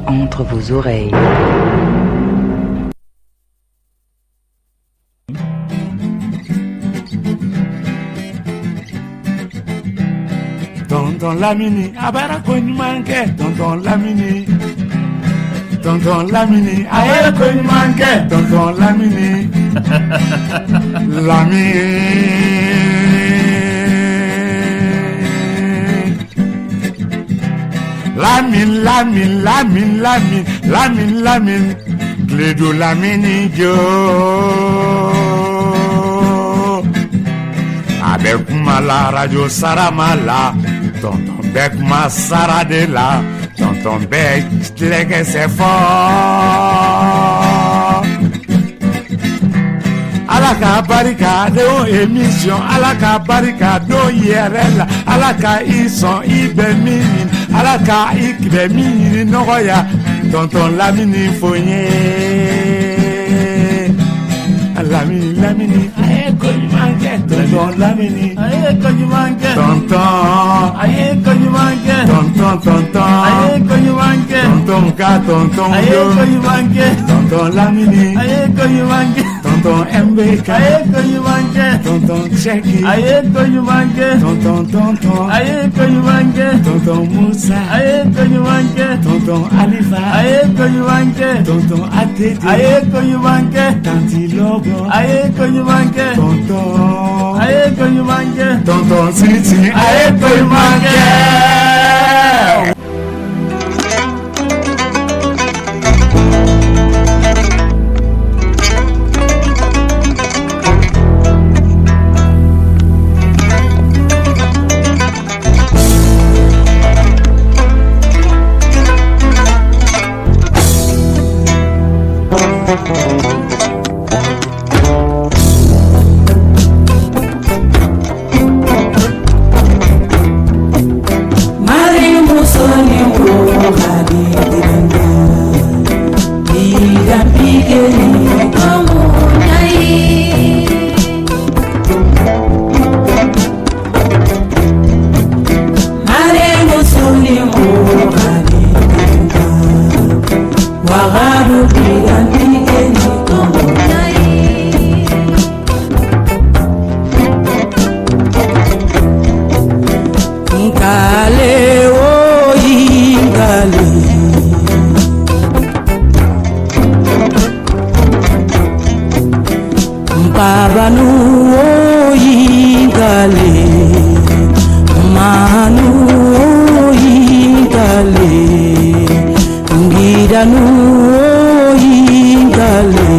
Entre vos oreilles. Tonton Lamini a bɛra ko ɲuman kɛ. Tonton Lamini, Tonton Lamini a ye ko ɲuman kɛ. Tonton Lamini, Lamini, Lamini, Lamini, Lamini, Lamini, Lamini, Lamini, Kledu Lamini jo. A bɛ kuma la radio sarama la. Tonton bɛ kuma sara de la. Tonton bɛ tilɛkɛsɛ fɔ. Ala ka barika don émission, Ala ka barika don yɛrɛ la, Ala ka i sɔn i bɛ min ɲini, Ala ka i bɛ min ɲini nɔgɔya. Tonton Lamini fo n ye. Lamini, Lamini a ye ko ɲuman kɛ. Tonton Lamini a ye ko ɲuman kɛ. Tonton a ye ko ɲuman kɛ. Tonton, tonton a ye ko ɲuman kɛ. Tonton ka tonton a ye ko don. ɲuman kɛ. Tonton Lamini a ye ko ɲuman kɛ. Tonton MBK a ye ko ɲuman kɛ. Tonton Cheki a ye ko ɲuman kɛ. Tonton, tonton a ye ko ɲuman kɛ. Tonton Musa a ye ko ɲuman kɛ. Tonton Alifa a ye ko ɲuman kɛ. Tonton ATT a ye ko ɲuman kɛ. Tanti Lobo a ye ko ɲuman kɛ. Tonton a ye ko ɲuman kɛ. Tonton Sisi a ye ko ɲuman kɛ. Nkale oyi nkale, Mpabanu oyi nkale, Manu oyi nkale, Ngidanu oyi nkale.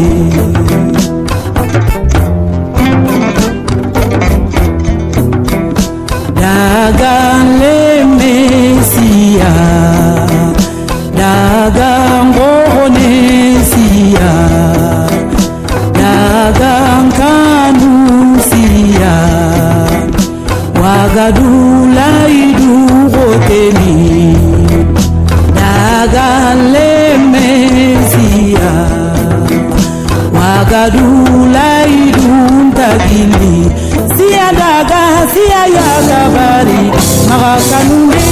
Dagan le Messia, Dagan Gonesia, Dagan Kanusia, Wagadula idu Roteni, Dagan le Messia, Wagadula idu Ntagili, Siya daga, siya yakabari, Magakanune.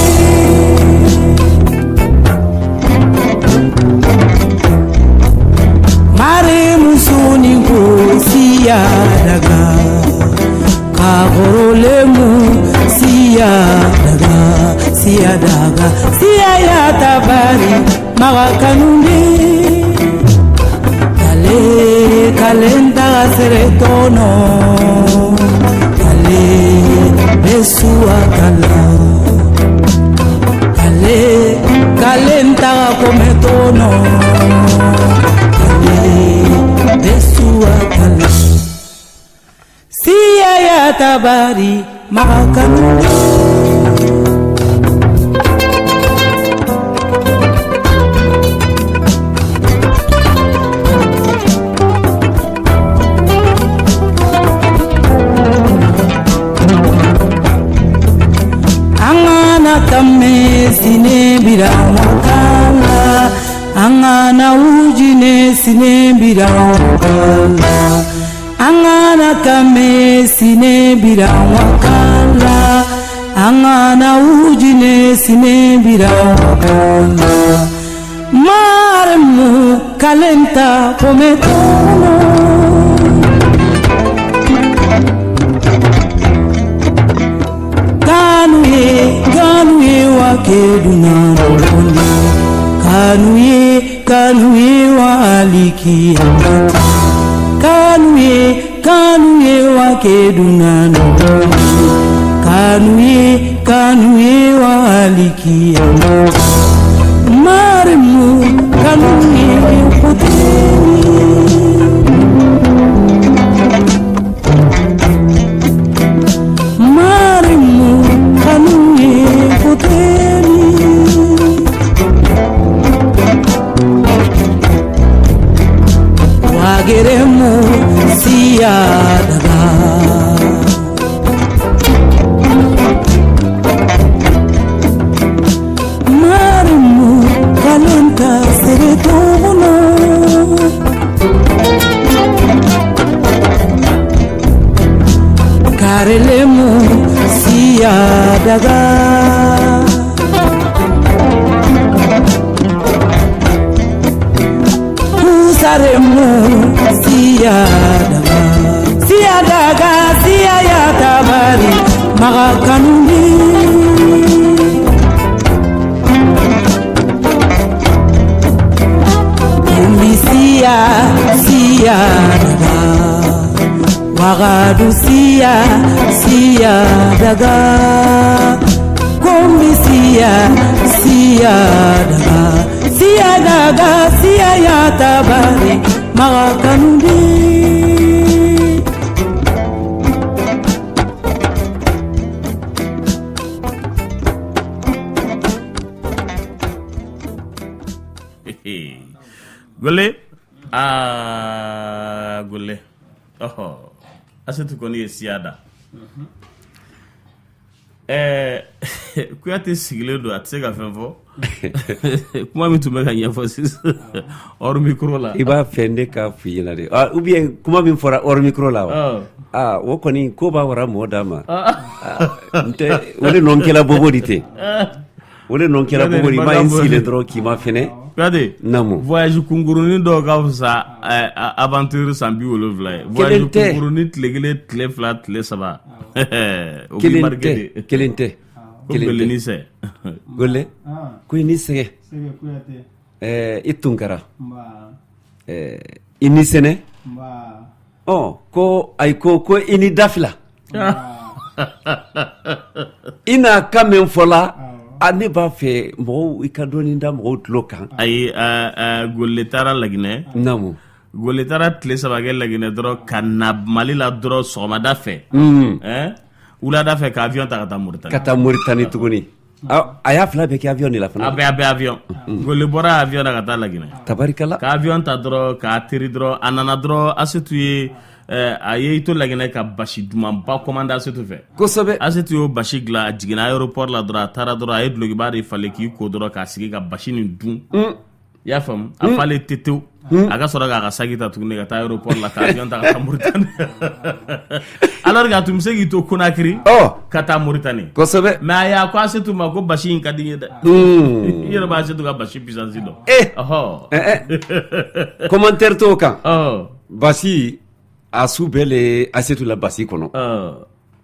Mare musuni ko siya daga, Kagorolemu siya daga, siya daga, siya yatabari, Magakanune. Kale kalenda seretono, Kale besua kala, Kale kalenda kometono, Kale besua kala, Siya ya tabari makanu. Angana kame sine bira wakala, Angana ujine sine bira wakala, Angana kame sine bira wakala, Angana ujine sine bira wakala. Calenta come tono. Kanu ye, kanu ye wa keduna mɔgɔni. Kanu ye, kanu ye wa alikiyamati. Kanu ye, kanu ye wa keduna mɔgɔni. Kanu ye, kanu ye wa alikiyamati. Marimu kanu ye kuteni. Marimu kanu ye kuteni. Wageremu siya daga. Marimu kalenta seretono. Karelemu siya daga. Kusaremu siya daga. Siya daga siya ya tabari magakanuni. Kumbi siya siya daga. Wagadu siya siya daga. Kumbi siya siya daga. Siya daga siya ya tabari magakanuni. Gole aa Gole ɔhɔ Asetu kɔni ye siya da. Ɛɛ Kuyate sigilen don, a tɛ se ka fɛn fɔ. Kuma min tun bɛ ka ɲɛfɔ sisan hors micro la. I b'a fɛ ne ka f'i ɲɛna de, ah, ou bien kuma min fɔra hors micro la wa? Ah, o kɔni ko b'a wara mɔgɔ d'a ma. Ah, n tɛ o de nɔ kɛla bobo di ten. O de nɔ kɛra bobo di, i m'a ye n sigilen dɔrɔn k'i ma fɛnɛ. Kuyate. Naamu. Voyage kunkurunin dɔw ka fisa aventure san 70 ye. Voyage Kelen tɛ. kunkurunin tile 1, tile 2, tile 3. O b'i Kelen marqué tɛ, de. kelen tɛ. Ko Kelen tɛ. Beleni sɛ. Gole, ko i ni sɛgɛ. I Tunkara. I ni sɛnɛ. Ɔ, ko ayi ko i ni dafila. I n'a kan min fɔla, a ne b'a fɛ mɔgɔw i ka dɔɔnin da mɔgɔw tulo kan. Ayi, Gole taara Laginɛ. Naamu. Gole taara tile 3 kɛ Laginɛ dɔrɔn ka na Mali la dɔrɔn sɔgɔmada fɛ. Wulada fɛ ka avion ta ka taa Mauritanie. Ka taa Mauritanie tuguni. A y'a fila bɛɛ kɛ avion de la fana. A bɛɛ avion. Gole bɔra avion na ka taa Laginɛ. Tabarikala. Ka avion ta dɔrɔn k'a teri dɔrɔn, a nana dɔrɔn Asetu ye a ye i to Laginɛ ka basi dumanba commandé Asetu fɛ. Kosɛbɛ. Asetu y'o basi dilan, a jiginna aéroport la dɔrɔn, a taara dɔrɔn, a ye dulokiba de falen k'i ko dɔrɔn k'a sigi ka basi nin dun. I y'a faamu, a falen tetew. A ka sɔrɔ k'a ka saki ta tuguni ka taa aéroport la ka avion ta ka taa Mauritanie. Alors que a tun bɛ se k'i to Conakry. Ka taa Mauritanie. Kosɛbɛ. Mais a y'a ko Asetu ma ko basi in ka di n ye dɛ. I yɛrɛ b'a Asetu ka basi puissance dɔn. Ɔhɔ. Commentaire t'o kan. Basi a su bɛɛ le Asetu la basi kɔnɔ.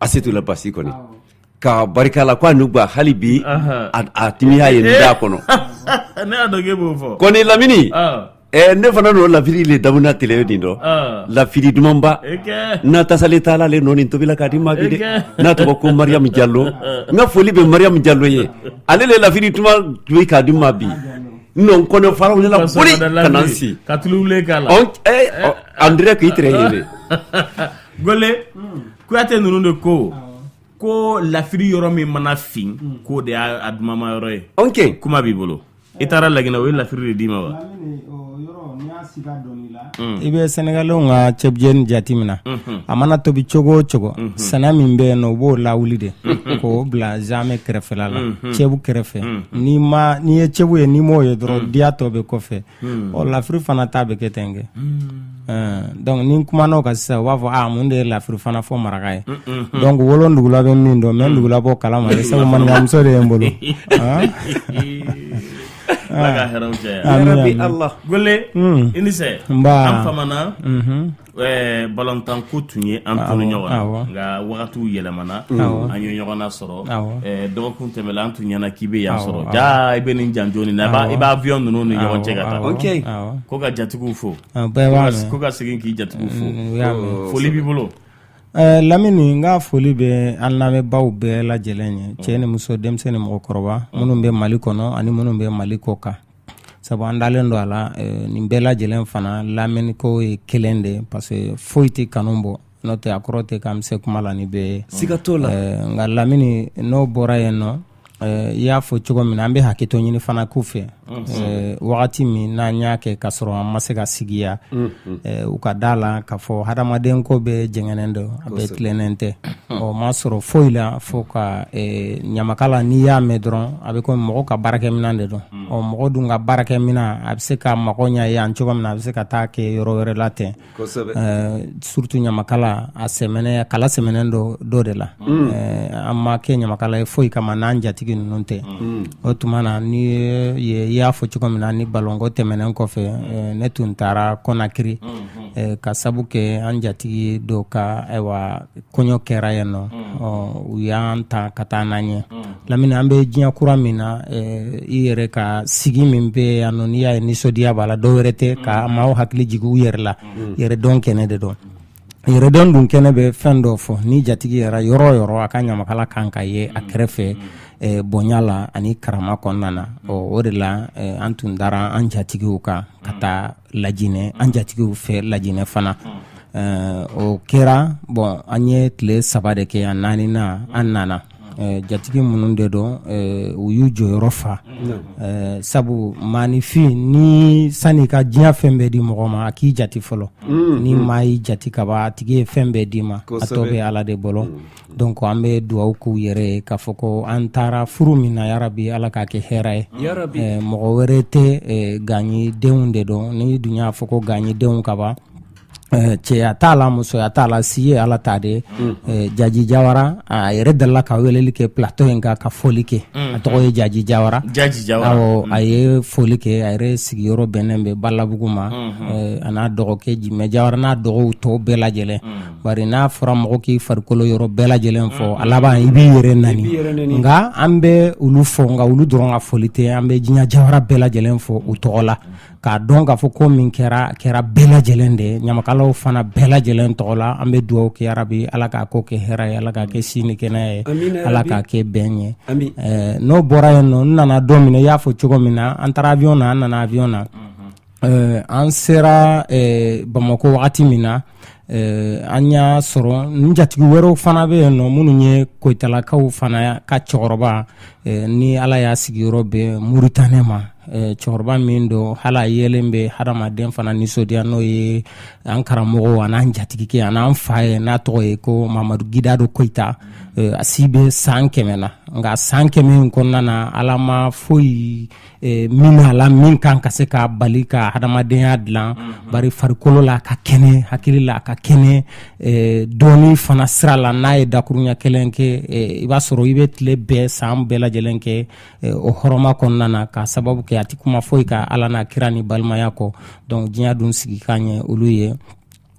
Asetu la basi kɔni. Ka barika la ko a n'u gba hali bi a timiya ye n da kɔnɔ. Ne y'a dɔn k'e b'o fɔ. Kɔni Lamini. Ne fana n'o lafili le damina tele nin dɔ. Lafili dumanba. N'a tasale taala le nɔ nin tobila k'a di ma bi dɛ. N'a tɔgɔ ko Mariam Jalo. N ka foli bɛ Mariam Jalo ye. Ale le lafili duman tobi k'a di ma bi. N kɔnɔ faraw ne la boli ka na n si. Ka tulu wuli k'a la. En direct k'i tɛrɛ ye. Gole, Kuyate ninnu de ko ko lafili yɔrɔ min mana fin, k'o de y'a dumama yɔrɔ ye. Ok. Kuma b'i bolo. I taara Laginɛ, o ye lafili de d'i ma wa? I bɛ Sɛnɛgalɛw ka cɛbujɛni jate minɛ, a mana tobi cogo o cogo, sɛnɛ min bɛ yen nɔ, u b'o lawuli de k'o bila zamɛ kɛrɛfɛla la, cɛbu kɛrɛfɛ. N'i ma n'i ye cɛbu ye, n'i m'o ye dɔrɔn, diya tɔ bɛ kɔfɛ. Ɔ, lafiri fana ta bɛ kɛ ten kɛ. Donc ni kumana o kan sisan, u b'a fɔ aa, mun de ye lafiri fana fɔ maraka ye? Donc wolondugula bɛ min dɔn, mais ndugula b'o kalama dɛ, sabu maninkamuso de ye n bolo. Ala ka hɛrɛw caya. Ya Rabbi Allah. Gole, i ni sɛ. Nba. An famana. Balontan ko tun ye an tunu ɲɔgɔn na, nka wagatiw yɛlɛmana, an ye ɲɔgɔn nasɔrɔ. Dɔgɔkun tɛmɛna, an tun ɲɛna k'i bɛ yan sɔrɔ, jaa i bɛ nin janjo nin na, i b'a avion ninnu ni ɲɔgɔn cɛ ka taa. Ko ka jatigiw fo, ko ka segin k'i jatigiw fo. Foli b'i bolo. Lamini, n ka foli bɛ an lamɛnbaaw bɛɛ lajɛlen ye, cɛ ni muso, denmisɛn ni mɔgɔkɔrɔba, minnu bɛ Mali kɔnɔ ani minnu bɛ Mali kɔ kan, sabu an dalen don a la, nin bɛɛ lajɛlen fana lamɛnniko ye kelen de ye, parce que foyi tɛ kanu bɔ. N'o tɛ, a kɔrɔ tɛ k'an bɛ se kuma la ni bɛɛ ye. Siga t'o la. Nka Lamini, n'o bɔra yen nɔ, i y'a fɔ cogo min na, an bɛ hakɛto ɲini fana k'u fɛ. Wagati min n'an y'a kɛ ka sɔrɔ an ma se ka sigi yan, u ka da la k'a fɔ hadamaden ko bɛɛ jɛngɛnen don, a bɛɛ tilennen tɛ. Ɔ ma sɔrɔ foyi la fo ka ɲamakala. N'i y'a mɛn dɔrɔn, a bɛ komi mɔgɔ ka baarakɛminɛn de don. Ɔ mɔgɔ dun ka baarakɛminɛn, a bɛ se ka mago ɲɛ yan cogo min na, a bɛ se ka taa kɛ yɔrɔ wɛrɛ la ten. Surtout ɲamakala, a sɛmɛnɛ kala sɛmɛnen don dɔ de la. An ma kɛ ɲamakala ye foyi kama n'an jatigi ninnu tɛ. O tuma na, ni i y'a fɔ cogo min na, ni balonko tɛmɛnen kɔfɛ, ne tun taara Kɔnakiri ka sabu kɛ an jatigi dɔ ka, ayiwa, kɔɲɔ kɛra yen nɔ. U y'an ta ka taa n'an ye. Lamini, an bɛ diɲɛ kura min na, i yɛrɛ ka sigi min bɛ yan nɔ, n'i y'a ye nisɔndiya b'a la, dɔw wɛrɛ tɛ ka maaw hakili jigin u yɛrɛ la. Yɛrɛdɔn kɛnɛ de don. Yɛrɛdɔn dun kɛnɛ bɛ fɛn dɔ fɔ: ni jatigi yɛrɛ yɔrɔ o yɔrɔ, a ka ɲamakala kan ka ye a kɛrɛfɛ, bonya la ani karama kɔnɔna na. O de la an tun dara an jatigiw kan ka taa Lajinɛ, an jatigiw fɛ Lajinɛ fana. O kɛra. Bon, an ye tile 3 de kɛ, a naani na an nana. Jatigi minnu de don, u y'u jɔyɔrɔ fa, sabu maaninfin ni sani ka diɲɛ fɛn bɛɛ di mɔgɔ ma, a k'i jate fɔlɔ. Ni maa y'i jate ka ban, a tigi ye fɛn bɛɛ d'i ma, a tɔ bɛ Ala de bolo. Donc an bɛ dugawu k'u yɛrɛ ye k'a fɔ ko an taara furu min na, yarabi Ala k'a kɛ hɛrɛ ye. Mɔgɔ wɛrɛ tɛ, Gaɲi denw de don. Ni dun y'a fɔ ko Gaɲi denw ka ban, cɛya t'a la, musoya t'a la, si ye Ala ta de ye. Jaji Jawara, a yɛrɛ delila ka weleli kɛ plateau in kan ka foli kɛ. A tɔgɔ ye Jaji Jawara. Jaji Jawara. Awɔ, a ye foli kɛ. A yɛrɛ sigiyɔrɔ bɛnnen bɛ Balabugu ma, a n'a dɔgɔkɛ Jimɛ Jawara n'a dɔgɔw tɔw bɛɛ lajɛlen. Bari n'a fɔra mɔgɔ k'i farikolo yɔrɔ bɛɛ lajɛlen fɔ, a laban i b'i yɛrɛ nani. Nka an bɛ olu fɔ, nka olu dɔrɔn ka foli tɛ. An bɛ diɲɛ Jawara bɛɛ lajɛlen fɔ u tɔgɔ la, k'a dɔn k'a fɔ ko min kɛra, kɛra bɛɛ lajɛlen de ye. Ɲamakalaw fana bɛɛ lajɛlen tɔgɔ la, an bɛ dugawu kɛ, yarabi Ala k'a ko kɛ hɛrɛ ye, Ala k'a kɛ si ni kɛnɛya ye, Ala k'a kɛ bɛn ye. N'o bɔra yen nɔ, n nana don min na, i y'a fɔ cogo min na, an taara avion na, an nana avion na, an sera Bamakɔ wagati min na, an y'a sɔrɔ n jatigi wɛrɛw fana bɛ yen nɔ, minnu ye Koyitalakaw fana ka cɛkɔrɔba, ni Ala y'a sigiyɔrɔ bɛn Muritani ma, cɛkɔrɔba min don, hali a yelen bɛ hadamaden fana nisɔndiya, n'o ye an karamɔgɔ a n'an jatigikɛ a n'an fa ye, n'a tɔgɔ ye ko Mamadu Gidado Koyita. A si bɛ san 100 na, nka san 100 in kɔnɔna na, Ala ma foyi min a la min kan ka se ka bali ka hadamadenya dilan. Bari farikolo la a ka kɛnɛ, hakili la a ka kɛnɛ, dɔɔni fana sira la, n'a ye dakurunya kelen kɛ, i b'a sɔrɔ i bɛ tile bɛɛ, san bɛɛ lajɛlen kɛ o hɔrɔma kɔnɔna na, ka sababu kɛ a tɛ kuma foyi ka Ala n'a kira ni balimaya kɔ. Donc diɲɛ dun sigi ka ɲɛ olu ye.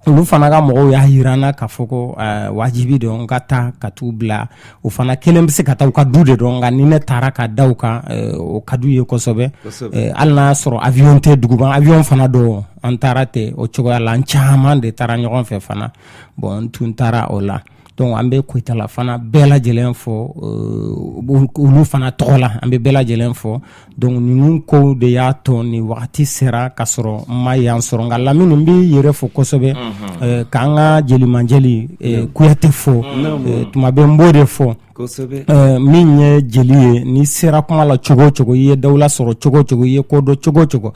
Olu fana ka mɔgɔw y'a jira n na k'a fɔ ko wajibi don n ka taa ka t'u bila. U fana kelen bɛ se ka taa u ka du de dɔn, nka ni ne taara ka da u kan, o ka d'u ye kosɛbɛ, hali n'a y'a sɔrɔ avion tɛ duguba, avion fana don. An taara ten o cogoya la, an caman de taara ɲɔgɔn fɛ fana. Bon, n tun taara o la. Donc an bɛ Koyitala fana bɛɛ lajɛlen fo olu fana tɔgɔ la, an bɛ bɛɛ lajɛlen fo. Donc ninnu kow de y'a to ni wagati sera ka sɔrɔ n ma yan sɔrɔ. Nka Lamini, n b'i yɛrɛ fo kosɛbɛ, k'an ka jelimanjeli Kuyate fo. Tuma bɛɛ n b'o de fɔ, min ye jeli ye, n'i sera kuma la cogo o cogo, i ye dawula sɔrɔ cogo o cogo, i ye ko dɔn cogo o cogo,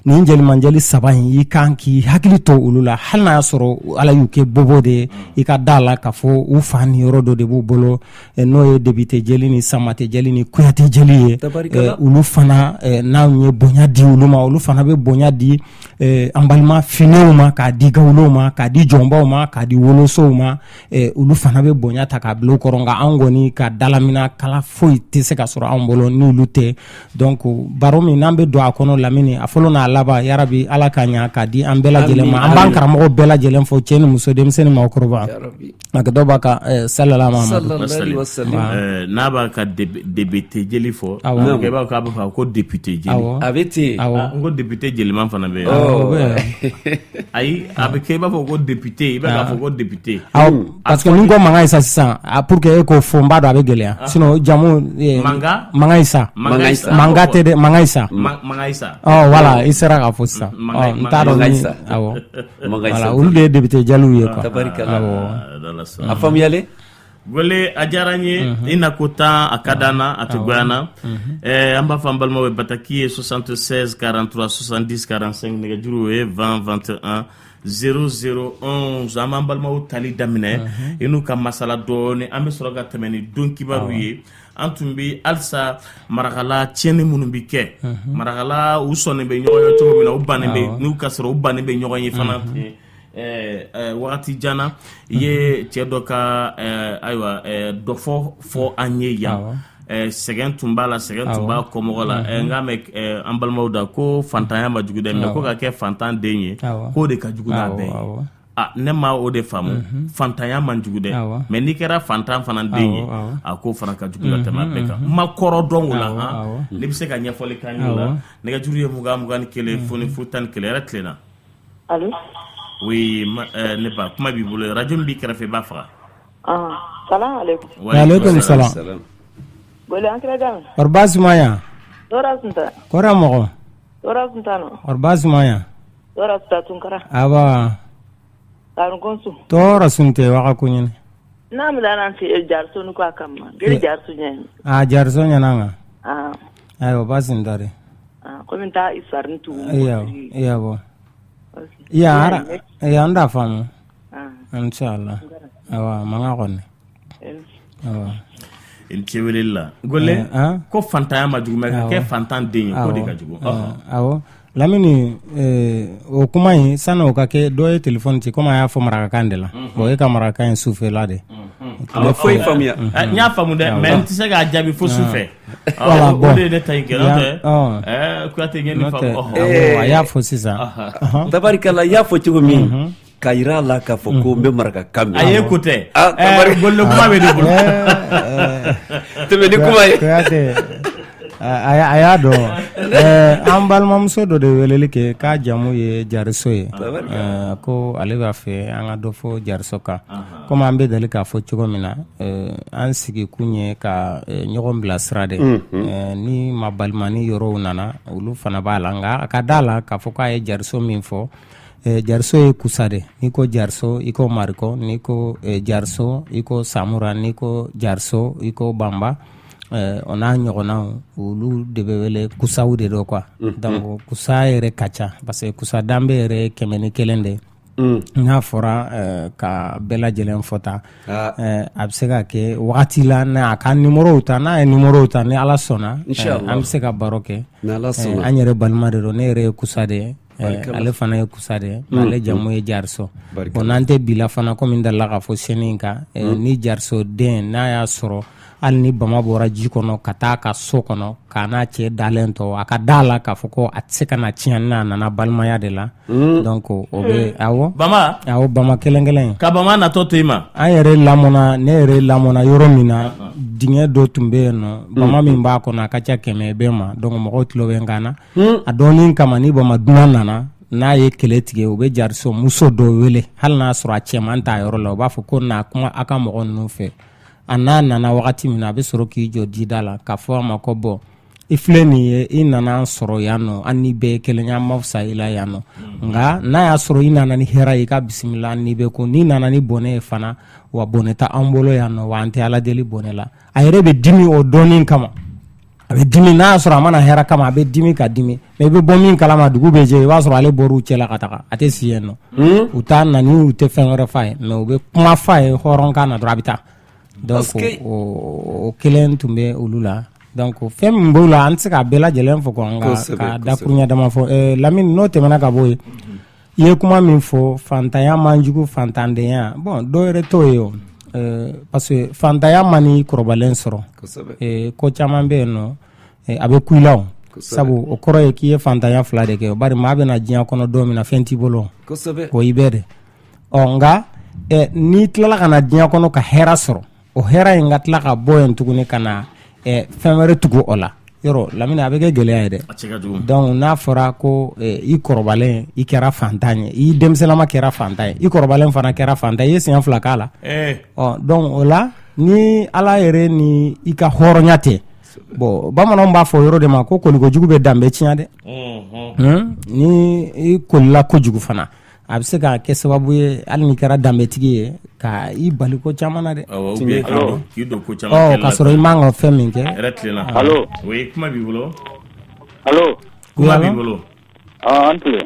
Nin jelimanjeli saba in, i kan k'i hakili to olu la, hali n'a y'a sɔrɔ Ala y'u kɛ bobo de ye. I ka da la k'a fɔ u fa ni yɔrɔ dɔ de b'u bolo, n'o ye debite jeli ni samate jeli ni kuyate jeli ye. Olu fana, n'anw ye bonya di olu ma, olu fana bɛ bonya di an balima finɛw ma, k'a di gawulow ma, k'a di jɔnbaw ma, k'a di wolosow ma. Olu fana bɛ bonya ta k'a bila u kɔrɔ. Nka anw kɔni ka dalamina kala foyi tɛ se ka sɔrɔ anw bolo n'olu tɛ. Donc baro min n'an bɛ don a kɔnɔ, Lamini, a fɔlɔ n'a laban, yarabi Ala ka ɲa k'a di an bɛɛ lajɛlen ma. An b'an karamɔgɔ bɛɛ lajɛlen fo, cɛ ni muso, denmisɛn ni maakɔrɔba. A dɔw b'a ka salala n'a b'a ka debete jeli fɔ, i b'a k'a bɛ fɔ ko député jeli. A bɛ ten. N ko député jeliman fana bɛ yen. Ayi, a bɛ kɛ i b'a fɔ ko député, i bɛ k'a fɔ ko député. Parce que ni ko Mankan Isa sisan, pour que e k'o fɔ, n b'a dɔn a bɛ gɛlɛya. Sinon jamu Mankan Isa, Manga tɛ dɛ, Mankan Isa. Mankan Isa. Voilà, i sera k'a fɔ sisan. N t'a dɔn ni awɔ. Voilà, olu de ye député jeliw ye quoi. A faamuyalen. Gole, a diyara n ye. I na ko tan, a ka d'an na, a tɛ goya na. An b'a fɔ an balimaw ye, bataki ye 76 43 70 45, nɛgɛjuru ye 20 21 00 11. An b'an balimaw tali daminɛ, i n'u ka masala dɔɔni, an bɛ sɔrɔ ka tɛmɛ ni don kibaru ye. An tun bɛ halisa marakala tiɲɛni minnu bɛ kɛ marakala, u sɔnnen bɛ ɲɔgɔn ye cogo min na, u bannen bɛ n'u ka sɔrɔ, u bannen bɛ ɲɔgɔn ye fana. Wagati jan na, i ye cɛ dɔ ka ayiwa dɔ fɔ an ye yan. Sɛgɛn tun b'a la, sɛgɛn tun b'a kɔmɔgɔ la. N k'a mɛn an balimaw da ko fantanya ma jugu dɛ, mais ko ka kɛ fantan den ye, k'o de ka jugu n'a bɛɛ ye. Ne ma o de faamu. Fantanya man jugu dɛ, mais n'i kɛra fantan fana den ye, a ko fana ka jugu ka tɛmɛ a bɛɛ kan. N ma kɔrɔ dɔn o la han. N'i bɛ se ka ɲɛfɔli k'an ye o la. Nɛgɛjuru ye 20 21 00 11. Yɛrɛ tilenna. Allo. Oui, ne ba, kuma b'i bolo. Radio min b'i kɛrɛfɛ, i b'a faga. Ah, salam alaikum. Alaikum salam. Gole, an kira jami. Kɔri baasi ma yan? Tɔɔrɔ tun tɛ. Kɔrɔ mɔgɔ? Tɔɔrɔ tun tɛ nɔ. Kɔri baasi ma yan? Tɔɔrɔ tun tɛ Tunkara. Aba. Karunkunsu. Tɔɔrɔ sun tɛ waga ko ɲini. N'a mi nan ti jariso ni ko a kama. Gere jariso ɲɛ. Ah, jariso ɲɛna kan. Ah. Ayiwa, baasi n tare. Ah, komi ta histoire ni tugu. Iya, iya bo. Iya ara, iya n t'a faamu. Inshallah. Awa, manga kɔni. Awa. I ni ce weleli la, Gole. Ko fantanya ma jugu, mais ka kɛ fantan den ye, k'o de ka jugu. Awɔ, Lamini, o kuma in, sani o ka kɛ, dɔ ye téléphone ci, komi a y'a fɔ marakakan de la. Bon, e ka marakakan ye sufɛla de. A ma foyi faamuya. N y'a faamu dɛ, mais n tɛ se k'a jaabi fo sufɛ. Voilà, bon, o de ye ne ta in kɛ, n'o tɛ Kuyate n ye nin faamu. A y'a fɔ sisan. Tabarikala, i y'a fɔ cogo min ka yira a la k'a fɔ ko n bɛ marakakan mɛn. A ye ko tɛ. Gole, kuma bɛ ne bolo. Tɛmɛ ni kuma ye. Kuyate, a y'a dɔn, an balimamuso dɔ de weleli kɛ k'a jamu ye Jariso ye, ko ale b'a fɛ an ka dɔ fɔ Jariso kan. Komi an bɛ deli k'a fɔ cogo min na, an sigi kun ye ka ɲɔgɔn bilasira de. Ni ma balimani yɔrɔw nana, olu fana b'a la. Nka a ka da la k'a fɔ k'a ye Jariso min fɔ, Jariso ye kusa de. N'i ko Jariso, i ko Mariko. N'i ko Jariso, i ko Samura. N'i ko Jariso, i ko Banba. O n'a ɲɔgɔnnaw, olu de bɛ wele kusaw de don quoi. Donc kusa yɛrɛ ka ca, parce que kusa danbe yɛrɛ ye 101 de ye. N'a fɔra ka bɛɛ lajɛlen fɔ tan, a bɛ se ka kɛ wagati la a ka numéro ta. N'a ye numéro ta, ni Ala sɔnna, an bɛ se ka baro kɛ. An yɛrɛ balima de don. Ne yɛrɛ ye kusa de ye, ale fana ye kusa de ye, ale jamu ye Jariso. Bon, n'an tɛ bila fana, komi n delila k'a fɔ chaîne in kan, ni Jariso den n'a y'a sɔrɔ, hali ni bama bɔra ji kɔnɔ ka taa a ka so kɔnɔ k'a n'a cɛ dalen to, a ka da la k'a fɔ ko a tɛ se ka na tiɲɛ n'a nana balimaya de la. Donc o bɛ, awɔ. Bama. Awɔ, bama kelen kelen. Ka bama natɔ to i ma. An yɛrɛ lamɔna, ne yɛrɛ lamɔna yɔrɔ min na, dingɛ dɔ tun bɛ yen nɔ, bama min b'a kɔnɔ a ka ca 100 bɛɛ ma. Donc mɔgɔw tulo bɛ n kan na. A dɔɔnin kama, ni bama dunan nana, n'a ye kɛlɛ tigɛ, u bɛ Jariso muso dɔ wele, hali n'a sɔrɔ a cɛman t'a yɔrɔ la. U b'a fɔ ko na kuma a ka mɔgɔ ninnu fɛ. A n'a nana wagati min na, a bɛ sɔrɔ k'i jɔ dida la k'a fɔ a ma ko bon, i filɛ nin ye, i nana an sɔrɔ yan nɔ, an ni bɛɛ ye kelen ye, an ma fisa i la yan nɔ. Nka n'a y'a sɔrɔ i nana ni hɛrɛ ye, i ka bisimila, an ni bɛ ko. N'i nana ni bɔnɛ ye fana, wa bɔnɛ tɛ an bolo yan nɔ, wa an tɛ Ala deli bɔnɛ la. A yɛrɛ bɛ dimi o dɔɔnin kama. A bɛ dimi n'a y'a sɔrɔ a ma na hɛrɛ kama, a bɛ dimi ka dimi, mais i bɛ bɔ min kalama, dugu bɛ jɛ, i b'a sɔrɔ ale bɔr'u cɛla ka taga, a tɛ si yen nɔ. U t'a nani, u tɛ fɛn wɛrɛ f'a ye, mais u bɛ kuma f'a ye hɔrɔnkan na dɔrɔn, a bɛ taa. Donc o kelen tun bɛ olu la. Donc fɛn min b'o la, an tɛ se k'a bɛɛ lajɛlen fɔ quoi, nka ka dakuruɲɛ dama fɔ. Lamini, n'o tɛmɛna ka bɔ yen, i ye kuma min fɔ, fantanya man jugu, fantandenya, bon, dɔw yɛrɛ t'o ye o, parce que fantanya man'i kɔrɔbalen sɔrɔ, ko caman bɛ yen nɔ, a bɛ kun i la o. Sabu o kɔrɔ ye k'i ye fantanya fila de kɛ, bari maa bɛ na diɲɛ kɔnɔ don min na, fɛn t'i bolo, o i bɛɛ de. Ɔ nka n'i tilala ka na diɲɛ kɔnɔ ka hɛrɛ sɔrɔ, o hɛrɛ in ka tila ka bɔ yen tuguni ka na fɛn wɛrɛ tugu o la, yɔrɔ Lamini, a bɛ kɛ gɛlɛya ye dɛ. Donc n'a fɔra ko i kɔrɔbalen i kɛra fantan ye, i denmisɛnninma kɛra fantan ye, i kɔrɔbalen fana kɛra fantan ye, i ye siɲɛ fila k'a la. Ɔ donc o la, ni Ala yɛrɛ ni i ka hɔrɔnya tɛ, bon, bamananw b'a fɔ yɔrɔ de ma ko koliko jugu bɛ danbe tiɲɛ dɛ. Ni i kolila kojugu fana, a bɛ se ka kɛ sababu ye, hali n'i kɛra danbetigi ye, ka i bali ko caman na dɛ, k'a sɔrɔ i man ka fɛn min kɛ. Oui, kuma b'i bolo. Allo. Kuma b'i bolo. An tile.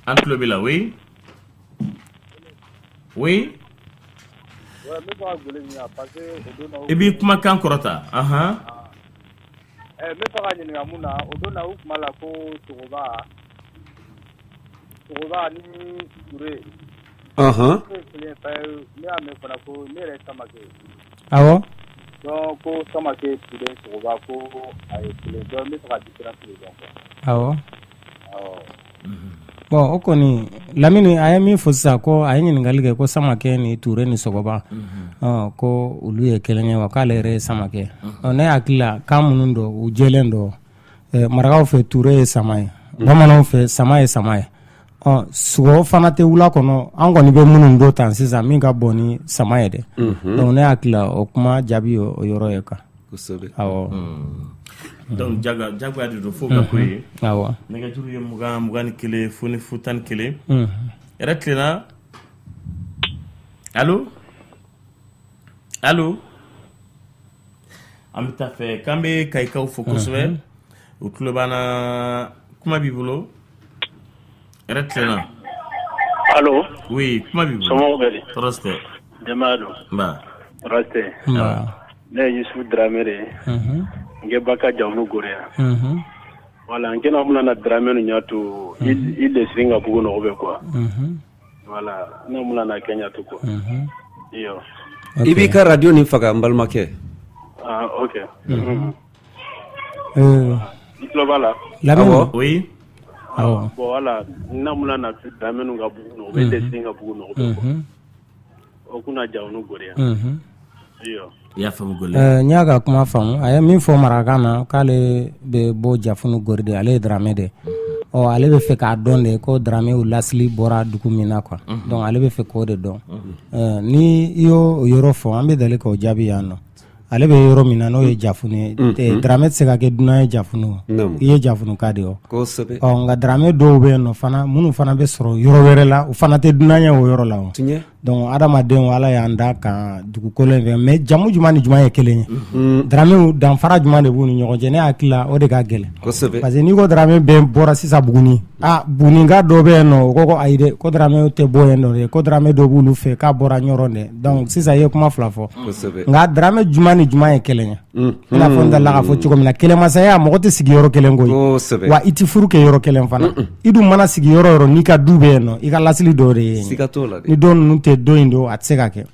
An tulo b'i la. Oui, i b'i kumakan kɔrɔta, ahan. N bɛ fɛ ka ɲininka mun na, o don na u kuma la ko Sogoba, Sogoba ni Ture. Kelen, ne y'a mɛn fana ko ne yɛrɛ Samakɛ ye. Donc ko Samakɛ, Ture, Sogoba, ko a ye kelen. Donc n bɛ fɛ ka différence de dɔn quoi. Awɔ. Bon, o kɔni, Lamini, a ye min fɔ sisan, ko a ye ɲininkali kɛ ko Samakɛ ni Ture ni Sogoba, ko olu ye kelen ye wa, k'ale yɛrɛ ye Samakɛ. Ne hakili la, kan minnu don, u jɛlen don. Marakaw fɛ, Ture ye sama ye, bamananw fɛ, sama ye sama ye. Ɔ sogo fana tɛ wula kɔnɔ, an kɔni bɛ minnu don tan sisan, min ka bon ni sama ye dɛ. Donc ne hakili la, o kuma jaabi o yɔrɔ ye quoi. Awɔ. Donc jagoya de don fo ka ko ye. Nɛgɛjuru ye 20 21 0 0 11. Yɛrɛ tilenna. Allo, allo, an bɛ taa fɛ k'an bɛ Kayikaw fo kosɛbɛ, u tulo b'an na. Kuma b'i bolo, yɛrɛ tilenna. Allo. Oui, kuma b'i bolo. Somɔgɔw bɛ di? Tɔɔrɔ si tɛ. Denbaya don? Nba. Tɔɔrɔ si tɛ. Ne ye Yusufu Dramé de ye. N kɛ ba ka jamu Goriya. Voilà, n kɛnɛ bɛna na Dramé nu ɲa to i lesirin ka bugu nɔgɔ bɛ quoi. Voilà, ne bɛna na kɛ ɲa to quoi. Iyo. I b'i ka radio nin faga, n balimakɛ. Ah, ok. I tulo b'a la? Lamini. Oui. Awɔ. Bon, voilà, ne bɛna na Dramé nu ka bugu nɔgɔ bɛ lesirin ka bugu nɔgɔ bɛ quoi. O kunna jamu Goriya. Iyo. I y'a faamu, Gole? N y'a ka kuma faamu. A ye min fɔ marakakan na, k'ale bɛ bɔ Jafunu Gori de, ale ye Dramé de. Ɔ ale bɛ fɛ k'a dɔn de ko Dramé lasili bɔra dugu min na quoi. Donc ale bɛ fɛ k'o de dɔn. Ni i y'o yɔrɔ fɔ, an bɛ deli k'o jaabi yan nɔ. Ale bɛ yɔrɔ min na, n'o ye Jafunu ye, Dramé tɛ se ka kɛ dunan ye Jafunu, i ye Jafunuka de ye. Ɔ nka Dramé dɔw bɛ yen nɔ fana, minnu fana bɛ sɔrɔ yɔrɔ wɛrɛ la, u fana tɛ dunan ye o yɔrɔ la o. Donc adamadenw, Ala y'an da ka dugukolo in fɛ, mais jamu jumɛn ni jumɛn ye kelen ye, Dramé danfara jumɛn de b'u ni ɲɔgɔn cɛ, ne hakili la, o de ka gɛlɛn. Parce que n'i ko Dramé bɛɛ bɔra sisan Buguni, aa, Bugunika dɔ bɛ yen nɔ, o ko ayi dɛ, ko Dramé tɛ bɔ yen nɔ dɛ, ko Dramé dɔ b'olu fɛ k'a bɔra Ɲɔrɔ dɛ. Donc sisan i ye kuma fila fɔ, nka Dramé jumɛn ni jumɛn ye kelen ye? I n'a fɔ n delila k'a fɔ cogo min na, kɛlɛmasaya, mɔgɔ tɛ sigi yɔrɔ kelen koyi, wa i tɛ furu kɛ yɔrɔ kelen fana. I dun mana sigi yɔrɔ yɔrɔ, n'i ka du bɛ yen nɔ, i ka lasili dɔ de ye yen. Ni dɔ ninnu tɛ don in don, a tɛ se ka kɛ.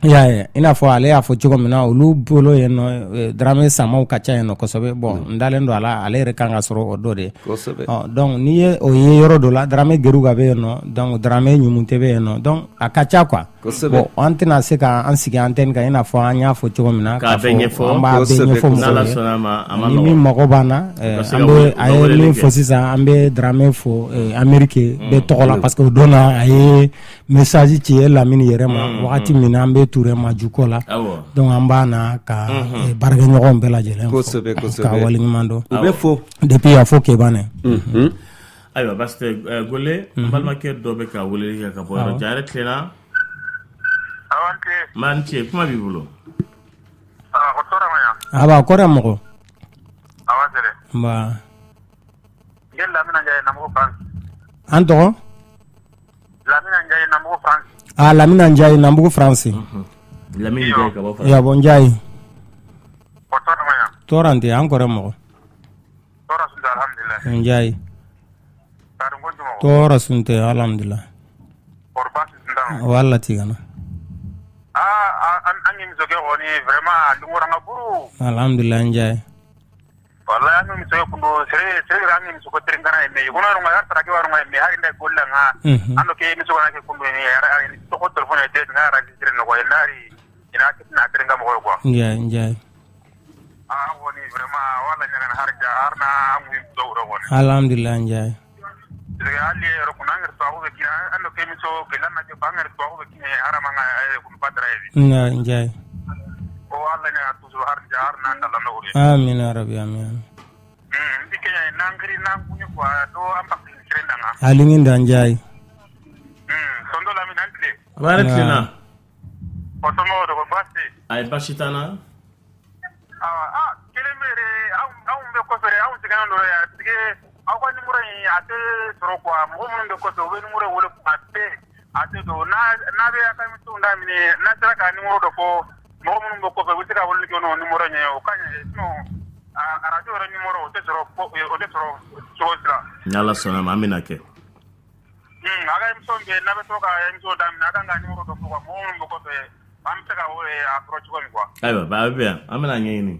I y'a ye, i n'a fɔ ale y'a fɔ cogo min na, olu bolo yen nɔ, Dramé samaw ka ca yen nɔ kosɛbɛ. Bon, n dalen don a la, ale yɛrɛ kan ka sɔrɔ o dɔ de ye. Donc n'i ye o ye yɔrɔ dɔ la, Dramé Geruga bɛ yen nɔ, donc Dramé Ɲumute bɛ yen nɔ, donc a ka ca quoi. Bon, an tɛna se k'an sigi antenne kan i n'a fɔ an y'a fɔ cogo min na, k'a bɛɛ ɲɛfɔ. An b'a bɛɛ ɲɛfɔ mɔgɔw ye. Ni min mago b'an na, an bɛ, a ye min fɔ sisan, an bɛ Dramé fo Amérique bɛɛ tɔgɔ la, parce que o don na, a ye message ci e Lamini yɛrɛ ma wagati min na an bɛ Ture Majuko la. Donc an b'a na ka baarakɛɲɔgɔnw bɛɛ lajɛlen fo ka waleɲuman dɔn. U bɛ fo. Depuis yan fo Kebanɛ. Ayiwa, basi tɛ, Gole, n balimakɛ dɔ bɛ ka weleli kɛ ka bɔ yɔrɔ jan. Yɛrɛ tilenna. Nba, ni ce. Kuma b'i bolo. Aba kɔrɛ mɔgɔ. Awa sere. Nba. N Lamina Njaye Nambugu France. An tɔgɔ? Lamina Njaye Nambugu France. Ah, Lamina Njaye Nambugu France. Lamine Njaye ka bɔ France. Ya bɔ Njaye. O tɔɔrɔ ma ɲa. Tɔɔrɔ tɛ an kɔrɛ mɔgɔ. Tɔɔrɔ sun tɛ alhamdulilayi. Njaye. Tari ko jumɛn? Tɔɔrɔ sun tɛ alhamdulilah. Kɔri baasi tɛ n na. Wala tigana. Aa an ye muso kɛ kɔni vraiment a dungora n ka buru. Alhamdulilah Njaye. Wallahi an ye muso kɛ kundo sere sere an ye muso ko terinkana ye mais kono nga tara ke waru nga mais hari nda golla nga ando ke muso kana ke kundo ni ara ni to ko téléphone ye nga enregistré no ko nari ina na teringa mo ko quoi. Njaye Njaye. Ah woni vraiment wala ñana har ja har na am wi do ro woni. Alhamdulilah Njaye. Parce que hali yɛrɛ kun an yɛrɛ tubabu bɛ kina an dɔ kemiso gɛlɛya na jɔ an yɛrɛ tubabu bɛ kina harama ŋa kun badara ye Njaye Njaye. O alla ɲa toujours har ja har nan dala no ore. Amin ya rabbi amin. Ndi kenya nan gri nan kunye quoi do an bakki sirenda nga. Alingin da Njaye. Sondo la min antle. Baara tilenna. O somo do ko basi. Ayi baasi t'an na. Ah kelen bɛ yɛrɛ anw bɛ kɔfɛ anw sɛgɛnnen don ya parce que aw ka numéro in a tɛ sɔrɔ quoi mɔgɔ minnu bɛ kɔfɛ u bɛ numéro wele a tɛ don n'a bɛ a ka émission daminɛ n'a sera ka numéro dɔ fɔ mɔgɔ minnu bɛ kɔfɛ u bɛ se ka weleli kɛ n'o numéro in ye o ka ɲi sinon arajo yɛrɛ numéro o tɛ sɔrɔ cogo si la. Ni Ala sɔnna ma an bɛna kɛ. A ka émission bɛ n'a bɛ to ka émission daminɛ a kan ka numéro dɔ fɔ quoi mɔgɔ minnu bɛ kɔfɛ an bɛ se ka a sɔrɔ cogo min quoi. Ayiwa a bɛ yan an bɛna ɲɛɲini.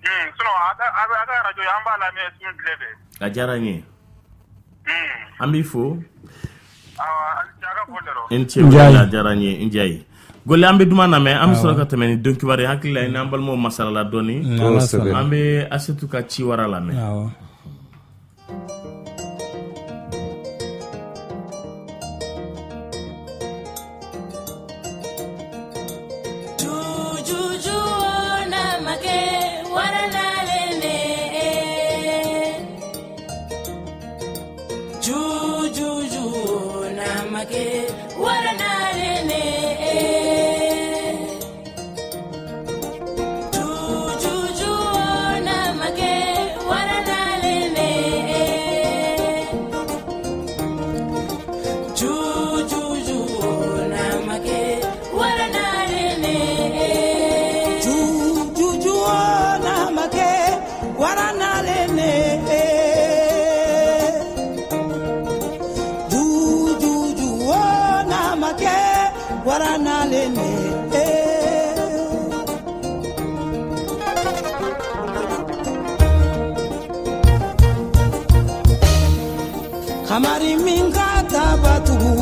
Sinon a ka arajo an b'a lamɛn su tile bɛɛ. A diyara n ye. An b'i fo. Awa a ka foli dɔrɔn. I ni ce a diyara n ye n Njaye. Gole an bɛ duman lamɛn an bɛ sɔrɔ ka tɛmɛ ni don kibaru ye hakili la i n'an balimaw masalala dɔɔni. An bɛ Asetu ka ci wara lamɛn. Awɔ. Kamari min ka tabatugu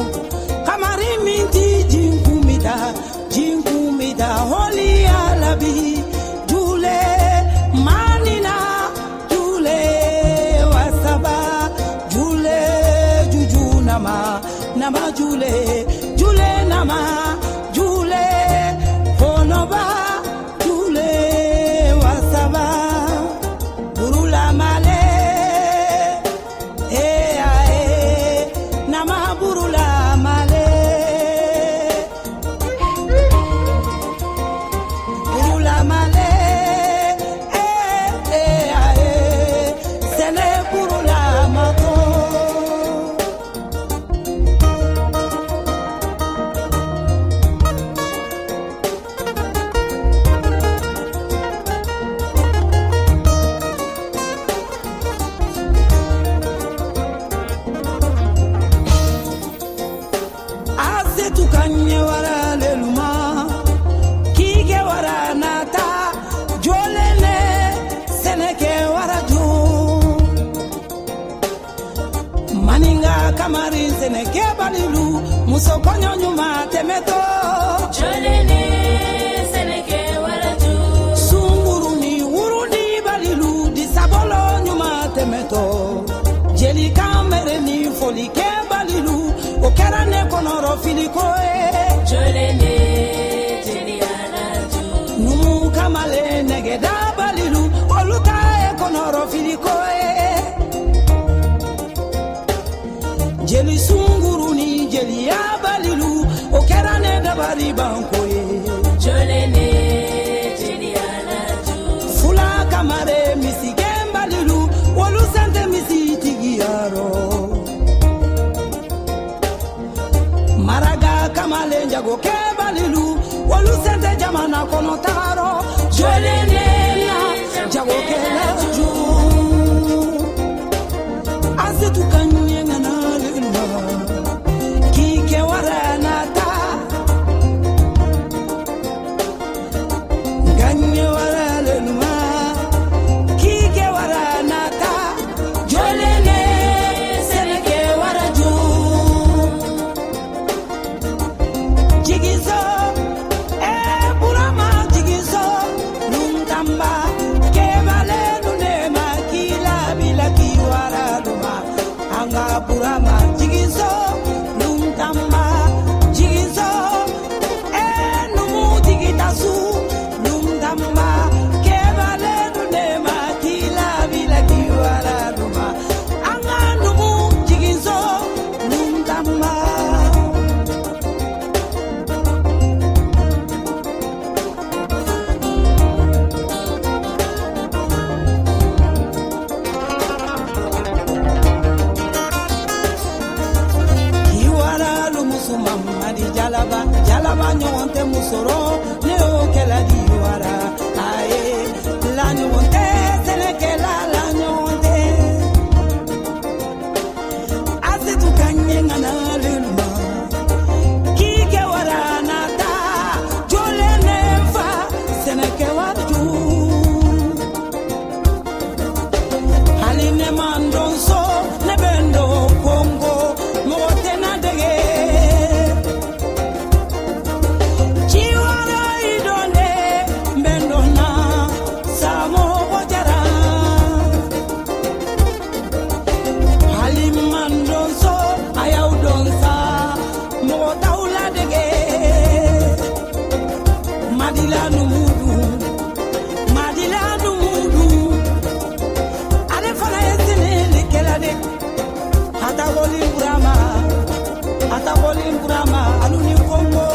kamari min ti jinkumida jinkumida holi alabi jule manina jule wasaba jule juju nama nama jule jule nama jule konoba jule wasaba burula male. Muso kɔɲɔ ɲuman tɛmɛtɔ jolene sɛnɛkɛ waraju sunguru ni wuru ni balilu disabolo ɲuman tɛmɛtɔ jelikan mɛrɛ ni folikɛ balilu o kɛra ne kɔnɔrɔ filiko ye jolene jeliyalaju numu kamalen nɛgɛda balilu olu ta ye kɔnɔrɔ filiko ye jeli sunguru ni jeliya balilu o kɛra ne dabali banko ye jolene jeliya la jamana kɔnɔ tagarɔ jɔlen na jagokɛla ju Asetu ka ɲɛ ŋana le ma k'i kɛ wara nata nka ɲɛ wara le ma k'i kɛ wara nata jɔlen sɛnɛkɛ wara ju jigiso ee Burama jigiso luntamba kebalenu nema kila bila kiwara luma anga Burama jigiso luntamba jigiso ee numu jigitasu luntamba kebalenu nema kila bila kiwara luma anga numu jigiso luntamba. Kiwara lumusu mamadi jalaba jalaba ɲɔgɔn tɛ musoro ne y'o kɛla diwara aye la ɲɔgɔn tɛ sɛnɛkɛla la ɲɔgɔn tɛ Asetu ka ɲɛ ŋana lelu ma k'i kɛ wara nata jɔlen ne fa sɛnɛkɛ wari ju hali ne man dɔn so ne bɛ n dɔn kongo mɔgɔ tɛ na dege ciwara i dɔn de n bɛ n dɔn na samɔgɔ jara hali man dɔn so a y'aw dɔn sa mɔgɔ t'aw ladege madila numudu madila numudu ale fana ye sɛnɛlikɛla de Hatagoli Burama Hatagoli Burama alu ni Kongo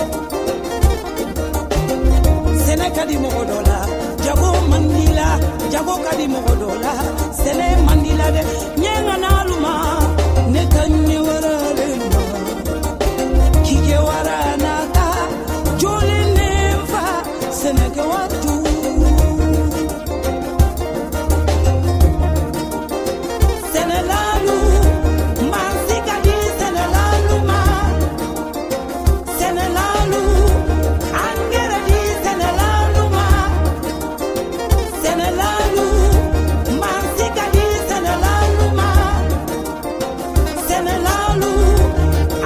sɛnɛ ka di mɔgɔ dɔ la jago man di la jago ka di mɔgɔ dɔ la sɛnɛ man di la dɛ ɲɛ ŋana alu ma ne ka ɲɛ wɛrɛ le ma kike wara nata joli ne fa sɛnɛkɛ waju sɛnɛlalu mansi ka di sɛnɛlalu ma sɛnɛlalu angɛrɛ di sɛnɛlalu ma sɛnɛlalu mansi ka di sɛnɛlalu ma sɛnɛlalu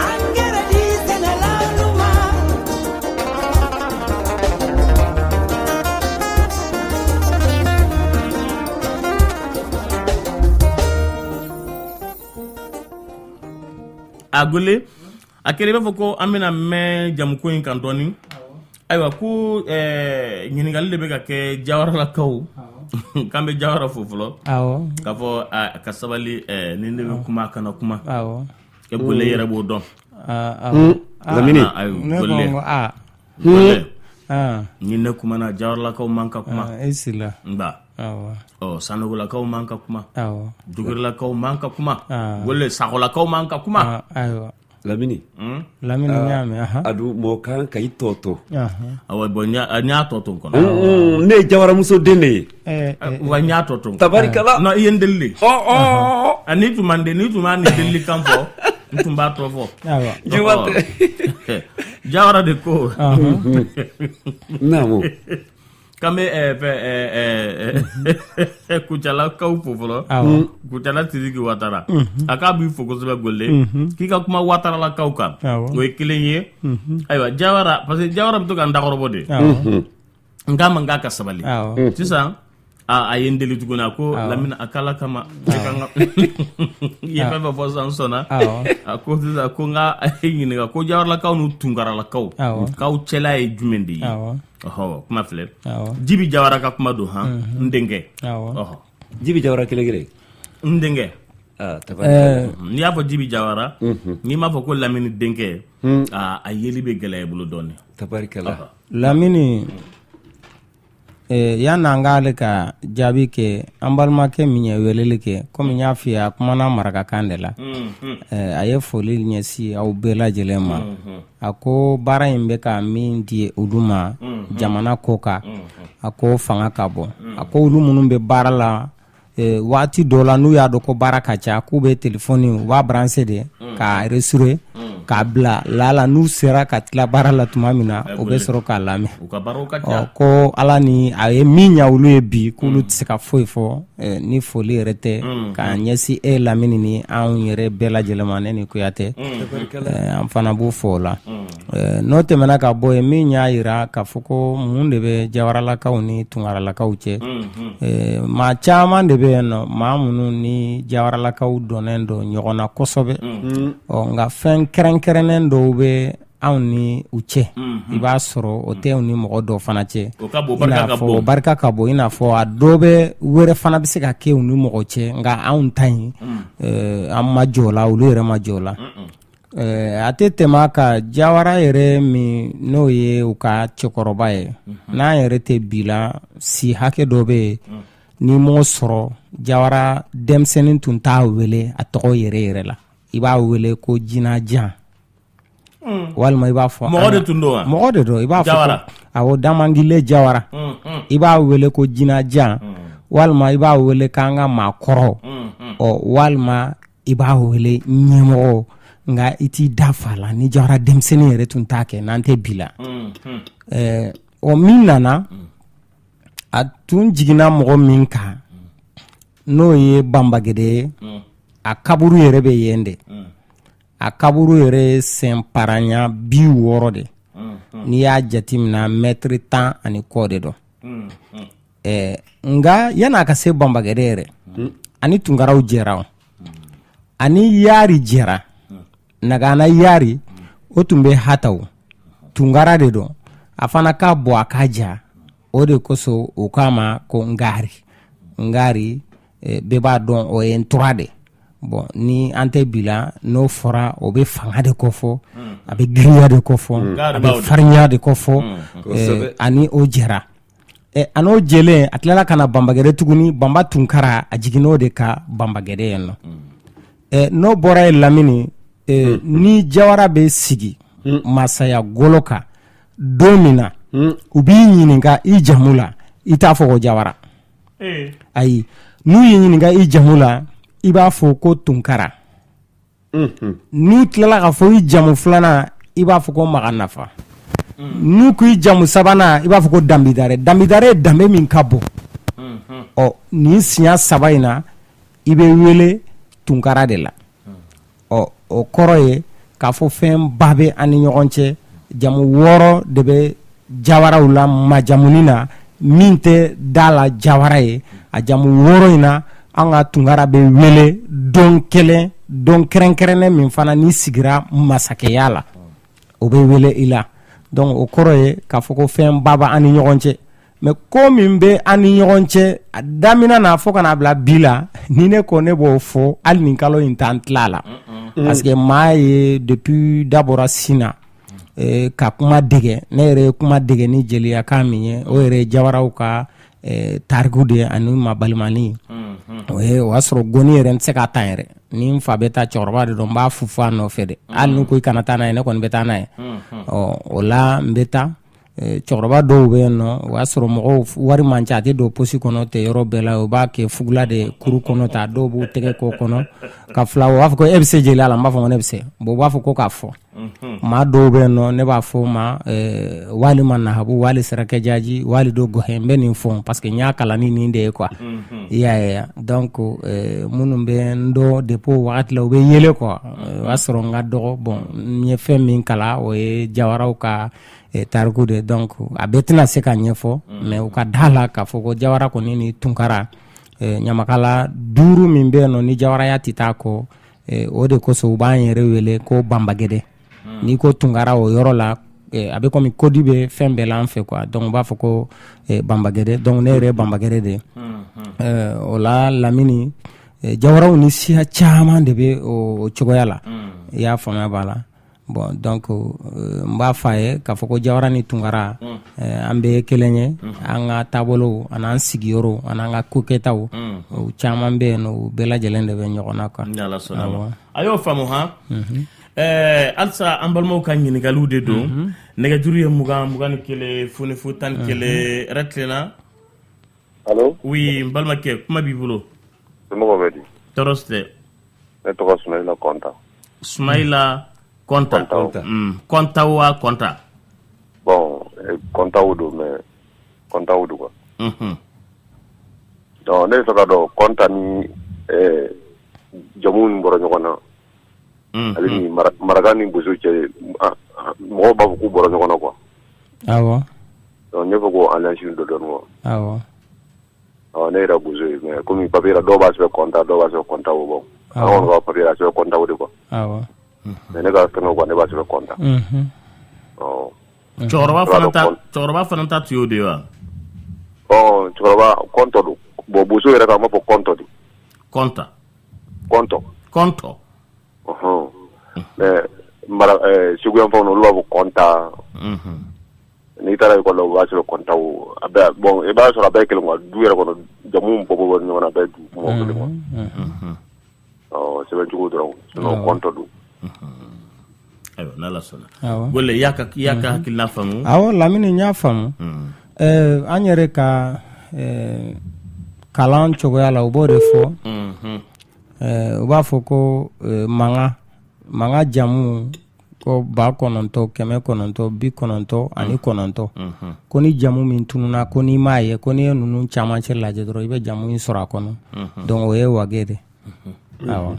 angɛrɛ di sɛnɛlalu ma. A Gole a kɛra i b'a fɔ ko an bɛna mɛn jamuko in kan dɔɔni. Ayiwa, ko ɲininkali de bɛ ka kɛ Jawaralakaw, k'an bɛ Jawara fo fɔlɔ, k'a fɔ a ka sabali, ni ne bɛ kuma a kana kuma. E Gole yɛrɛ b'o dɔn. Lamini. Ayi, Ne ko Gole. n ko aa. Gole, ni ne kumana, Jawaralakaw man ka kuma. E sila. Nba. Ɔ, Sanugulakaw man ka kuma, Dugurlakaw man ka kuma, Gole, Sakolakaw man ka kuma. Ayiwa. Lamini. Lamini, n y'a mɛn, ahan. A dun mɔgɔ kan ka i tɔ to. Awa, bɔn, n y'a tɔ to n kɔnɔ. Ne ye Jawaramuso den de ye. Wa n y'a tɔ to n kɔnɔ. Tabarikala. Non, i ye n deli de. Ɔ ɔ. A n'i tun ma n deli, n'i tun b'a nin delili kan fɔ, n tun b'a tɔ fɔ. Ayiwa. Juba tɛ. Jawara de ko. Naamu. K'an bɛ fɛ Kucalakaw fo fɔlɔ. Kucala Sidiki Watara. A k'a b'i fo kosɛbɛ Gole. K'i ka kuma Wataralakaw kan. O ye kelen ye. Ayiwa, Jawara, parce que Jawara bɛ to ka n dakɔrɔbɔ de. N k'a ma n k'a ka sabali. Sisan a ye n deli tuguni, a ko Lamini, a k'Ala kama, ne ka n ka i ye fɛn fɛn fɔ sisan, n sɔnna. A ko sisan ko n ka ɲininka ko Jawaralakaw n'u Tunkaralakaw k'aw cɛla ye jumɛn de ye? Ɔhɔ, kuma filɛ. Jibi Jawara ka kuma don han, n denkɛ. Ɔhɔ. Jibi Jawara kelen kelen. N denkɛ. Ah, tabarikala. N'i y'a fɔ Jibi Jawara, n'i m'a fɔ ko Lamini denkɛ, a yeli bɛ gɛlɛya i bolo dɔɔnin. Tabarikala. Lamini. Yan'an k'ale ka jaabi kɛ, an balimakɛ min ye weleli kɛ, komi n y'a f'i ye, a kumana marakakan de la. A ye foli ɲɛsin aw bɛɛ lajɛlen ma. A ko baara in bɛ ka min di olu ma jamana kɔkan, a ko fanga ka bon. A ko olu minnu bɛ baara la, waati dɔ la, n'u y'a dɔn ko baara ka ca, k'u bɛ telefɔni, u b'a brancher de k'a enregistrer k'a bila lala, n'u sera ka tila baara la tuma min na, u bɛ sɔrɔ k'a lamɛn. Ko Ala ni a ye min ɲɛ olu ye bi, k'olu tɛ se ka foyi fɔ ni foli yɛrɛ tɛ k'a ɲɛsin e Lamini ni anw yɛrɛ bɛɛ lajɛlen ma, ne ni Kuyatɛ, an fana b'u fo o la. N'o tɛmɛna ka bɔ yen, min y'a jira k'a fɔ ko mun de bɛ Jawaralakaw ni Tunkaralakaw cɛ, maa caman de bɛ yen nɔ, maa minnu ni Jawaralakaw donnen don ɲɔgɔn na kosɛbɛ. Ɔ nka fɛn kɛrɛnkɛrɛnnen dɔw bɛ anw ni u cɛ, i b'a sɔrɔ o tɛ ni mɔgɔ dɔw fana cɛ, o barika ka bon. I n'a fɔ a dɔw bɛ wɛrɛ fana bɛ se ka kɛ u ni mɔgɔ cɛ, nka anw ta in, an ma jɔ la, olu yɛrɛ ma jɔ la. A tɛ tɛmɛ a kan, Jawara yɛrɛ min n'o ye u ka cɛkɔrɔba ye, n'an yɛrɛ tɛ bi la, si hakɛ dɔ bɛ yen, n'i m'o sɔrɔ, Jawara denmisɛnnin tun t'a wele a tɔgɔ yɛrɛ yɛrɛ la, i b'a wele ko jinajan, walima i b'a fɔ mɔgɔ de tun don wa? Mɔgɔ de don. I b'a fɔ, awɔ, Damangile Jawara, i b'a wele ko jinajan, walima i b'a wele k'an ka maakɔrɔ, ɔ walima i b'a wele ɲɛmɔgɔ, nka i t'i da fa la. Ni Jawara denmisɛnnin yɛrɛ tun t'a kɛ, n'an tɛ bi la. O min nana, a tun jiginna mɔgɔ min kan, n'o ye Banbagɛdɛ ye, a kaburu yɛrɛ bɛ yen de. A kaburu yɛrɛ ye sen paranya 60 de. N'i y'a jateminɛ, mɛtiri 10 ani kɔ de don. Nka yan'a ka se Banbagɛdɛ yɛrɛ, ani Tunkaraw jɛra, ani Yari jɛra. Nagana Yari, o tun bɛ Hataw, Tunkara de don. A fana ka bon, a ka ja, o de kosɔn u k'a ma ko Ngari. Ngari, bɛɛ b'a dɔn, o ye ntura de. Bon, ni an tɛ bi la, n'o fɔra, o bɛ fanga de kofɔ, a bɛ girinya de kofɔ, a bɛ farinya de kofɔ. Ani o jɛra, a n'o jɛlen, a tilala ka na Banbagɛdɛ tuguni. Banba Tunkara, a jiginn'o de kan Banbagɛdɛ yen nɔ. N'o bɔra yen, Lamini, ni Jawara bɛ sigi masaya golo kan don min na, u b'i ɲininka i jamu la, i t'a fɔ ko Jawara. Ayi, n'u y'i ɲininka i jamu la, i b'a fɔ ko Tunkara. N'u tilala k'a fɔ i jamu filanan, i b'a fɔ ko Maga Nafa. N'u ko i jamu sabanan, i b'a fɔ ko Danbidare. Danbidare ye danbe min ka bon. Ɔ nin siɲɛ saba in na, i bɛ wele Tunkara de la. Ɔ o kɔrɔ ye k'a fɔ fɛnba bɛ an ni ɲɔgɔn cɛ. Jamu wɔɔrɔ de bɛ Jawaraw la majamuni na, min tɛ da la Jawara ye. A jamu wɔɔrɔ in na, an ka Tunkara bɛ wele don kelen, don kɛrɛnkɛrɛnnen min fana n'i sigira masakɛya la, o bɛ wele i la. Donc o kɔrɔ ye k'a fɔ ko fɛnba b'an ni ɲɔgɔn cɛ. Mais ko min bɛ an ni ɲɔgɔn cɛ a daminɛ na fo ka n'a bila bi la, ni ne ko ne b'o fɔ, hali nin kalo in t'an tila a la, parce que maa ye depuis da bɔra sin na ka kuma dege. Ne yɛrɛ ye kuma dege ni jeliyakan min ye, o yɛrɛ ye Jawaraw ka tariku de ye ani mabalimani. O ye, o y'a sɔrɔ goni yɛrɛ n tɛ se k'a ta yɛrɛ. Ni n fa bɛ taa, cɛkɔrɔba de don, n b'a fufu a nɔfɛ de. Hali n'u ko i kana taa n'a ye, ne kɔni bɛ taa n'a ye. Ɔ o la n bɛ taa. Cɛkɔrɔba dɔw bɛ yen nɔ, o y'a sɔrɔ mɔgɔw wari man ca, a tɛ don posi kɔnɔ tɛ yɔrɔ bɛɛ la, u b'a kɛ fugula de kuru kɔnɔ ta. Dɔw b'u tɛgɛ k'o kɔnɔ ka fila, u b'a fɔ ko e bɛ se jeliya la? N b'a fɔ ko ne bɛ se. Bon, u b'a fɔ ko k'a fɔ. Maa dɔw bɛ yen nɔ, ne b'a fɔ o ma walima nahabu wali sarakɛjaji wali do gɔhɛ. N bɛ nin fɔ parce que n y'a kalan ni nin de ye quoi, i y'a ye. Donc minnu bɛ n dɔn depuis o wagati la, u bɛ yɛlɛ quoi, o y'a sɔrɔ n ka dɔgɔ. Bon, n ye fɛn min kalan, o ye Jawaraw ka tariku de. Donc a bɛɛ tɛna se ka ɲɛfɔ, mais u ka da la k'a fɔ ko Jawara kɔni ni Tunkara, ɲamakala duuru min bɛ yen nɔ, ni jawaraya tɛ taa kɔ, o de kosɔn u b'an yɛrɛ wele ko Banbagɛdɛ. N'i ko Tunkara o yɔrɔ la, a bɛ komi code bɛ fɛn bɛɛ la an fɛ quoi. Donc u b'a fɔ ko Banbagɛdɛ. Donc ne yɛrɛ ye Banbagɛdɛ de ye. O la Lamini, Jawaraw ni siya caman de bɛ o cogoya la, i y'a faamuya b'a la. Bon donc n b'a fɔ a ye k'a fɔ ko Jawara ni Tunkara an bɛɛ ye kelen ye, an ka taabolow an'an sigiyɔrɔw an'an ka kokɛtaw, o caman bɛ yen, o bɛɛ lajɛlen de bɛ ɲɔgɔn na quoi. Ni Ala sɔnna ma, a y'o faamu han. Halisa an balimaw ka ɲininkaliw de don. Nɛgɛjuru ye 20 21 00 11. Hɛrɛ tilenna. Allo? Oui, n balimakɛ, kuma b'i bolo. Somɔgɔw bɛ di? Tɔɔrɔ si tɛ. Ne tɔgɔ Sumayila Kɔnta. Sumayila Kɔnta. Kɔnta. Kɔnta wa Kɔnta? Bon, Kɔntaw don, mais Kɔntaw don quoi. Donc ne bɛ fɛ ka dɔn Kɔnta ni jamu min bɔra ɲɔgɔn na. Ale ni maraka ni bozo cɛ, mɔgɔw b'a fɔ k'u bɔra ɲɔgɔn na quoi. Awɔ. Donc ne fɛ ko alliance dɔ dɔɔnin quoi. Awɔ. Ɔ, ne yɛrɛ bozo ye, mais komi papier la dɔw b'a sɛbɛn Kɔnta, dɔw b'a sɛbɛn Kɔntaw, bon. An kɔni ka papier la a sɛbɛn Kɔntaw de quoi. Awɔ. Mais ne ka fɛngɛ quoi, ne b'a sɛbɛn Kɔnta. Ɔ. Cɛkɔrɔba fana ta, cɛkɔrɔba fana ta tun y'o de ye wa? Ɔ, cɛkɔrɔba Kɔntɔ don. Bon, bozo yɛrɛ kan, an b'a fɔ Kɔntɔ de. Kɔnta. Kɔntɔ. Kɔntɔ. Ɔhɔn. Mais mara Segu yan fanw olu b'a fɔ Kɔnta. N'i taara école la, u b'a sɛbɛn Kɔntaw. A bɛɛ, bon, i b'a sɔrɔ a bɛɛ ye kelen quoi, du yɛrɛ kɔnɔ jamu bɔ bɔ ɲɔgɔn na, a bɛɛ ye du mɔgɔ kelen quoi. Ɔ, sɛbɛn cogo dɔrɔn, sinon Kɔntɔ don. Ayiwa, n'Ala sɔnna. Gole, i y'a ka hakilina faamu? Awɔ, Lamini, n y'a faamu. An yɛrɛ ka kalan cogoya la, u b'o de fɔ. U b'a fɔ ko manga jamu ko 9 999 ko ni jamu min tununa, ko n'i m'a ye, ko n'i ye ninnu camancɛ lajɛ dɔrɔn, i bɛ jamu in sɔrɔ a kɔnɔ. Donc o ye wage de. Awɔ.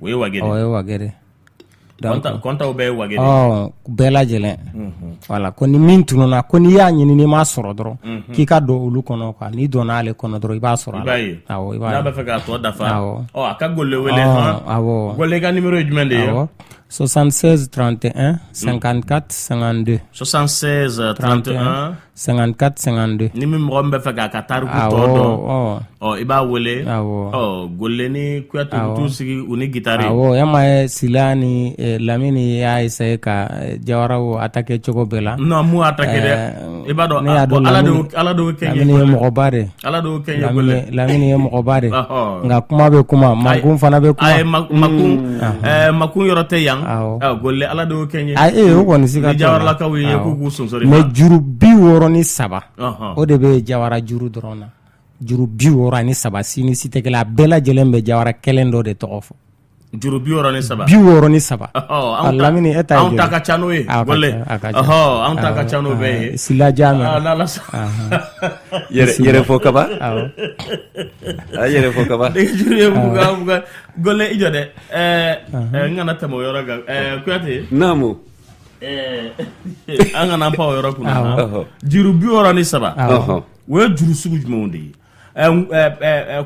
O ye wage de. O ye wage de. Kɔntaw bɛɛ ye wage de. Ɔ, bɛɛ lajɛlen. Voilà, ko ni min tununa, ko n'i y'a ɲini, n'i m'a sɔrɔ dɔrɔn, k'i ka don olu kɔnɔ quoi. N'i donna ale kɔnɔ dɔrɔn, i b'a sɔrɔ a I la. b'a ye. Awɔ, i b'a N'a ye. b'a fɛ k'a tɔ dafa. Awɔ. Ɔ, a ka Gole wele han. Awɔ. Gole ka numéro ye jumɛn de ye? Awɔ. 76 31 54 52. 76 31 54 52. Ni min mɔgɔ min bɛ fɛ k'a ka tariku tɔ dɔn, ɔ, i b'a wele. Ɔ, Gole ni Kuyate u t'u sigi u ni gitari. Awɔ, e ma ye Sila ni Lamini y'a essayer ka Jawaraw attaquer cogo bɛɛ la. Non, mun attaquer dɛ? I b'a dɔn Ne y'a dɔn. Ala de Ala de y'o kɛ n ye. Lamini ye mɔgɔba de. Ala de y'o kɛ n ye, Gole. Lamini ye mɔgɔba de. Nka kuma bɛ kuma, Makun fana bɛ kuma. Ayi, Makun, Makun yɔrɔ tɛ yan. Gole, Ala de y'o kɛ n ye. Ayi, o kɔni siga Ni t'o la. Jawaralakaw ye k'u k'u sonsori. Mais juru 63, o de bɛ Jawara juru dɔrɔn na. Juru 63, si ni si tɛ kelen, a bɛɛ lajɛlen bɛ Jawara kelen dɔ de tɔgɔ fɔ. Juru 63. 63. Lamini, e ta ye Anw ta ka ca n'o ye, Gole. Anw ta ka ca n'o bɛɛ ye. Sila Jame. N'Ala Yɛrɛ fɔ kaba. A yɛrɛ fɔ kaba. Juru ye 20 20. Gole, i jɔ dɛ. N kana tɛmɛ o yɔrɔ kan. Kuyate. Naamu. An kana an pan o yɔrɔ kunna. Juru 63. O ye juru sugu jumɛnw de ye?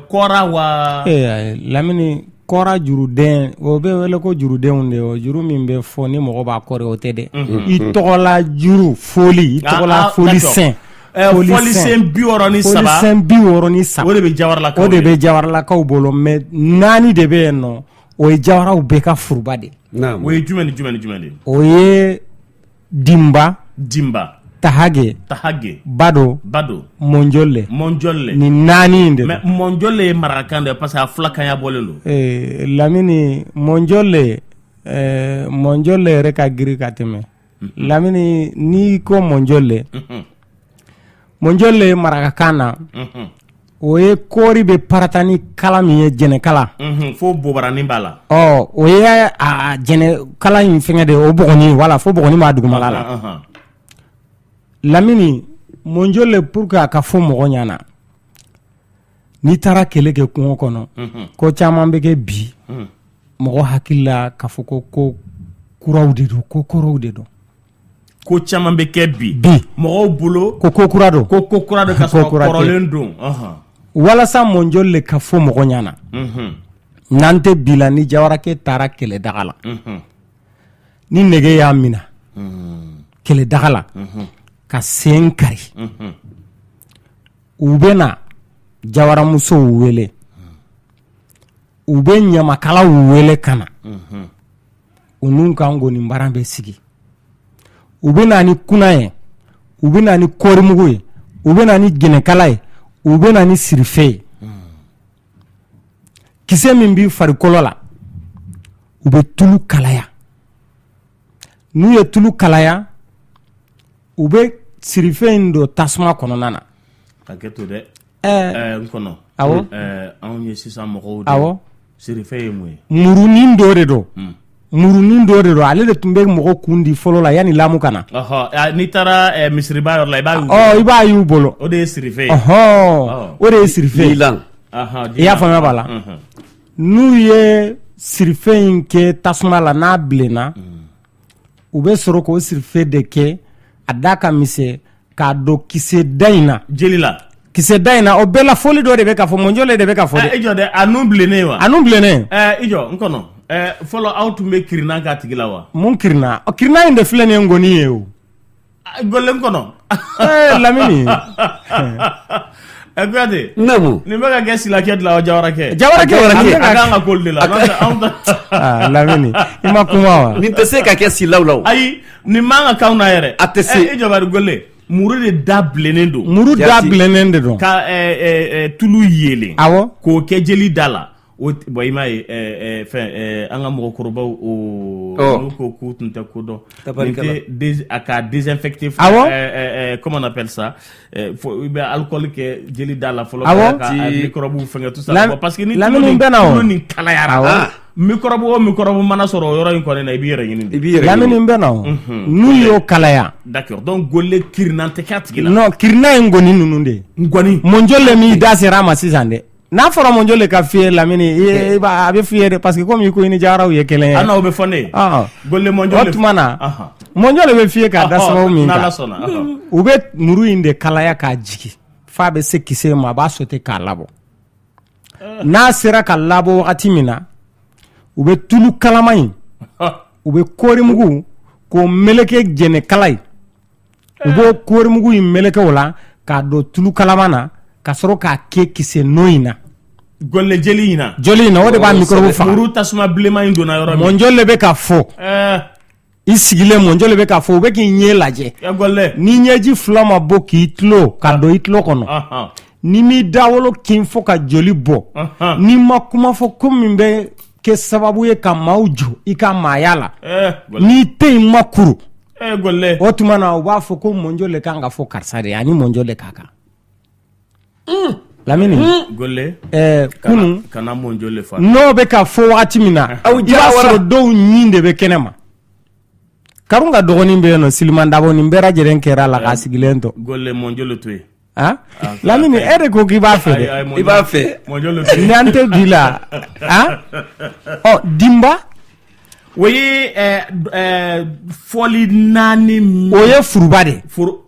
Kɔra wa? Lamini, kɔra juruden, o bɛ wele ko jurudenw de. O juru min bɛ fɔ ni mɔgɔ b'a kɔrɔ, o tɛ dɛ. I tɔgɔla juru foli, i tɔgɔla foli sen. Fɔlisen 63. Fɔlisen 63. O de bɛ Jawaralakaw. O de bɛ Jawaralakaw bolo, mais naani de bɛ yen nɔ, o ye Jawaraw bɛɛ ka furuba de. O ye jumɛn ni jumɛn ni jumɛn de ye? O ye Dinba. Dinba. Tahage. Tahage. Bado. Bado. Mɔnjɔle. Mɔnjɔle. Nin naani in de. Mais Mɔnjɔle ye marakakan de ye, parce que a fulakanya bɔlen don. Lamini, Mɔnjɔle, Mɔnjɔle yɛrɛ ka girin ka tɛmɛ. Lamini, n'i ko Mɔnjɔle, Mɔnjɔle ye marakakan na, o ye kɔɔri bɛ parata ni kala min ye, jɛnɛkala. Fo bobaranin b'a la. Ɔ, o ye a jɛnɛkala in fɛngɛ de, o bɔgɔnin, wala fo bɔgɔnin b'a dugumala la. Lamini, Mɔnjɔle, pour que a ka fɔ mɔgɔ ɲɛna, n'i taara kɛlɛ kɛ kungo kɔnɔ, ko caman bɛ kɛ bi, mɔgɔ hakili la k'a fɔ ko ko kuraw de don, ko kɔrɔw de don. Ko caman bɛ kɛ bi. Bi. Mɔgɔw bolo. Ko ko kura don. Ko ko kura don, ka sɔrɔ kɔrɔlen don. Walasa Mɔnjɔle ka fɔ mɔgɔ ɲɛna, n'an tɛ bi la, ni Jawarakɛ taara kɛlɛdaga la, ni nɛgɛ y'a minɛ kɛlɛdaga la ka sen kari, u bɛ na jawaramusow wele, u bɛ ɲamakalaw wele ka na. U n'u ka ngɔninbaran bɛ sigi, u bɛ na ni kuna ye, u bɛ na ni kɔɔrimugu ye, u bɛ na ni jɛnɛkala ye, u bɛ na ni sirife ye. Kisɛ min b'i farikolo la, u bɛ tulu kalaya. N'u ye tulu kalaya, u bɛ sirife in don tasuma kɔnɔna na. Hakɛ to dɛ. N kɔnɔ, awɔ, anw ye sisan mɔgɔw. Awɔ. Sirife ye mun ye? Murunin dɔ de don, murunin dɔ de don. Ale de tun bɛ mɔgɔ kun di fɔlɔ la yanni lamu ka na. N'i taara misiriba yɔrɔ la, i b'a i b'a y'u bolo. O de ye sirife ye. O de ye sirife ye. I y'a faamuya b'a la. N'u ye sirife in kɛ tasuma la, n'a bilenna, u bɛ sɔrɔ k'o sirife de kɛ a da ka misɛn k'a don kisɛ da in na. Jeli la. Kisɛ da in na, o bɛɛ la fɔli dɔ de bɛ ka fɔ, mɔnjɔlen de bɛ ka fɔ dɛ. I jɔ dɛ, a nun bilennen wa? A nun bilennen. I jɔ n kɔnɔ, fɔlɔ aw tun bɛ kirinan k'a tigi la wa? Mun kirinan? Kirinan in de filɛ nin ye, ngɔni ye o. Gɔlen kɔnɔ. Lamini. Ɛ Kuyate. Naamu. Nin bɛ ka kɛ silakɛ de la wa jawarakɛ? Jawarakɛ. A kan ka k'olu de la. Aa Lamini, i ma kuma wa? Nin tɛ se ka kɛ silaw la o. Ayi, nin man ka k'anw na yɛrɛ. A tɛ se. I jɔ bari Gɔle, muru de da bilennen don. Muru da bilennen de don. Ka tulu yeelen. Awɔ. K'o kɛ jeli da la. O bon, i m'a ye fɛn, an ka mɔgɔkɔrɔbaw, o n'u ko k'u tun tɛ ko dɔn. Nin tɛ a ka désinfecter. Awɔ. Comment on appelle ça? I bɛ alcool kɛ jeli da la fɔlɔ. Awɔ. Ka microbe fɛngɛ tout ça. Parce que ni Lamini bɛ na o. tulu nin kalayara. Microbe o microbe mana sɔrɔ o yɔrɔ in kɔni na, i b'i yɛrɛ ɲini de. I b'i yɛrɛ ɲini. Lamini bɛ na o. N'u y'o kalaya. D'accord, donc gole kirinan tɛ k'a tigi la. Non, kirinan ye ngɔni ninnu de ye. Ngɔni. Mɔnjɔlen min da sera a ma sisan dɛ. N'a fɔra mɔnjɔlen ka f'i ye Lamini, a bɛ f'i ye dɛ, parce que komi i ko i ni jawaraw ye kelen ye. Ah non, o bɛ fɔ ne ye. Gole mɔnjɔlen. O tuma na mɔnjɔlen bɛ f'i ye k'a da sababu min kan. U bɛ muru in de kalaya k'a jigin f'a bɛ se kisɛ ma, a b'a sauter k'a labɔ. N'a sera ka labɔ wagati min na, u bɛ tulu kalama in, u bɛ kɔɔrimugu k'o meleke jɛnɛkala ye. U b'o kɔɔrimugu in meleke o la k'a don tulu kalama na, ka sɔrɔ k'a kɛ kisɛ nɔ in na. Gɔlɛ jeli in na. Joli in na, o de b'a microbe faga. Muru tasuma bilenman in donna yɔrɔ min. Mɔnjɔlen bɛ ka fɔ. I sigilen, mɔnjɔlen bɛ k'a fɔ, u bɛ k'i ɲɛ lajɛ. Ni ɲɛji fila ma bɔ k'i tulo ka don i tulo kɔnɔ, n'i m'i dawolo kin fo ka joli bɔ, n'i ma kuma fɔ ko min bɛ kɛ sababu ye ka maaw jɔ i ka maaya la, n'i tɛ yen ma kuru, o tuma na u b'a fɔ ko mɔnjɔlen kan ka fɔ karisa de ye, ani mɔnjɔlen ka kan. Lamini, kunun n'o bɛ ka fɔ wagati min na, i b'a sɔrɔ dɔw ɲin de bɛ kɛnɛ ma. Karun ka dɔgɔnin bɛ yen nɔ, Siliman Dabo, nin bɛɛ lajɛlen kɛra a la k'a sigilen to. Lamini, e de ko k'i b'a fɛ dɛ. I b'a fɛ. Ni an tɛ bi la, ɔ dinba. O ye fɔli naani. O ye furuba de.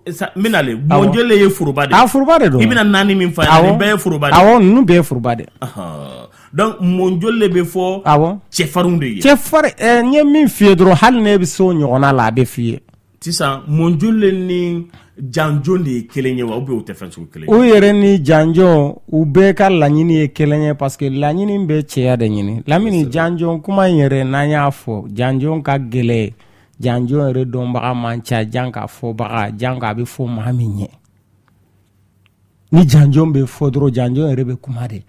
N bɛna le mɔnjɔlen ye foroba de. A foroba de don. I bɛna naani min fɔ nin bɛɛ ye foroba de. Awɔ, ninnu bɛɛ ye foroba de. Donc mɔnjɔlen bɛ fɔ. Awɔ. Cɛfarinw de ye. Cɛfarin, n ye min f'i ye dɔrɔn, hali n'e bɛ se o ɲɔgɔnna la, a bɛ f'i ye. Sisan mɔnjɔlen ni janjo de ye kelen ye wa, ou bien u tɛ fɛn sugu kelen ye? U yɛrɛ ni janjo, u bɛɛ ka laɲini ye kelen ye, parce que laɲini bɛ cɛya de ɲini. Lamini, janjo kuma in yɛrɛ, n'an y'a fɔ, janjo ka gɛlɛn. Janjo yɛrɛ dɔnbaga man ca, jan k'a fɔbaga, jan k'a bɛ fɔ maa min ɲɛ. Ni janjo bɛ fɔ dɔrɔn, janjo yɛrɛ bɛ kuma de.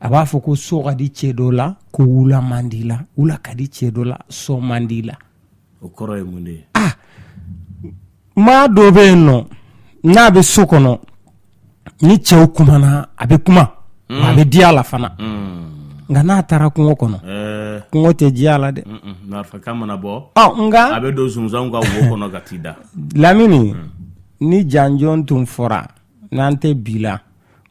A b'a fɔ ko so ka di cɛ dɔ la, ko wula man di la, wula ka di cɛ dɔ la, so man di la. O kɔrɔ ye mun de ye? Ah, maa dɔ bɛ yen nɔ, n'a bɛ so kɔnɔ, ni cɛw kumana, a bɛ kuma, a bɛ diya a la fana. Nka n'a taara kungo kɔnɔ, kungo tɛ diya a la dɛ. Marifakan mana bɔ, nka a bɛ don sunsanw ka wo kɔnɔ ka t'i da. Lamini, ni janjo tun fɔra, n'an tɛ bi la,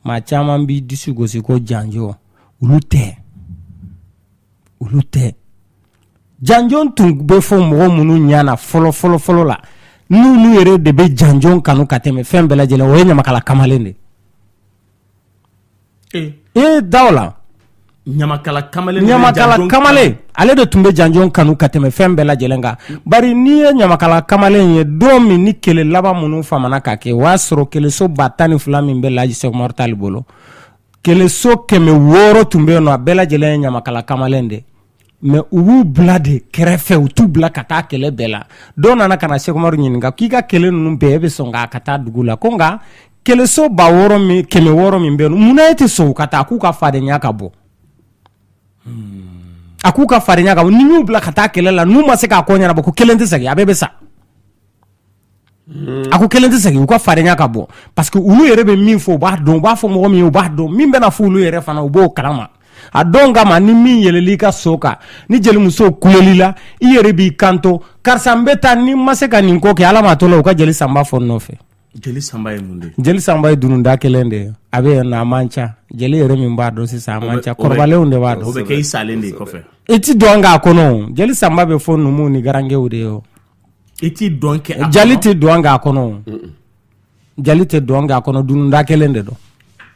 maa caman b'i disi gosi ko janjo. Olu tɛ, olu tɛ. Janjo tun bɛ fɔ mɔgɔ minnu ɲɛ na fɔlɔ fɔlɔ fɔlɔ la, n'olu yɛrɛ de bɛ janjo kanu ka tɛmɛ fɛn bɛɛ lajɛlen, o ye ɲamakala kamalen de ye. E da o la. Ɲamakala kamalen. Ɲamakala kamalen, ale de tun bɛ janjo kanu ka tɛmɛ fɛn bɛɛ lajɛlen kan. Bari n'i ye ɲamakala kamalen ye, don min ni kɛlɛ laban minnu famana ka kɛ, o y'a sɔrɔ kɛlɛso 12,000 min bɛ Laji Sɛki Umaru Tali bolo, kɛlɛso 600 tun bɛ yen nɔ, a bɛɛ lajɛlen ye ɲamakala kamalen de. Mais u b'u bila de kɛrɛfɛ, u t'u bila ka taa kɛlɛ bɛɛ la. Dɔw nana ka na Sɛkumaru ɲininka k'i ka kɛlɛ ninnu bɛɛ, e bɛ sɔn k'a ka taa dugu la, ko nka kɛlɛso 6000 min, 600 min bɛ yen, munna e tɛ sɔn u ka taa? K'u ka fadenya ka bon. A k'u ka fadenya ka bon. Ni y'u bila ka taa kɛlɛ la, n'u ma se k'a ko ɲɛnabɔ, ko kelen tɛ segin, a bɛɛ bɛ sa. A ko kelen tɛ segin, u ka fadenya ka bon, parce que olu yɛrɛ bɛ min fɔ, u b'a dɔn. U b'a fɔ mɔgɔ min ye, u b'a dɔn. Min bɛna fɔ olu yɛrɛ fana, u b'o kalama. A don kama, ni min yɛlɛl'i ka so kan, ni jelimuso kuleli la, i yɛrɛ b'i kanto: karisa, n bɛ taa, ni n ma se ka nin ko kɛ, Ala m'a to la, u ka jeli sanba fɔ n nɔfɛ. Jeli sanba ye mun de ye? Jeli sanba ye dununda kelen de ye. A bɛ yen nɔ, a man ca. Jeli yɛrɛ min b'a dɔn sisan, a man ca, kɔrɔbalenw de b'a dɔn. O bɛ kɛ i salen de ye kɔfɛ. I ti dɔn k'a kɔnɔ. Jeli sanba bɛ fɔ numuw ni garankɛw de ye o. I ti dɔn kɛ a Jali tɛ dɔn k'a kɔnɔ, jali tɛ dɔn k'a kɔnɔ, dununda kelen de don.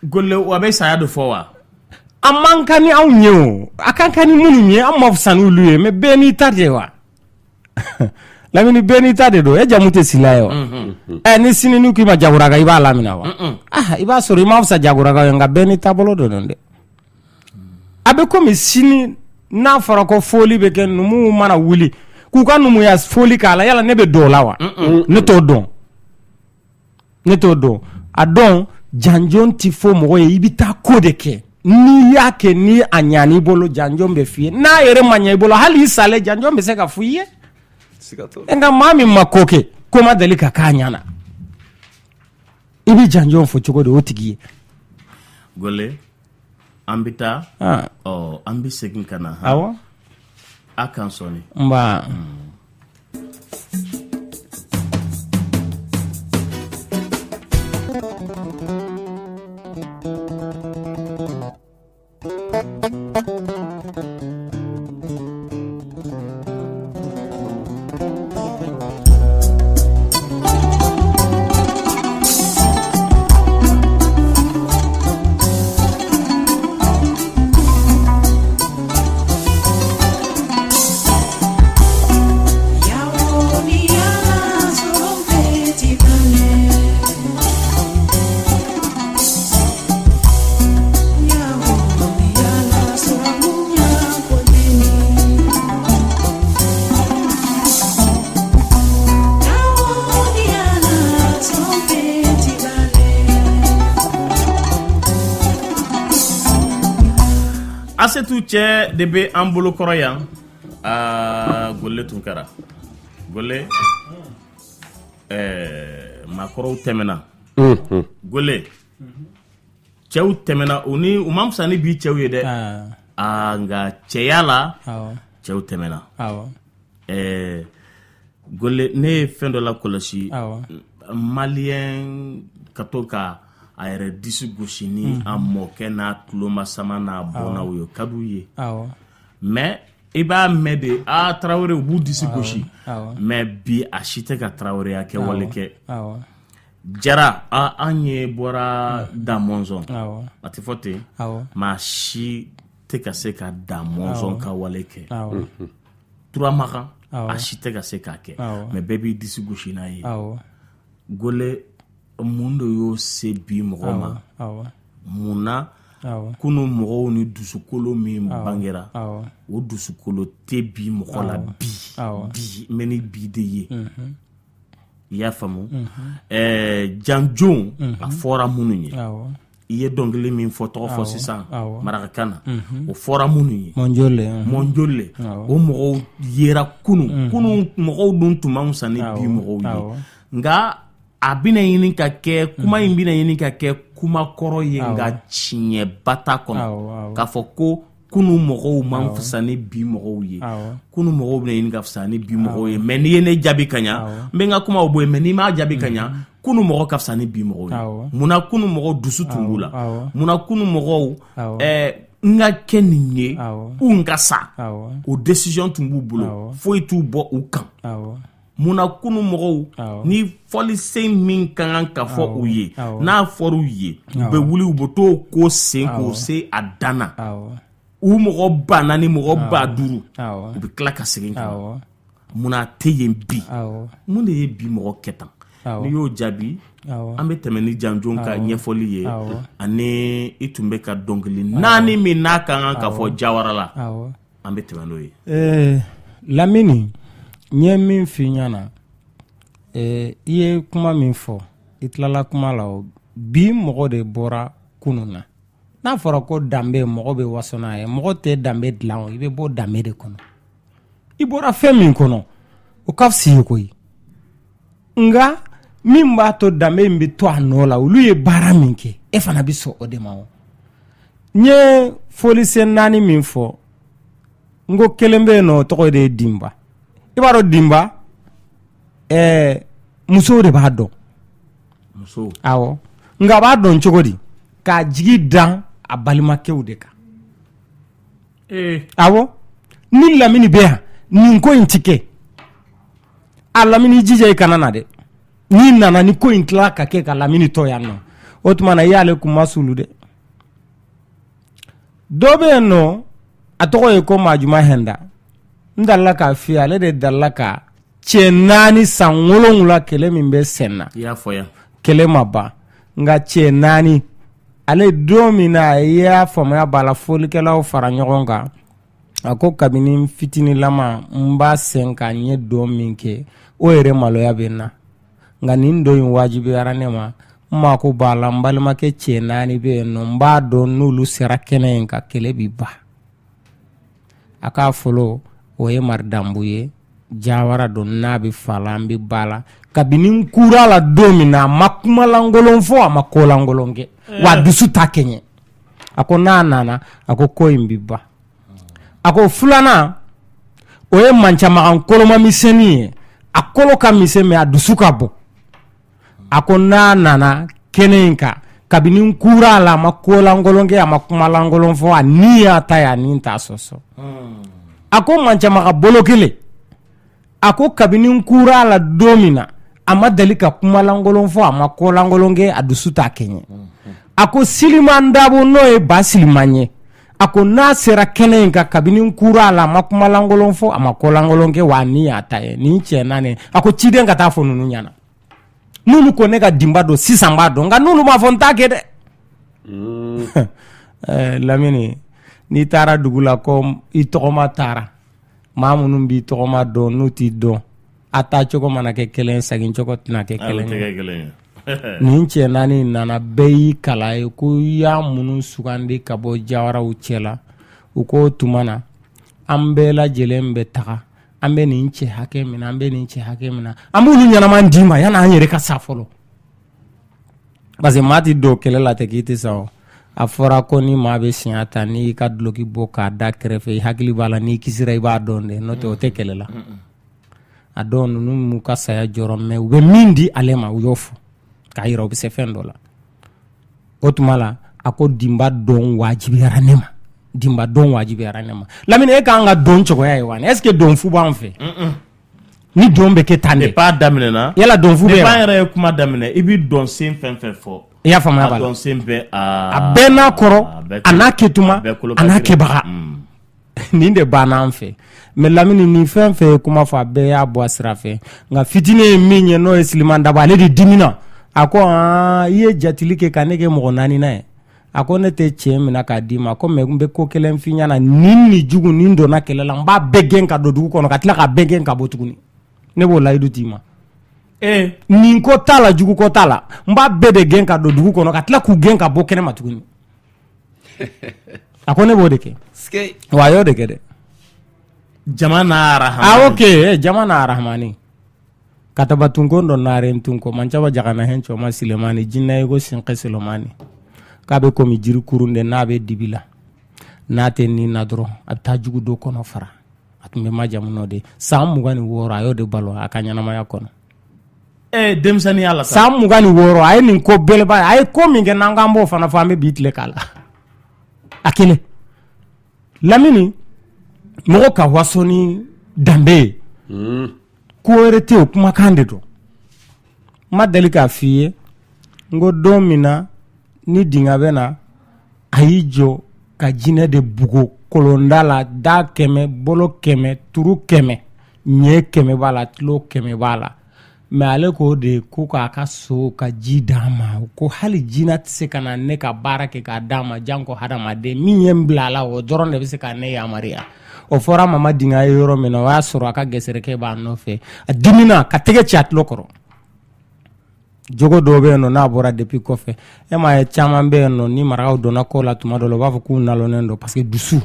Gole, wa bɛ saya de fɔ wa? A man kan ni anw ye o, a kan ka ni minnu ye, an ma fisa n'olu ye. Mais bɛɛ n'i ta de wa, Lamini, bɛɛ n'i ta de don. E jamu tɛ Sila ye wa? Ɛ, ni sini n'u k'i ma Jagoraka, i b'a lamina wa? Ah, i b'a sɔrɔ i ma fisa Jagoraka ye, nka bɛɛ n'i taabolo de don dɛ. A bɛ komi sini n'a fɔra ko foli bɛ kɛ, numuw mana wuli k'u ka numuya foli k'a la, yala ne bɛ don o la wa? Ne t'o dɔn, ne t'o dɔn. A dɔn janjon tɛ fɔ mɔgɔ ye, i bɛ taa ko de kɛ. N'i y'a kɛ, ni a ɲan'i bolo, janjon bɛ f'i ye. N'a yɛrɛ ma ɲɛ i bolo, hali i salen, janjon bɛ se ka f'i ye. Nka maa min ma ko kɛ, ko ma deli ka k'a ɲɛ na, i bɛ janjon fɔ cogo di o tigi ye? Gole, an bɛ taa, ɔ, an bɛ segin ka na. Awɔ. A kan sɔɔni. Nba. Asetu cɛ de bɛ an bolo kɔrɔ yan. Aa, Gole Tunkara, Gole, ɛɛ, maakɔrɔw tɛmɛna. Gole, cɛw tɛmɛna, u ni u man fisa ni bi cɛw ye dɛ. Aa, nka cɛya la, cɛw tɛmɛna. Ɛɛ, Gole, ne ye fɛn dɔ la kɔlɔsi. Maliyɛn ka to ka a yɛrɛ disi gosi ni a mɔkɛ n'a tulomasama n'a bɔnnaw ye, o ka d'u ye. Mais i b'a mɛn de, aa, tarawele, u b'u disi gosi. Mais bi, a si tɛ ka taraweleya kɛ wale kɛ. Jara, an ye bɔra da mɔnzɔn, a tɛ fɔ ten, maa si tɛ ka se ka da mɔnzɔn ka wale kɛ. Turamakan, a si tɛ ka se k'a kɛ, mais bɛɛ b'i disi gosi n'a ye. Gole, mun de y'o se bi mɔgɔ ma? Mun na kunun mɔgɔw ni dusukolo min bangera, o dusukolo tɛ bi mɔgɔ la bi? Bi n bɛ ni bi de ye, i y'a faamu? Janjon, a fɔra minnu ye, i ye dɔnkili min fɔ, tɔgɔ fɔ sisan marakakan na, o fɔra minnu ye, mɔnjole, o mɔgɔw yera kunun. Kunun mɔgɔw dun tun man fisa ni bi mɔgɔw ye, nka a bɛna ɲini ka kɛ kuma in bɛna ɲini ka kɛ kuma kɔrɔ ye, nka tiɲɛba t'a kɔnɔ k'a fɔ ko kunun mɔgɔw man fisa ni bi mɔgɔw ye. Kunun mɔgɔw bɛna ɲini ka fisa ni bi mɔgɔw ye. Mais n'i ye ne jaabi ka ɲa, n bɛ n ka kumaw bɔ yen. Mais n'i m'a jaabi ka ɲa, kunun mɔgɔ ka fisa ni bi mɔgɔw ye. Munna kunun mɔgɔw dusu tun b'u la? Munna kunun mɔgɔw, n ka kɛ nin ye ou n ka sa, o décision tun b'u bolo, foyi t'u bɔ u kan? Munna kunun mɔgɔw, ni fɔlisen min ka kan ka fɔ u ye, n'a fɔra u ye, u bɛ wuli, u bɛ t'o ko sen k'o se a dan na, u mɔgɔ 4000, mɔgɔ 5000, u bɛ tila ka segin ka na? Munna a tɛ yen bi? Mun de ye bi mɔgɔ kɛ tan? N'i y'o jaabi, an bɛ tɛmɛ ni janjon ka ɲɛfɔli ye, ani i tun bɛ ka dɔnkili naani min n'a ka kan ka fɔ jawara la. An bɛ tɛmɛ n'o ye. Lamini, n ye min f'i ɲɛna, i ye kuma min fɔ, i tilala kuma la, o bi mɔgɔ de bɔra kunun na. N'a fɔra ko danbe, mɔgɔ bɛ waso n'a ye. Mɔgɔ tɛ danbe dilan o, i bɛ bɔ danbe de kɔnɔ. I bɔra fɛn min kɔnɔ, o ka fisa i ye koyi. Nka min b'a to danbe in bɛ to a nɔ la, olu ye baara min kɛ, e fana bɛ sɔn o de ma. O n ye fɔlisen naani min fɔ, n ko kelen bɛ yen nɔ, o tɔgɔ de ye dinba. I b'a dɔn dinba, musow de b'a dɔn. Musow? Awɔ. Nka a b'a dɔn cogo di? K'a jigi dan a balimakɛw de kan. Awɔ, ni Lamini bɛ yan, nin ko in ti kɛ. A Lamini, i jija i kana na dɛ. N'i nana ni ko in tila ka kɛ ka Lamini to yan nɔ, o tuma na i y'ale kunma sulu dɛ. Dɔ bɛ yen nɔ, a tɔgɔ ye ko Majuma Hɛnda. N dalila k'a f'i ye, ale de dalila ka cɛ naani san 7 kɛlɛ min bɛ sen na. I y'a fɔ yan. Kɛlɛ ma ban, nka cɛ naani, ale don min na a y'a faamuya b'a la, fɔlikɛlaw fara ɲɔgɔn kan, a ko kabini n fitinilama n b'a sen kan, n ye dɔn min kɛ, o yɛrɛ maloya bɛ n na, nka nin dɔn in wajibiyara ne ma, n mako b'a la, n balimakɛ cɛ naani bɛ yen nɔ, n b'a dɔn n'olu sera kɛnɛ in kan, kɛlɛ bi ban. A k'a fɔlɔ, o ye Maridanbu ye, jawara don, n'a bɛ fa la, an bɛ ba la. Kabini n kura la don min na, a ma kumalankolon fɔ, a ma kolankolon kɛ, wa dusu t'a kɛɲɛ. A ko n'a nana, a ko ko in bi ban. A ko filanan, o ye Mancamagan koloma misɛnnin ye, a kolo ka misɛn mais a dusu ka bon. A ko n'a nana kɛnɛ in kan, kabini n kura la, a ma kolankolon kɛ, a ma kumalankolon fɔ, a ni y'a ta ye, a ni t'a sɔsɔ. A ko Mancamaga bolo kelen, a ko kabini n kura la don min na, a ma deli ka kumalankolon fɔ, a ma kolankolon kɛ, a dusu t'a kɛɲɛ. A ko Siliman Dabo, n'o ye Ba Siliman ye, a ko n'a sera kɛnɛ in kan, kabini n kura la, a ma kumalankolon fɔ, a ma kolankolon kɛ, wa a ni y'a ta ye. Nin cɛ naani, a ko ciden ka taa fɔ ninnu ɲɛna, n'olu ko ne ka dinba dɔn sisan, b'a dɔn, nka n'olu m'a fɔ, n t'a kɛ dɛ. Lamini, n'i taara dugu la ko i tɔgɔma taara, maa minnu b'i tɔgɔma dɔn, n'u t'i dɔn, a taa cogo mana kɛ kelen, segin cogo tɛna kɛ kelen ye. Nin cɛ naani nana, bɛɛ y'i kala ye ko i y'a minnu sugandi ka bɔ jawaraw cɛ la. U ko o tuma na, an bɛɛ lajɛlen bɛ taga, an bɛ nin cɛ hakɛ min na, an bɛ nin cɛ hakɛ min na, an b'olu ɲɛnama d'i ma yanni an yɛrɛ ka sa fɔlɔ, parce que maa tɛ don kɛlɛ la tɛ k'i tɛ sa. O a fɔra ko ni maa bɛ siɲɛ ta, n'i y'i ka duloki bɔ k'a da kɛrɛfɛ, i hakili b'a la, n'i kisira i b'a dɔn dɛ, n'o tɛ o tɛ kɛlɛ la. A dɔn ninnu m'u ka saya jɔrɔ, mais u bɛ min di ale ma, u y'o fɔ k'a yira u bɛ se fɛn dɔ la. O tuma la, a ko dinba dɔn wajibiyara ne ma, dinba dɔn wajibiyara ne ma. Lamini, e k'an ka dɔn cogoya ye wa? Est ce que dɔn fu b'an fɛ? Ni dɔn bɛ kɛ tan de. Depuis a daminɛna. Yala dɔn fu bɛ yan? Depuis an yɛrɛ ye kuma daminɛ, i bɛ dɔn sen fɛn fɛn fɔ. I y'a faamuya b'a la. A dɔn sen bɛɛ a bɛɛ n'a kɔrɔ, a n'a kɛtuma, a n'a kɛbaga. Nin de banna an fɛ. Mais Lamini, nin fɛn fɛn ye kuma fɔ, a bɛɛ y'a bɔ a sira fɛ. Nka fitinin ye min ye, n'o ye Siliman Dabo, ale de dimina. A ko aa, i ye jatili kɛ ka ne kɛ mɔgɔ naaninan ye. A ko ne tɛ cɛ minɛ k'a d'i ma. Ko mais n bɛ ko kelen f'i ɲɛna, nin ni jugu nin donna kɛlɛ la, n b'a bɛɛ gɛn ka don dugu kɔnɔ, ka tila k'a bɛɛ gɛn ka bɔ tuguni. Ne b'o layidu d'i ma. Nin ko t'a la, jugu ko t'a la, n b'a bɛɛ de gɛn ka don dugu kɔnɔ, ka tila k'u gɛn ka bɔ kɛnɛ ma tuguni. A ko ne b'o de kɛ. Wa a y'o de kɛ dɛ. Jama n'a arahamani. Ah ok, jama n'a arahamani. Kataba tunko dɔ naaren tunko mancaba jagana hɛn cɔma silemani jinɛ ye ko sinke silomani k'a bɛ komi jirikurun de, n'a bɛ dibi la, n'a tɛ nin na dɔrɔn, a bɛ taa jugu dɔ kɔnɔ fara. A tun bɛ majamu n'o de. San 26, a y'o de balo a ka ɲɛnamaya kɔnɔ. Denmisɛnninya la. San 26, a ye nin ko beleba ye. A ye ko min kɛ, n'an k'an b'o fana fɔ, an bɛ bi tile k'a la. A kelen, Lamini, mɔgɔ ka waso ni danbe ye, ko wɛrɛ tɛ, o kumakan de don. N ma deli k'a f'i ye, n ko don min na ni dinga bɛ na, a y'i jɔ ka jinɛ de bugo kolonda la, da 100, bolo 100, turu 100, ɲɛ 100 b'a la, tulo 100 b'a la. Mais ale k'o de ko k'a ka so ka ji d'a ma, ko hali jinɛ tɛ se ka na ne ka baara kɛ k'a d'a ma, janko hadamaden min ye n bila a la, o dɔrɔn de bɛ se ka ne yamaruya. O fɔra Mama Dinga ye yɔrɔ min na, o y'a sɔrɔ a ka gɛsɛrɛkɛ b'a nɔfɛ. A dimina ka tɛgɛ ci a tulo kɔrɔ. Jogo dɔw bɛ yen nɔ, n'a bɔra depuis kɔfɛ, e m'a ye, caman bɛ yen nɔ, ni marakaw donna ko la tuma dɔ la, u b'a fɔ k'u nalonnen don, parce que dusu,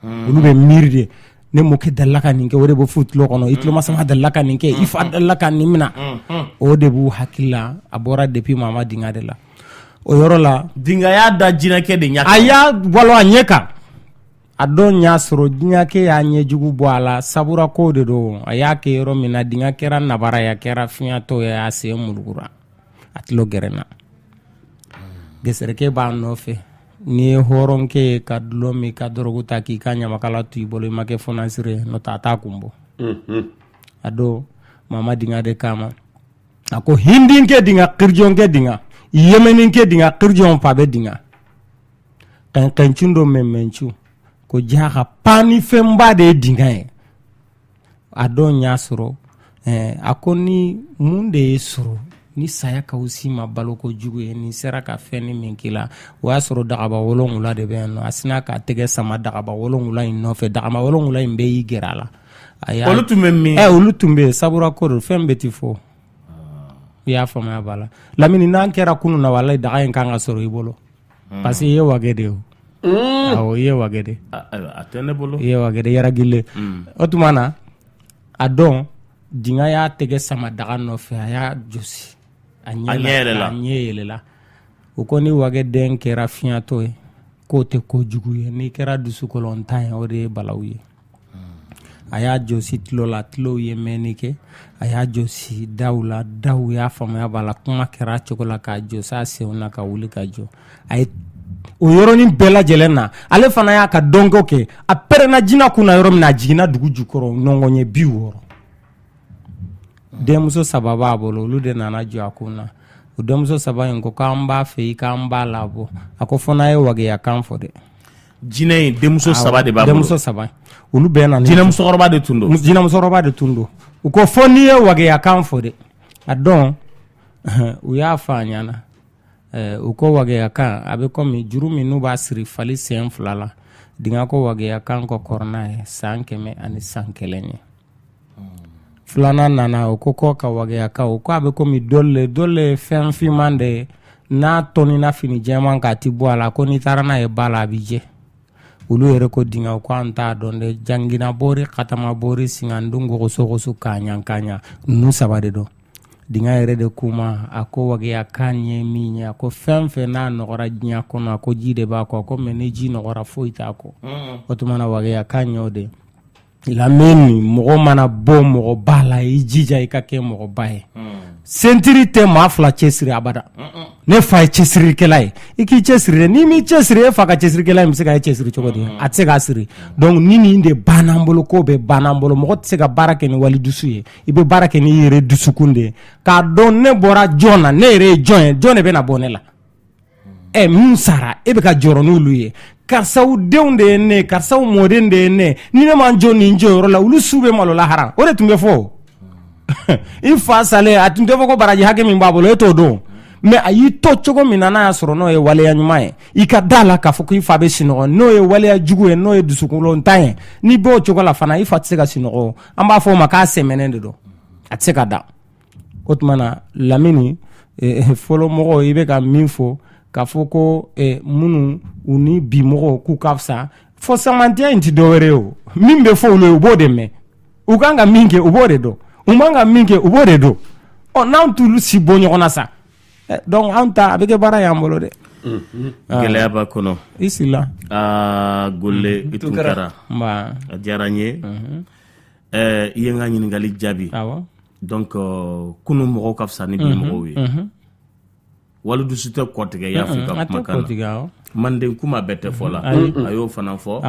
olu bɛ miiri de, ne mɔkɛ delila ka nin kɛ, o de bɛ f'u tulo kɔnɔ, i tulomasama delila ka nin kɛ, i fa delila ka nin minɛ, o de b'u hakili la. A bɔra depuis Mama Dinga de la o yɔrɔ la. Dinga y'a da jinɛkɛ de ɲɛ kan. A y'a walo a ɲɛ kan. A don y'a sɔrɔ jinɛkɛ y'a ɲɛjugu bɔ a la, sabura ko de don. A y'a kɛ yɔrɔ min na, Dinga kɛra nabara ye, a kɛra fiɲɛtɔ ye, a sen mulukura, a tulo gɛrɛnna. Gɛsɛrɛkɛ b'a nɔfɛ. N'i ye hɔrɔnkɛ ye ka dulɔ min, ka dɔrɔgu ta, k'i ka ɲamakala to i bolo, i ma kɛ fonansire ye, n'o tɛ a t'a kun bɔ. A don Mama Dinga de kama, a ko hindinkɛ Dinga, kirijɔnkɛ Dinga, yɛmɛninkɛ Dinga, kirijɔn fa bɛ Dinga kɛncu dɔ mɛmɛncu ko jaka pan ni fɛnba de ye Dinga ye. A don y'a sɔrɔ a ko ni mun de ye sɔrɔ ni saya ka wusi ma baloko jugu ye, nin sera ka fɛn ni min k'i la. O y'a sɔrɔ dagaba 7 de bɛ yen nɔ. A sinna k'a tɛgɛ sama dagaba 7 in nɔfɛ. Dagaba 7 in bɛɛ y'i gɛrɛ a la. Olu tun bɛ min? Olu tun bɛ yen. Sabura ko don, fɛn bɛɛ tɛ fɔ. I y'a faamuya b'a la. Lamini, n'an kɛra kunun na, walayi, daga in kan ka sɔrɔ i bolo, parce que i ye wage de ye. Awɔ, i ye wage de. A tɛ ne bolo. I ye wage de yɛrɛgile. O tuma na, a dɔn Dinga y'a tɛgɛ sama daga nɔfɛ, a y'a josi a ɲɛ a ɲɛ yɛlɛla. O ko ni wage den kɛra fiɲɛtɔ ye, k'o tɛ ko jugu ye, n'i kɛra dusukolontan ye, o de ye balawu ye. A y'a jɔsi tulo la, tulow ye mɛnni kɛ. A y'a jɔsi daw la, daw y'a faamuya b'a la, kuma kɛra a cogo la, k'a jɔsi a senw na ka wuli ka jɔ. A ye o yɔrɔnin bɛɛ lajɛlen na, ale fana y'a ka dɔnko kɛ. A pɛrɛnna jinɛ kun na yɔrɔ min na, a jiginna dugu jukɔrɔ ɲɔgɔn ɲɛ 60. Denmuso saba b'a bolo, olu de nana jɔ a kun na. O denmuso saba in ko k'an b'a fɛ i k'an b'a labɔ. A ko fo n'a ye wageya kan fɔ dɛ. Jinɛ in denmuso saba de b'a bolo. Denmuso saba, olu bɛɛ nana. Jinɛmusokɔrɔba de tun don. Jinɛmusokɔrɔba de tun don. U ko fo n'i ye wageya kan fɔ dɛ. A dɔn u y'a fɔ a ɲɛna, u ko wageya kan a bɛ komi juru min n'u b'a siri fali sen fila la. Dinga ko wageya kan ko kɔrɔ n'a ye san 100 ani san 1 ye. Filanan nana, o ko ko ka wageya kan, o ko a bɛ komi dɔle. Dɔle ye fɛn finman de ye, n'a tɔnina fini jɛman k'a ti bɔ a la. Ko n'i taara n'a ye ba la, a bɛ jɛ. Olu yɛrɛ ko Dinga ko an t'a dɔn dɛ. Jangina bori, katama bori, singandun, gogosogoso, kaɲa kaɲa, ninnu saba de don. Dinga yɛrɛ de kuma, a ko wageya kan ye min ye, a ko fɛn fɛn n'a nɔgɔra diɲɛ kɔnɔ, a ko ji de b'a kɔ. A ko mais ni ji nɔgɔra, foyi t'a kɔ. O tuma na, wageya kan y'o de. Lamini, mɔgɔ mana bɔ mɔgɔba la, i jija i ka kɛ mɔgɔba ye. Sentiri tɛ maa fila cɛsiri abada. Ne fa ye cɛsirikɛla ye, i k'i cɛsiri dɛ. N'i m'i cɛsiri, e fa ka cɛsirikɛla in bɛ se ka e cɛsiri cogo di? A tɛ se k'a siri. Donc ni nin de banna an bolo, ko bɛɛ banna an bolo. Mɔgɔ tɛ se ka baara kɛ ni wali dusu ye, i bɛ baara kɛ n'i yɛrɛ dusukun de ye, k'a dɔn ne bɔra jɔn na, ne yɛrɛ ye jɔn ye, jɔn de bɛna bɔ ne la. Ɛ, min sara, e bɛ ka jɔrɔ n'olu ye. Karisaw denw de ye ne, karisaw mɔden de ye ne. Ni ne ma jɔ nin jɔyɔrɔ la, olu su bɛ malo lahara. O de tun bɛ fɔ. I fa salen, a tun tɛ fɔ ko baraji hakɛ min b'a bolo, e t'o dɔn. Mais a y'i to cogo min na, n'a y'a sɔrɔ n'o ye waleya ɲuman ye, i ka da la k'a fɔ ko i fa bɛ sunɔgɔ. N'o ye waleya jugu ye, n'o ye dusukunlontan ye, n'i b'o cogo la fana, i fa tɛ se ka sunɔgɔ. An b'a fɔ o ma k'a sɛmɛnen de don, a tɛ se ka da. O tuma na, Lamini, fɔlɔ mɔgɔw, i bɛ ka min fɔ k'a fɔ ko minnu u ni bi mɔgɔw k'u ka fisa, fɔ samantiya in tɛ dɔwɛrɛ ye. O min bɛ fɔ olu ye, u b'o de mɛn. U kan ka min kɛ, u b'o de dɔn. U man ka min kɛ, u b'o de dɔn. Ɔ, n'anw t'olu si bɔ ɲɔgɔn na sa, donc anw ta a bɛ kɛ baara y'an bolo dɛ. Gɛlɛya b'a kɔnɔ. I sila. Aa, Gole, i Tunkara, a diyara n ye. I ye n ka ɲininkali jaabi. Donc kunun mɔgɔw ka fisa ni bi mɔgɔw ye. Wali dusu tɛ kɔ tigɛ, i y'a fɔ i ka kumakan na. Manden kuma bɛɛ tɛ fɔ la, a y'o fana fɔ.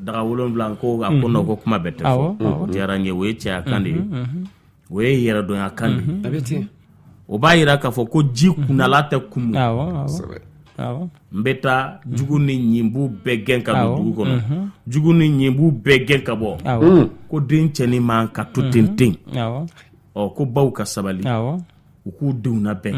Daga 7 ko a ko ko kuma bɛɛ tɛ fɔ. O diyara n ye. O ye cɛya kan de ye, o ye yɛrɛdɔnya kan de ye. O b'a jira k'a fɔ ko ji kunnala tɛ kumu. N bɛ taa jugu ni ɲin b'u bɛɛ gɛn ka don dugu kɔnɔ, jugu ni ɲin b'u bɛɛ gɛn ka bɔ, ko den cɛnin man ka to ten ten. Ɔ, ko baw ka sabali, u k'u denw labɛn.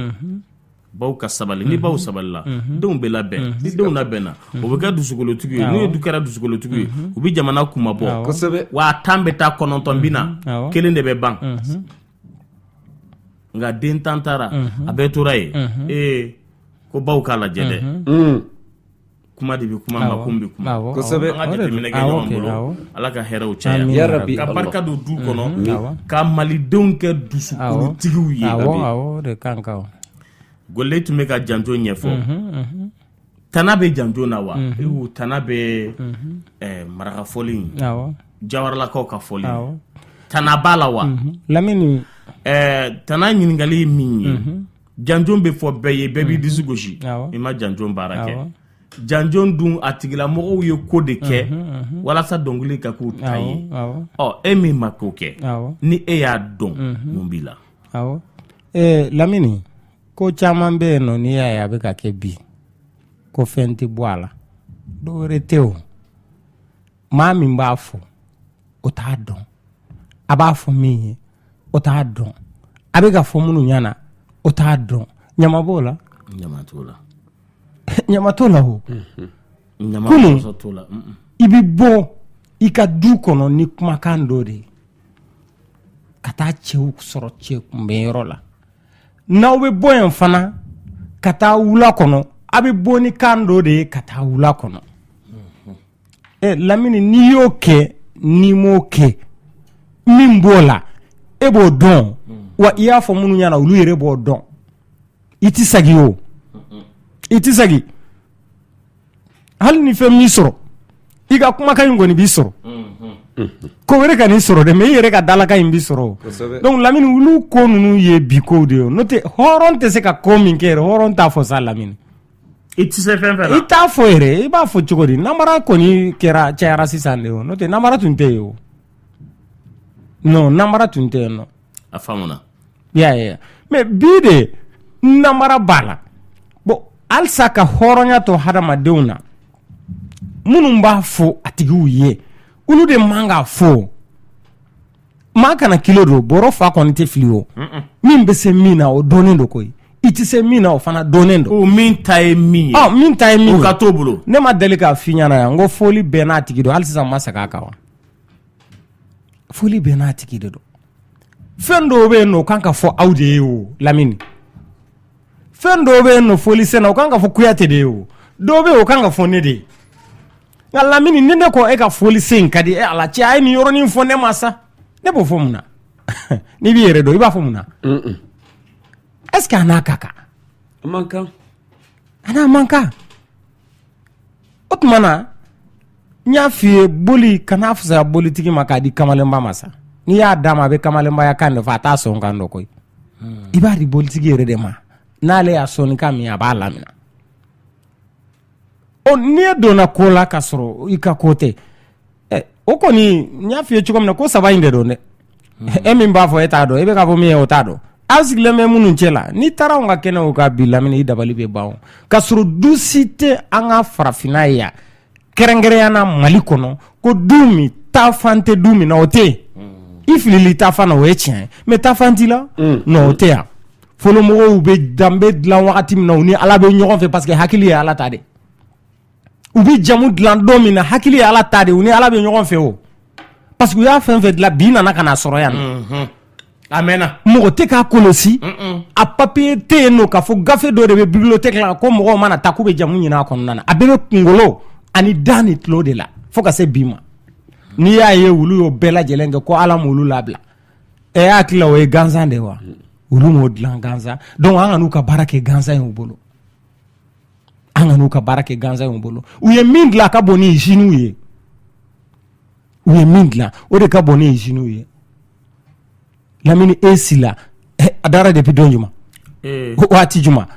Baw ka sabali, ni baw sabalila, denw bɛ labɛn. Ni denw labɛnna, o bɛ kɛ dusukolotigi ye. N'u ye du kɛra dusukolotigi ye, u bɛ jamana kunmabɔ. Wa 10 bɛ taa, 9 bɛ na, kelen de bɛ ban. Nka den 10 taara, a bɛɛ tora yen. Ee, ko baw k'a lajɛ dɛ. Kuma de bɛ kuma, ma kun bɛ kuma. Kosɛbɛ. An ka jateminɛ kɛ ɲɔgɔn bolo. Ala ka hɛrɛw caya. Ya Rabbi. Ka barika don du kɔnɔ, ka malidenw kɛ dusukolotigiw ye. Awɔ, o de kan ka. Gole tun bɛ ka janjo ɲɛfɔ. Tana bɛ janjo na wa? Tana bɛ maraka fɔli, jawaralakaw ka fɔli, tana b'a la wa? Lamini. Tana ɲininkali ye min ye, janjo bɛ fɔ bɛɛ ye, bɛɛ b'i disi gosi. I ma janjo baara kɛ. Janjo dun, a tigilamɔgɔw ye ko de kɛ walasa dɔnkili ka k'u ta ye. Ɔ, e min ma ko kɛ, ni e y'a dɔn, mun b'i la? Awɔ, Lamini, ko caman bɛ yen nɔ, n'i y'a ye a bɛ ka kɛ bi, ko fɛn tɛ bɔ a la, dɔ wɛrɛ tɛ. O maa min b'a fɔ, o t'a dɔn. A b'a fɔ min ye, o t'a dɔn. A bɛ ka fɔ minnu ɲɛna, o t'a dɔn. Ɲama b'o la. Ɲama t'o la. Ɲama t'o la o. Ɲama Kunun, t'o la. i bɛ bɔ i ka du kɔnɔ ni kumakan dɔ de ye ka taa cɛw sɔrɔ cɛ kunbɛnyɔrɔ la. N'aw bɛ bɔ yen fana ka taa wula kɔnɔ, a bɛ bɔ ni kan dɔ de ye ka taa wula kɔnɔ. Ɛ Lamini, n'i y'o kɛ, n'i m'o kɛ, min b'o la, e b'o dɔn. Wa i y'a fɔ minnu ɲɛna, olu yɛrɛ b'o dɔn. I tɛ segin o, i tɛ segin. Hali ni fɛn m'i sɔrɔ, i ka kumakan in kɔni b'i sɔrɔ. Ko wɛrɛ ka n'i sɔrɔ dɛ, mais i yɛrɛ ka dalakan in b'i sɔrɔ o. Donc Lamini, olu ko ninnu ye bi kow de ye. N'o tɛ, hɔrɔn tɛ se ka ko min kɛ yɛrɛ, hɔrɔn t'a fɔ sa, Lamini. I tɛ se fɛn fɛn la. I t'a fɔ yɛrɛ. I b'a fɔ cogo di? Namara kɔni kɛra, cayara sisan de o. N'o tɛ, namara tun tɛ yen o. Non, namara tun tɛ yen nɔ. A faamuna. I y'a ye, mais bi de, namara b'a la. Bon, halisa ka hɔrɔnya to hadamadenw na, minnu b'a fɔ a tigiw ye, olu de man k'a fɔ. Maa kana kilo don bɔrɔ fa kɔni tɛ fili o. Min bɛ se min na, o dɔnnen don koyi. I tɛ se min na, o fana dɔnnen don. O min ta ye min ye. Ɔ, min ta ye min ye, o ka t'o bolo. Ne ma deli k'a f'i ɲɛna yan n ko foli bɛɛ n'a tigi don. Hali sisan n ma segin a kan wa. Foli bɛɛ n'a tigi de don. Fɛn dɔw bɛ yen nɔ, o kan ka fɔ aw de ye o, Lamini. Fɛn dɔw bɛ yen nɔ foli sen na, o kan ka fɔ Kuyate de ye o. Dɔw bɛ yen, o kan ka fɔ ne de ye. Nka Lamini, ni ne ko e ka foli sen in ka di e ala cɛ, a ye nin yɔrɔnin fɔ ne ma sa, ne b'o fɔ mun na? N'i b'i yɛrɛ dɔn, i b'a fɔ mun na? Est ce que a n'a ka kan? A man kan. A n'a man kan. O tuma na, n y'a f'i ye, boli kana fisaya bolitigi ma k'a di kamalenba ma sa. N'i y'a d'a ma, a bɛ kamalenbaya kan de fɔ, a t'a sɔn kan dɔn koyi. I b'a di bolitigi yɛrɛ de ma. N'ale y'a sɔnni kan min, a b'a lamina. Ɔ, n'i e donna ko la ka sɔrɔ i ka ko tɛ, ɛ, o kɔni, n y'a f'i ye cogo min na, ko saba in de don dɛ. E min b'a fɔ, e t'a dɔn. E bɛ k'a fɔ min ye, o t'a dɔn. Aw sigilen bɛ minnu cɛ la, n'i taara anw ka kɛnɛw kan bi, Lamini, i dabali bɛ ban o. Ka sɔrɔ du si tɛ an ka farafinna ye yan, kɛrɛnkɛrɛnya na Mali kɔnɔ, ko du min taafan tɛ du min na, o tɛ yen. I filili taafan na, o ye tiɲɛ ye, mais taafan t'i la, non, o tɛ yan. Fɔlɔmɔgɔw bɛ danbe dilan wagati min na, u ni Ala bɛ ɲɔgɔn fɛ, parce que hakili ye Ala ta de. U bɛ jamu dilan don min na, hakili ye Ala ta de, u ni Ala bɛ ɲɔgɔn fɛ o, parce que u y'a fɛn fɛn dilan, bi nana ka na sɔrɔ yan nɔ. A mɛnna. Mɔgɔ tɛ k'a kɔlɔsi. A papier tɛ yen nɔ k'a fɔ gafe dɔ de bɛ bibliothèque la ko mɔgɔw mana taa k'u bɛ jamu ɲini a kɔnɔna na. A bɛɛ bɛ kunkolo ani da ni tulo de la fo ka se bi ma. N'i y'a ye olu y'o bɛɛ lajɛlen kɛ, ko Ala m'olu labila, ɛ, e hakili la o ye gansan de ye wa? Olu m'o dilan gansan. Donc an ka n'u ka baara kɛ gansan ye u bolo. An ka n'u ka baara kɛ gansan ye u bolo. U ye min dilan, a ka bon ni usines ye. U ye min dilan, o de ka bon ni usines ye. Lamini, e Sila, a dara depuis don juma, waati juma?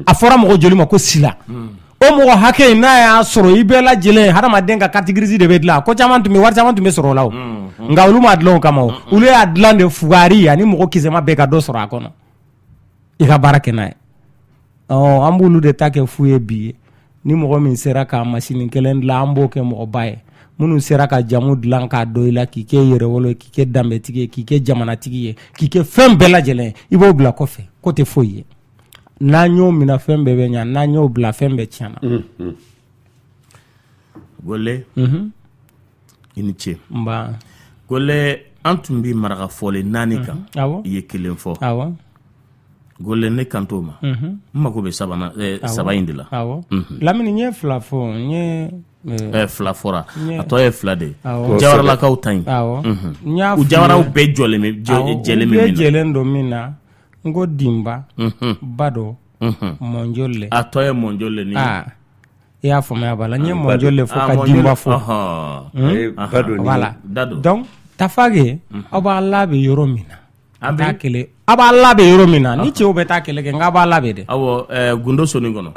A fɔra mɔgɔ joli ma ko Sila? O mɔgɔ hakɛ in, n'a y'a sɔrɔ i bɛɛ lajɛlen, hadamaden ka carte grise de bɛ dilan. Ko caman tun bɛ, wari caman tun bɛ sɔrɔ o la o. Nka olu m'a dilan o kama o. Olu y'a dilan de fugari ani mɔgɔ kisɛma bɛɛ ka dɔ sɔrɔ a kɔnɔ, i ka baara kɛ n'a ye. Ɔ, an b'olu de ta kɛ fu ye bi ye. Ni mɔgɔ min sera ka masini kelen dilan, an b'o kɛ mɔgɔba ye. Minnu sera ka jamu dilan k'a don i la, k'i kɛ yɛrɛwolo ye, k'i kɛ danbetigi ye, k'i kɛ jamanatigi ye, k'i kɛ fɛn bɛɛ lajɛlen ye, i b'o bila kɔfɛ k'o tɛ foyi ye. N'an y'o minɛ, fɛn bɛɛ bɛ ɲa. N'an y'o bila, fɛn bɛɛ tiɲɛna. Gole, i ni ce. Nba. Gole, an tun bɛ maraka fɔlen naani kan. Awɔ. I ye kelen fɔ. Awɔ. Gole, ne kan t'o ma. N mako bɛ saba in de la. Awɔ, Lamini, n ye fila fɔ, n ye Fila fɔra, a tɔ ye fila de ye, jawaralakaw ta in. Awɔ, n y'a U jawaraw bɛɛ jɔlen bɛ, jɛlen bɛ bɛɛ min na. Jɛlen don min na, n ko dinba, badɔ, mɔnjɔle. A tɔ ye mɔnjɔle ni Aa, i y'a faamuya b'a la, n ye mɔnjɔle fɔ ka dinba fɔ. Voilà, donc Tafage, aw b'a labɛn yɔrɔ min na, An taa kɛlɛ, aw b'a labɛn yɔrɔ min na ni cɛw bɛ taa kɛlɛ kɛ, n k'a b'a labɛn dɛ. Awɔ, gundo sonin kɔnɔ.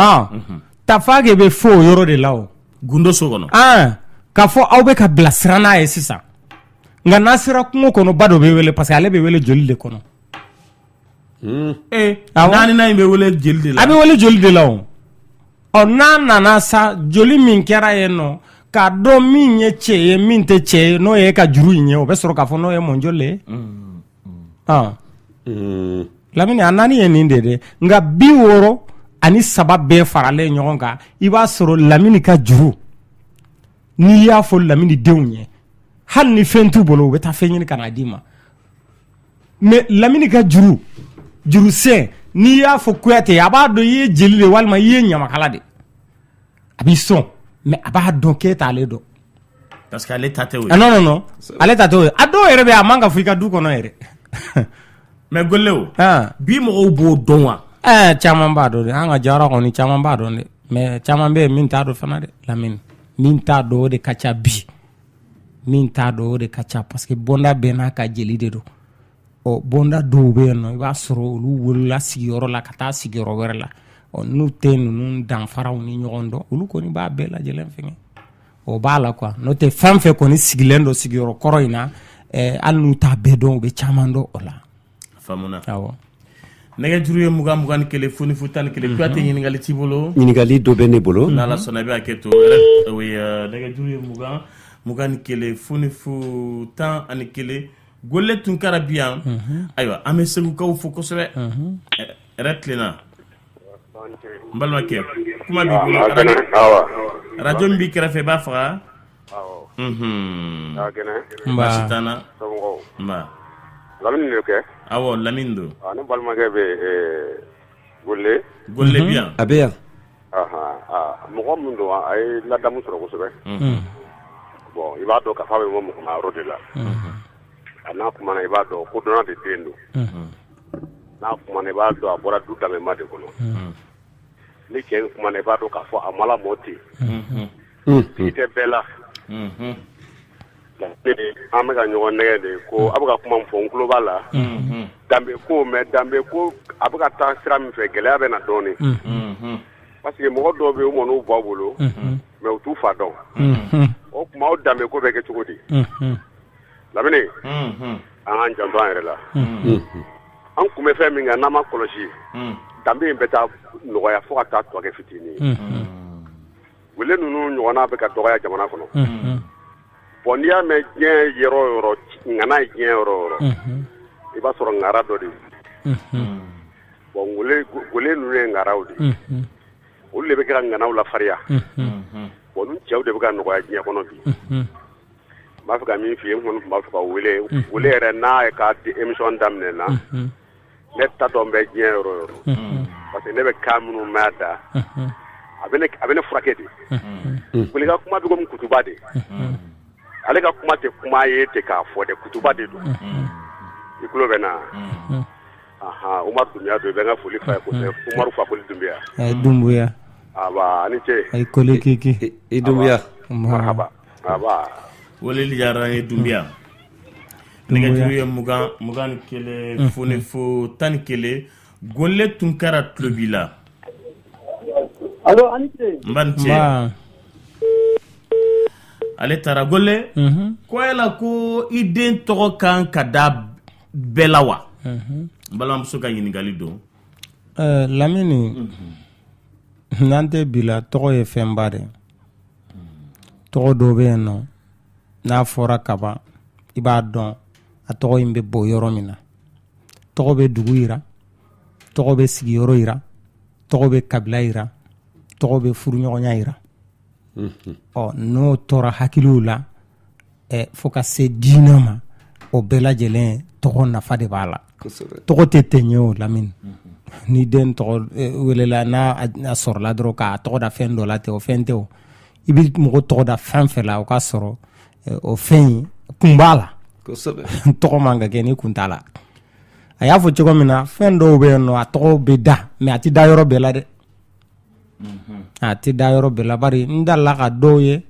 Tafage bɛ fɔ o yɔrɔ de la o. Gundo so kɔnɔ. K'a fɔ aw bɛ ka bilasira n'a ye sisan, nka n'a sera kungo kɔnɔ, ba dɔ bɛ wele, parce que ale bɛ wele joli de kɔnɔ. Ee, naaninan in bɛ wele jeli de la. A bɛ wele joli de la o. Ɔ, n'a nana sa, joli min kɛra yen nɔ, k'a dɔn min ye cɛ ye, min tɛ cɛ ye, n'o ye ka juru in ye, o bɛ sɔrɔ k'a fɔ n'o ye mɔnjɔle ye. Lamini, a naani ye nin de dɛ, nka 63 bɛɛ faralen ɲɔgɔn kan, i b'a sɔrɔ Lamini ka juru, n'i y'a fɔ Lamini denw ye, hali ni fɛn t'u bolo, u bɛ taa fɛn ɲini ka n'a d'i ma. Mais Lamini ka juru, jurusɛn, n'i y'a fɔ Kuyate, a b'a dɔn i ye jeli de walima i ye ɲamakala de, a b'i sɔn, mais a b'a dɔn k'e t'ale dɔn. Parce que ale ta tɛ o ye. Non, non, non, ale ta t'o ye. A dɔw yɛrɛ bɛ yen, a man ka fɔ i ka du kɔnɔ yɛrɛ. Mais Gole, o bi mɔgɔw b'o dɔn wa? Ɛɛ, caman b'a dɔn dɛ. An ka jawara kɔni, caman b'a dɔn dɛ, mais caman bɛ yen min t'a dɔn fana dɛ, Lamini. Min t'a dɔn, o de ka ca bi. Min t'a dɔn, o de ka ca, parce que bonda bɛɛ n'a ka jeli de don. Ɔ, bonda dɔw bɛ yen nɔ, i b'a sɔrɔ olu wolola sigiyɔrɔ la ka taa sigiyɔrɔ wɛrɛ la. Ɔ, n'u tɛ ninnu danfaraw ni ɲɔgɔn dɔn, olu kɔni b'a bɛɛ lajɛlen fɛngɛ, o b'a la quoi. N'o tɛ, fɛn fɛn kɔni sigilen don sigiyɔrɔ kɔrɔ in na, hali n'u t'a bɛɛ dɔn, u bɛ caman dɔn o la. Faamuna. Awɔ. Nɛgɛjuru ye 20 21 00 11. Kuyate, ɲininkali t'i bolo? Ɲininkali dɔ bɛ ne bolo. N'Ala sɔnna, i bɛ hakɛ to. Nɛgɛjuru ye 20 21 00 11. Gole Tunkara bi yan. Ayiwa, an bɛ Segukaw fo kosɛbɛ. Hɛrɛ tilenna, n balimakɛ, kuma b'i bolo. Arajo min b'i kɛrɛfɛ, i b'a faga. Baasi t'an na. Nba. Lamini de kɛ? Awɔ, Lamini don. Ne balimakɛ bɛ Gole. Gole bi yan. A bɛ yan. Mɔgɔ min don, a ye ladamu sɔrɔ kosɛbɛ. Bon, i b'a dɔn k'a fɔ a bɛ bɔ mɔgɔma yɔrɔ de la. A n'a kumana, i b'a dɔn ko dɔnna de den don. N'a kumana, i b'a dɔn a bɔra du danbema de kɔnɔ. Ni cɛ in kumana, i b'a dɔn k'a fɔ a ma lamɔ ten. Bi tɛ bɛɛ la. An bɛ ka ɲɔgɔn nɛgɛn de ko a bɛ ka kuma min fɔ, n tulo b'a la. Danbe ko, mais danbe ko, a bɛ ka taa sira min fɛ, gɛlɛya bɛ na dɔɔnin. Parce que mɔgɔ dɔw bɛ yen, u mɔn'u ba bolo, mais u t'u fa dɔn. O tuma, o danbe ko bɛ kɛ cogo di? Lamini, an k'an janto an yɛrɛ la. An kun bɛ fɛn min kan, n'an ma kɔlɔsi, danbe in bɛ taa nɔgɔya fo ka taa tɔ kɛ fitinin ye. Wele ninnu ɲɔgɔnna bɛ ka dɔgɔya jamana kɔnɔ. Bon, n'i y'a mɛn diɲɛ yɔrɔ o yɔrɔ, ŋana ye diɲɛ yɔrɔ o yɔrɔ, i b'a sɔrɔ ŋara dɔ de ye. Bon, gole ninnu ye ŋaraw de ye. Olu de bɛ kɛ ka ŋanaw lafarinya. Bon, ninnu cɛw de bɛ ka nɔgɔya diɲɛ kɔnɔ bi. N b'a fɛ ka min f'i ye, n kɔni tun b'a fɛ ka wele wele yɛrɛ n'a ye ka émission daminɛ na. Ne ta dɔn bɛ diɲɛ yɔrɔ o yɔrɔ, parce que ne bɛ kan minnu mɛn a da, a bɛ ne furakɛ de. Gole ka kuma bɛ komi kutuba de. Ale ka kuma tɛ kuma ye ten k'a fɔ dɛ, kutuba de don. I tulo bɛ n na? Umaru Dunbiya don. I bɛ n ka foli f'a ye kosɛbɛ. Umaru Fakoli Dunbiya. Dunbuya. Aba, a ni ce. Ayi, kole keke. I Dunbiya. Marhaba. Aba. Weleli diyara n ye, Dunbiya. Nɛgɛjuru ye 20 21 00 11. Gole Tunkara tulo b'i la. Allo, a ni ce. N ba, ni ce. Ale taara. Gole, ko yala ko i den tɔgɔ kan ka da bɛɛ la wa? N balimamuso ka ɲininkali don. Lamini, n'an tɛ bi la, tɔgɔ ye fɛnba de. Tɔgɔ dɔw bɛ yen nɔ. N'a fɔra kaban, i b'a dɔn a tɔgɔ in bɛ bɔ yɔrɔ min na. Tɔgɔ bɛ dugu yira, tɔgɔ bɛ sigiyɔrɔ yira, tɔgɔ bɛ kabila yira, tɔgɔ bɛ furuɲɔgɔnya yira. Ɔ n'o tora hakiliw la fo ka se diinɛ ma, o bɛɛ lajɛlen tɔgɔ nafa de b'a la. Tɔgɔ tɛ ten ye o Lamini. Ni den tɔgɔ welela, n'a sɔrɔla dɔrɔn k'a tɔgɔ da fɛn dɔ la ten, o fɛn tɛ o. I bɛ mɔgɔ tɔgɔ da fɛn fɛn la, o k'a sɔrɔ o fɛn in kun b'a la. Tɔgɔ man ka kɛ ni kun t'a la. A y'a fɔ cogo min na, fɛn dɔw bɛ yen nɔ, a tɔgɔ bɛ da, mais a tɛ da yɔrɔ bɛɛ la dɛ. A tɛ da yɔrɔ bɛɛ la, bari n dalila ka dɔw ye.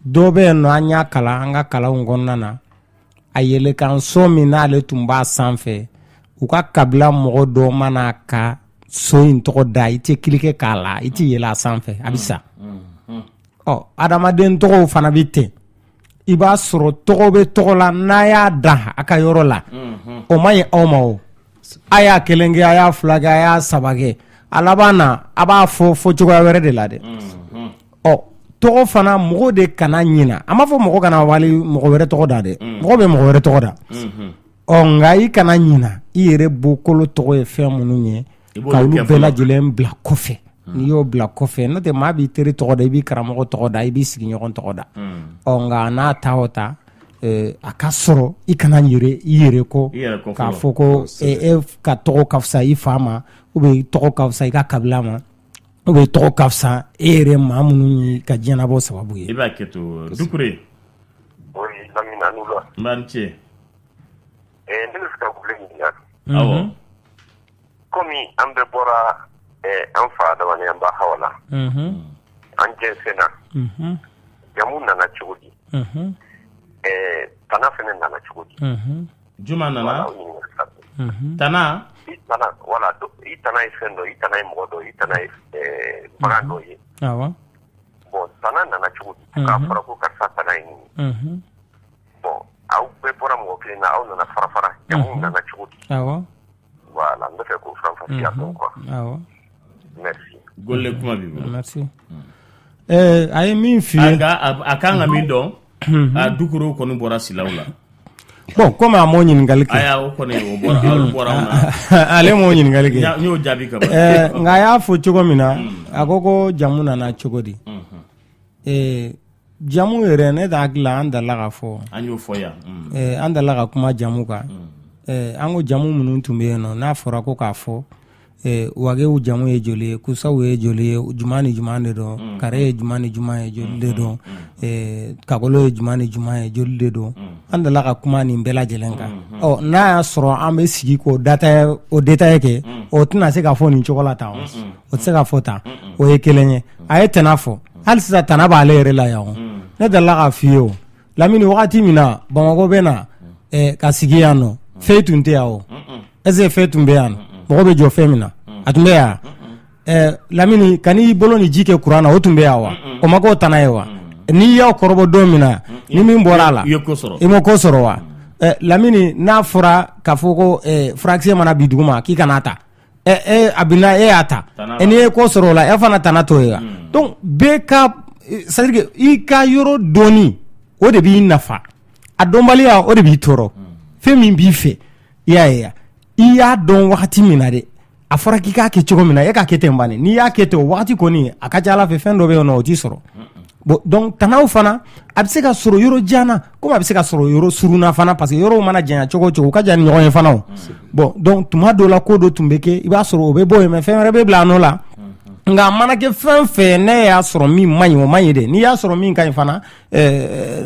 Dɔw bɛ yen nɔ, an y'a kalan an ka kalanw kɔnɔna na, a yɛlɛkanso min n'ale tun b'a sanfɛ, u ka kabila mɔgɔ dɔ mana ka so in tɔgɔ da, i tɛ cliquer k'a la, i tɛ yɛlɛ a sanfɛ, a bɛ sa. Ɔ adamaden tɔgɔw fana bɛ ten. I b'a sɔrɔ tɔgɔ bɛ tɔgɔ la, n'a y'a da a ka yɔrɔ la, o man ɲi aw ma. O a y'a kelen kɛ, a y'a fila kɛ, a y'a saba kɛ, a laban na a b'a fɔ fɔ cogoya wɛrɛ de la dɛ. Ɔ tɔgɔ fana, mɔgɔ de kana ɲina. A m'a fɔ mɔgɔ kana wali mɔgɔ wɛrɛ tɔgɔ da dɛ, mɔgɔ bɛ mɔgɔ wɛrɛ tɔgɔ da. Ɔ nka i kana ɲina i yɛrɛ bɔkolo tɔgɔ ye fɛn minnu ye, ka olu bɛɛ lajɛlen bila kɔfɛ. N'i y'o bila kɔfɛ, n'o tɛ maa b'i teri tɔgɔ da, i b'i karamɔgɔ tɔgɔ da, i b'i sigiɲɔgɔn tɔgɔ da. Ɔ nka n'a ta o ta, a ka sɔrɔ i kana yɛrɛ i yɛrɛ kɔ k'a fɔ ko e ka tɔgɔ ka fisa i fa ma, ou bien i tɔgɔ ka fisa i ka kabila ma, ou bien i tɔgɔ ka fisa e yɛrɛ maa minnu ye ka diɲɛnabɔ sababu ye. I b'a kɛ to Dukure. Oui, Lamine, a ni wula. N b'a ni ce. Ne bɛ fɛ ka Gule ɲininka. Awɔ. Komi an bɛɛ bɔra an fa Adama ni an ba Hawa la. Unhun. An jɛnsɛnna. Unhun. Jamu nana cogo di? Unhun. Tana fana nana cogo di? Unhun. Juma nana? Voilà, o ɲininkali fila bɛ. Unhun. Tana? I tana, voilà, i tana ye fɛn dɔ ye, i tana ye mɔgɔ dɔ ye, i tana ye bagan dɔ ye. Awɔ. Bon, tana nana cogo di? K'a fɔra ko karisa tana ye nin ye. Unhun. Bon, aw bɛɛ bɔra mɔgɔ kelen na, aw nana fara fara, jamu nana cogo di? Awɔ. Voilà, n bɛ fɛ k'o faranfasiya dɔn quoi. Awɔ. Merci. Gole kuma b'i bolo. Merci. A ye min f'i ye. Nka a kan ka min dɔn, a Dukure kɔni bɔra Silaw la. Bon, komi a m'o ɲininkali kɛ. Ayi, o kɔni o bɔra, olu bɔra anw na. Ale m'o ɲininkali kɛ. N y'o jaabi ka ban. Nka a y'a fɔ cogo min na, a ko jamu nana cogo di? Jamu yɛrɛ, ne da hakili la, an delila k'a fɔ. An y'o fɔ yan. An delila ka kuma jamu kan. An ko jamu minnu tun bɛ yen nɔ, n'a fɔra ko k'a fɔ, wagew jamu ye joli ye, kusaw ye joli ye, juma ni juma de don, kare ye juma ni juma ye, joli de don, kakolo ye juma ni juma ye, joli de don. An delila ka kuma nin bɛɛ lajɛlen kan. Ɔ n'a y'a sɔrɔ an bɛ sigi k'o o détail kɛ, o tɛna se ka fɔ nin cogo la tan, o tɛ se ka fɔ tan. O ye kelen ye. A ye tana fɔ, hali sisan tana b'ale yɛrɛ la yan. Ne delila k'a f'i ye o Lamini, wagati min na Bamakɔ bɛ na ka sigi yan nɔ, feu tun tɛ yan o. Est-ce que feu tun bɛ yan nɔ? Mɔgɔ bɛ jɔ fɛn min na, a tun bɛ yan. Lamini, kan'i bolo ni ji kɛ kuran na, o tun bɛ yan wa? O ma k'o tana ye wa? N'i y'aw kɔrɔbɔ don min na, ni min bɔra a la, i ma ko sɔrɔ wa? Lamini, n'a fɔra k'a fɔ ko furakisɛ mana bin duguma k'i kana ta, a binna, e y'a ta, n'i ye ko sɔrɔ o la, e fana tana t'o ye wa? Donc bɛɛ ka, c'est à dire que i ka yɔrɔ dɔnni, o de b'i nafa. A dɔnbaliya, o de b'i tɔɔrɔ. Fɛn min b'i fɛ, i y'a ye, i y'a dɔn wagati min na dɛ, a fɔra k'i k'a kɛ cogo min na, e k'a kɛ ten bani. N'i y'a kɛ ten o wagati kɔni, a ka ca Ala fɛ, fɛn dɔ bɛ yen nɔ, o t'i sɔrɔ. Bon, donc tanaw fana, a bɛ se ka sɔrɔ yɔrɔ jan na, komi a bɛ se ka sɔrɔ yɔrɔ surunna fana, parce que yɔrɔw mana janya cogo o cogo, u ka jan ni ɲɔgɔn ye fana o. Bon, donc tuma dɔw la, ko dɔ tun bɛ kɛ, i b'a sɔrɔ o bɛ bɔ yen, mais fɛn wɛrɛ bɛ bila a nɔ la. Nka a mana kɛ fɛn fɛn, ne y'a sɔrɔ min man ɲi, o man ɲi dɛ. N'i y'a sɔrɔ min ka ɲi fana,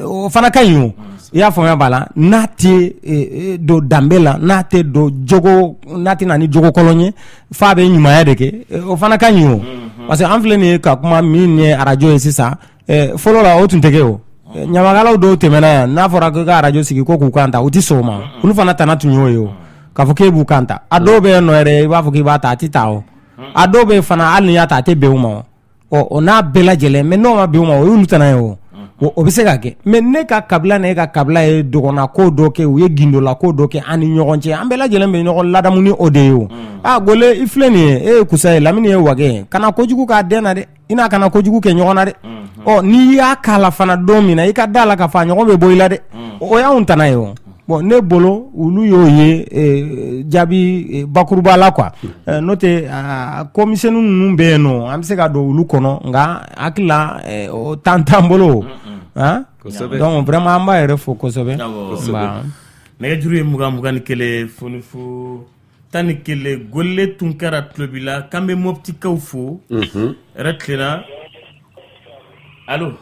o fana ka ɲi o. I y'a faamuya b'a la, n'a tɛ don danbe la, n'a tɛ don jogo, n'a tɛ na ni jogo kolon ye, f'a bɛ ɲumanya de kɛ, o fana ka ɲi o. Parce que an filɛ nin ye ka kuma min ye arajo ye sisan, fɔlɔ la o tun tɛ kɛ o. Ɲamakalaw dɔw tɛmɛna yan, n'a fɔra ko i ka arajo sigi ko k'u kan ta, u tɛ sɔn o ma. Olu fana tana tun y'o ye o, k'a fɔ k'e b'u kan ta. A dɔw bɛ yen nɔ yɛrɛ, i b'a fɔ k'i b'a ta, a tɛ ta o. A dɔw bɛ yen fana, hali n'i y'a ta, a tɛ bɛn u ma o. Ɔ o n'a bɛɛ lajɛlen, mais n'o ma bɛn u ma, o y'olu tana ye o. O bɛ se ka kɛ, mais ne ka kabila ni e ka kabila ye dɔgɔnna ko dɔ kɛ, u ye gindola ko dɔ kɛ an ni ɲɔgɔn cɛ, an bɛɛ lajɛlen bɛ ɲɔgɔn ladamu ni o de ye. O aa Gole, i filɛ nin ye, e ye kusa ye, Lamini ye wage ye, kana kojugu k'a den na dɛ, i n'a kana kojugu kɛ ɲɔgɔn na dɛ. Ɔ n'i y'a k'a la fana don min na, i ka da la k'a fɔ a ɲɔgɔn bɛ bɔ i la dɛ. O y'anw tana ye. O bon, ne bolo olu y'o ye jaabi bakuruba la quoi. N'o tɛ, ko misɛnnin ninnu bɛ yen nɔ, an bɛ se ka don olu kɔnɔ, nka hakili la o temps t'an bolo. Han, donc vraiment an b'a yɛrɛ fo kosɛbɛ. Nɛgɛjuru ye 20 21 0 0 11. Gole Tunkara tulo b'i la k'an bɛ Moptikaw fo. Hɛrɛ tilenna. Allo?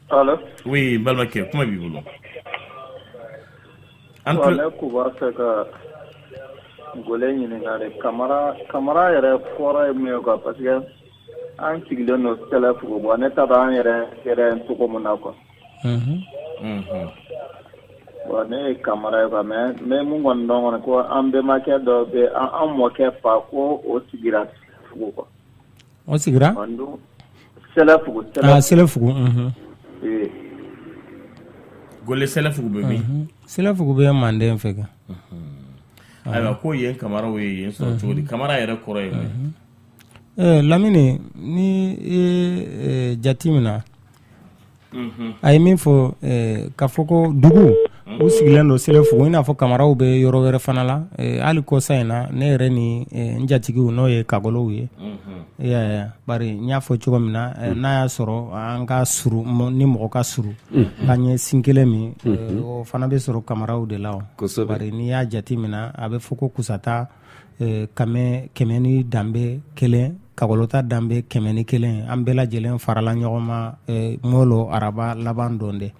Allo? Oui, n balimakɛ, kuma b'i bolo. An tulo. Ne tun b'a fɛ ka Gole ɲininka de, Kamara, Kamara yɛrɛ kɔrɔ ye mun ye quoi? Parce que an sigilen don Sɛlɛfugu, bon ne t'a dɔn an yɛrɛ yɛrɛ cogo min na quoi. Bon, ne ye Kamara ye quoi, mais n bɛ mun kɔni dɔn kɔni, ko an bɛnbakɛ dɔ bɛ, an mɔkɛ fa, ko o sigira Sɛlɛfugu quoi. O sigira? Sɛlɛfugu. Ah, Sɛlɛfugu. Oui. Gole, Sɛlɛfugu bɛ min? Sɛlɛfugu bɛ Manden fɛ kɛ. Ayiwa, ko yen Kamaraw ye yen sɔrɔ cogo di? Kamara yɛrɛ kɔrɔ ye mun ye? Lamini, ni i ye jate minɛ, a ye min fɔ k'a fɔ ko dugu u sigilen don Sɛlɛfugu, i n'a fɔ Kamaraw bɛ yɔrɔ wɛrɛ fana la. Hali kɔsa in na, ne yɛrɛ ni n jatigiw, n'o ye Kagolow ye, bari n y'a fɔ cogo min na, n'a y'a sɔrɔ an ka surun ni mɔgɔ ka surun k'an ye sin kelen min, o fana bɛ sɔrɔ Kamaraw de la. Bari n'i y'a jate minɛ, a bɛ fɔ ko kusata kɛmɛ ni danbe kelen, Kagolota danbe 101, an bɛɛ lajɛlen farala ɲɔgɔn ma Molo araba laban don de.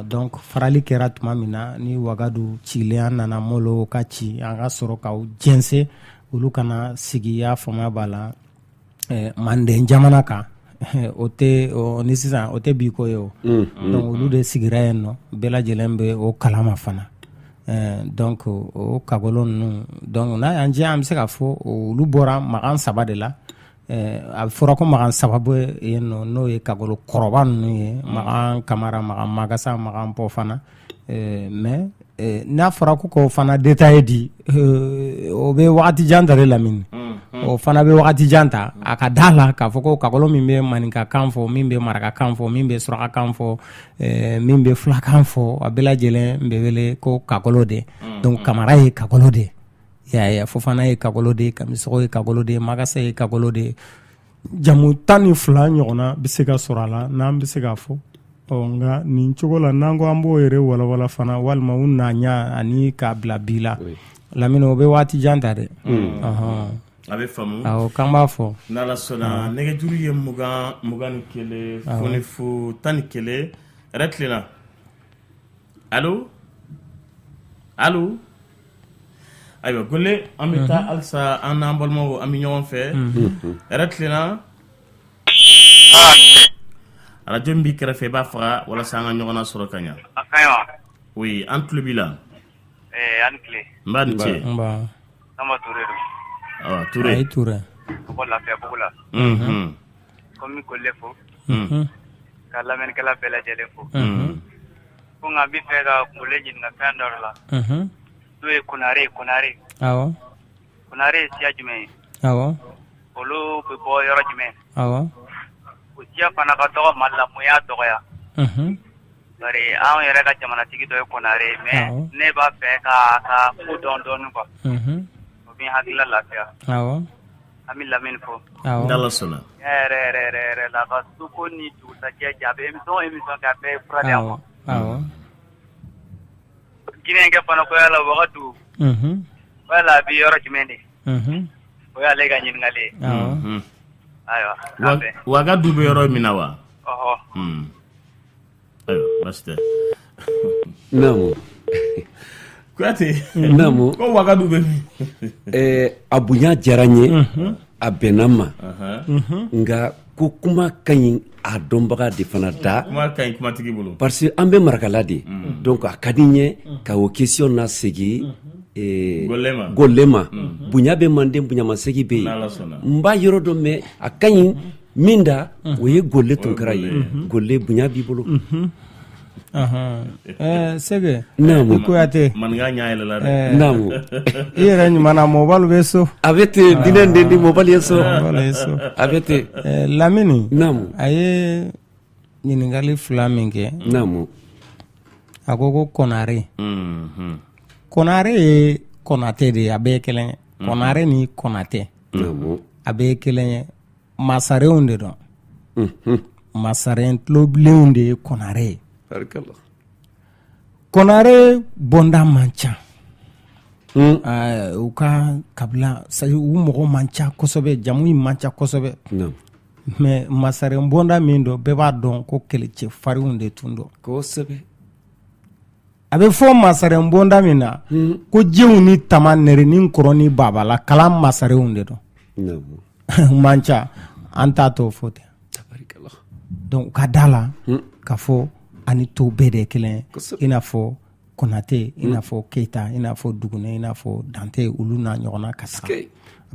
Donc farali kɛra tuma min na ni Wagadu cilen, an nana Molo ka ci, an ka sɔrɔ k'aw jɛnsɛn, olu kana sigi, y'a faamuya b'a la, Manden jamana kan. O tɛ ni sisan, o tɛ bi ko ye. O donc olu de sigira yen nɔ, bɛɛ lajɛlen bɛ o kalama fana. Donc o Kagolo ninnu, donc n'a y'an diya, an bɛ se k'a fɔ olu bɔra makan saba de la. A fɔra ko makan saba bɛ yen nɔ, n'o ye Kagolo kɔrɔba ninnu ye, Makan Kamara, Makan Magasa, Makan Pɔfana. Mais n'a fɔra ko k'o fana détail di, o bɛ wagati jan ta de, Lamini, o fana bɛ wagati jan ta. A ka da la k'a fɔ ko Kagolo min bɛ maninkakan fɔ, min bɛ marakakan fɔ, min bɛ surakakan fɔ, min bɛ fulakan fɔ, a bɛɛ lajɛlen bɛ wele ko Kagolo de. Donc Kamara ye Kagolo de ye, Fofana ye Kagolo de ye, Kamisɔgɔ ye Kagolo de ye, Magasa ye Kagolo de ye. Jamu 12 ɲɔgɔnna bɛ se ka sɔrɔ a la, n'an bɛ se k'a fɔ. Ɔ nka nin cogo la, n'an ko an b'o yɛrɛ walawala fana, walima u na ɲa ani k'a bila bi la, Lamini, o bɛ waati jan ta dɛ. A bɛ faamu. Awɔ, k'an b'a fɔ. N'Ala sɔnna, nɛgɛjuru ye 20 21 0 0 11. Hɛrɛ tilenna. Allo, allo. Ayiwa Gole, an bɛ taa halisa, an n'an balimaw, an bɛ ɲɔgɔn fɛ. Hɛrɛ tilenna. Arajo min b'i kɛrɛfɛ, i b'a faga walasa an ka ɲɔgɔn sɔrɔ ka ɲɛ. A ka ɲi wa? Oui, an tulo b'i la. A ni tile. Nba, ni ce. Nba. Samba Touré don. Awa, Touré. Ayi, Touré. Ka bɔ Lafiyabugu la. Ko n bɛ Gole fo. Ka lamɛnnikɛla bɛɛ lajɛlen fo. Ko nka n bɛ fɛ ka Gole ɲininka fɛn dɔ de la. N'o ye Konare ye, Konare. Awɔ. Konare ye siya jumɛn ye? Awɔ. Olu bɛ bɔ yɔrɔ jumɛn? Awɔ. O siya fana ka dɔgɔ Mali la, mun y'a dɔgɔya? Bari anw yɛrɛ ka jamanatigi dɔ ye Konare ye, mais ne b'a fɛ ka ka ko dɔn dɔɔnin quoi. O bɛ n hakilila lafiya. Awɔ. An bɛ Lamini fo. Awɔ. N'Ala sɔnna. Tiɲɛ yɛrɛ yɛrɛ yɛrɛ yɛrɛ la, a ka suko ni dugusajɛ cɛ, a bɛ émission o émission kɛ, a bɛɛ ye fura de y'an ma. Awɔ. Guinéenkɛ fana ko yala Wagadu. Ko yala a bɛ yɔrɔ jumɛn de? O y'ale ka ɲininkali ye. Awɔ. Ayiwa, k'an bɛn. Wagadu bɛ yɔrɔ min na wa? Ɔhɔ. Ayiwa, baasi tɛ. Naamu. Kuyate. Naamu. Ko Wagadu bɛ min? A bonya diyara n ye, a bɛnna n ma, nka ko kuma ka ɲi a dɔnbaga de fana da. Kuma ka ɲi kumatigi bolo. Parce que an bɛ marakala de, donc a ka di n ye ka o question lasegin Gole ma. Gole ma. Bonya bɛ Manden, bonyamasegin bɛ yen. N'Ala sɔnna. N b'a yɔrɔ dɔn, mais a ka ɲi. Min da o ye Gole Tunkara ye. Gole, bonya b'i bolo. Sege. Naamu. Kuyate. Maninka ɲɛ yɛlɛla dɛ. Naamu. I yɛrɛ ɲuman na, mɔbalu bɛ so. A bɛ ten, dinɛ den di mɔbali ye so. Mɔbalu ye so. A bɛ ten. Lamini. Naamu. A ye ɲininkali fila min kɛ. Naamu. A ko ko Konare. Konare ye Konate de ye, a bɛɛ ye kelen ye. Konare ni Konate. Naamu. A bɛɛ ye kelen ye. Masarenw de don. Masaren tulobilenw de ye Konare ye. Barikala. Konare bɔnda man ca. U ka kabila, u mɔgɔ man ca kosɛbɛ, jamu in man ca kosɛbɛ. Mais masaren bɔnda min don, bɛɛ b'a dɔn ko kɛlɛcɛ farinw de tun don. Kosɛbɛ. A bɛ fɔ masaren bɔnda min na ko Jew ni Tama, Nɛrɛ ni Kɔrɔ ni Babala, kalan masarenw de don. Man ca, an t'a to fɔ ten. Donc u ka da la k'a fɔ ani tɔw bɛɛ de ye kelen ye, i n'a fɔ Konate, i n'a fɔ Keyita, i n'a fɔ Dugune, i n'a fɔ Dante, olu n'a ɲɔgɔnna ka taga,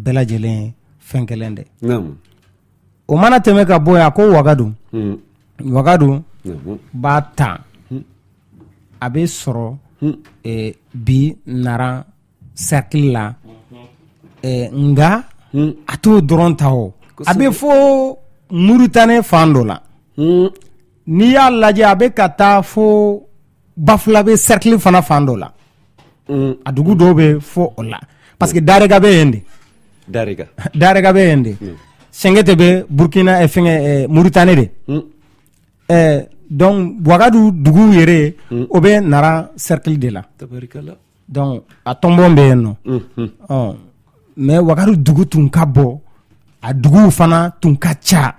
bɛɛ lajɛlen ye fɛn kelen de. O mana tɛmɛ ka bɔ yen, a ko Wagadu. Wagadu b'a ta, a bɛ sɔrɔ bi Naran cercle la, nka a t'o dɔrɔn ta, o a bɛ fo Muritani fan dɔ la. N'i y'a lajɛ, a bɛ ka taa fo Bafulabe cercle fana fan dɔ la. A dugu dɔw bɛ fo o la, parce que Darega bɛ yen de. Darega. Darega bɛ yen de. Sɛngɛtɛ bɛ Burkina, fɛngɛ, Muritani de. Donc Wagadu dugu yɛrɛ, o bɛ Naran cercle de la. Donc a tɔnbɔn bɛ yen nɔ. Ɔ mais Wagadu dugu tun ka bon, a duguw fana tun ka ca.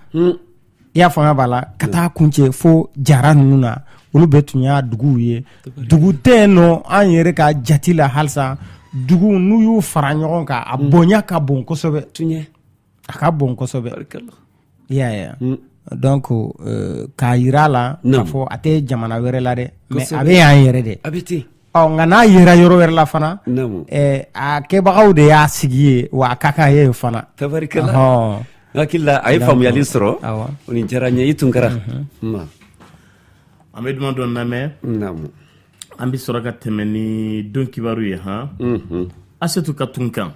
I y'a faamuya b'a la, ka taa kuncɛ fo Jara ninnu na, olu bɛɛ tun y'a duguw ye. Dugu tɛ yen nɔ an yɛrɛ ka jate la halisa, dugu n'u y'u fara ɲɔgɔn kan, a bonya ka bon kosɛbɛ. A ka bon kosɛbɛ. I y'a ye. Donc k'a jira a la k'a fɔ a tɛ jamana wɛrɛ la dɛ, mais a bɛ yan yɛrɛ de. A bɛ ten. Ɔ nka n'a yera yɔrɔ wɛrɛ la fana, a kɛbagaw de y'a sigi ye, wa a ka kan ye fana. Tabarikala. N hakili la a ye faamuyali sɔrɔ. O ni diyara n ye, i Tunkara. An bɛ duman dɔ lamɛn. An bɛ sɔrɔ ka tɛmɛ ni don kibaru ye han. Asetu ka tunkan.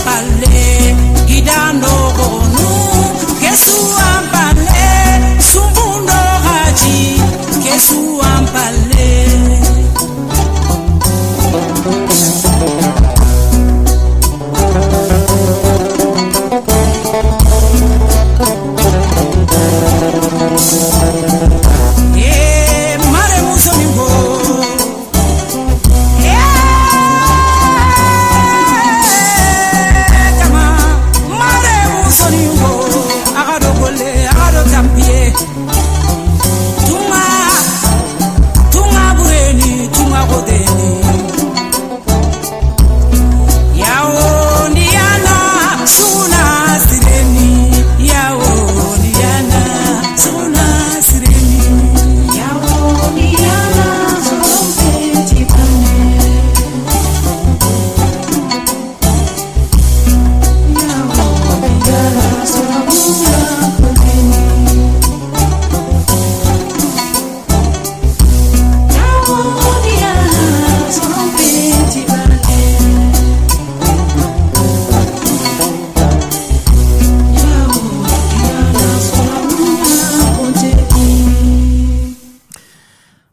ampale gidando gonu kesu ampale sumbundo haji kesu ampale.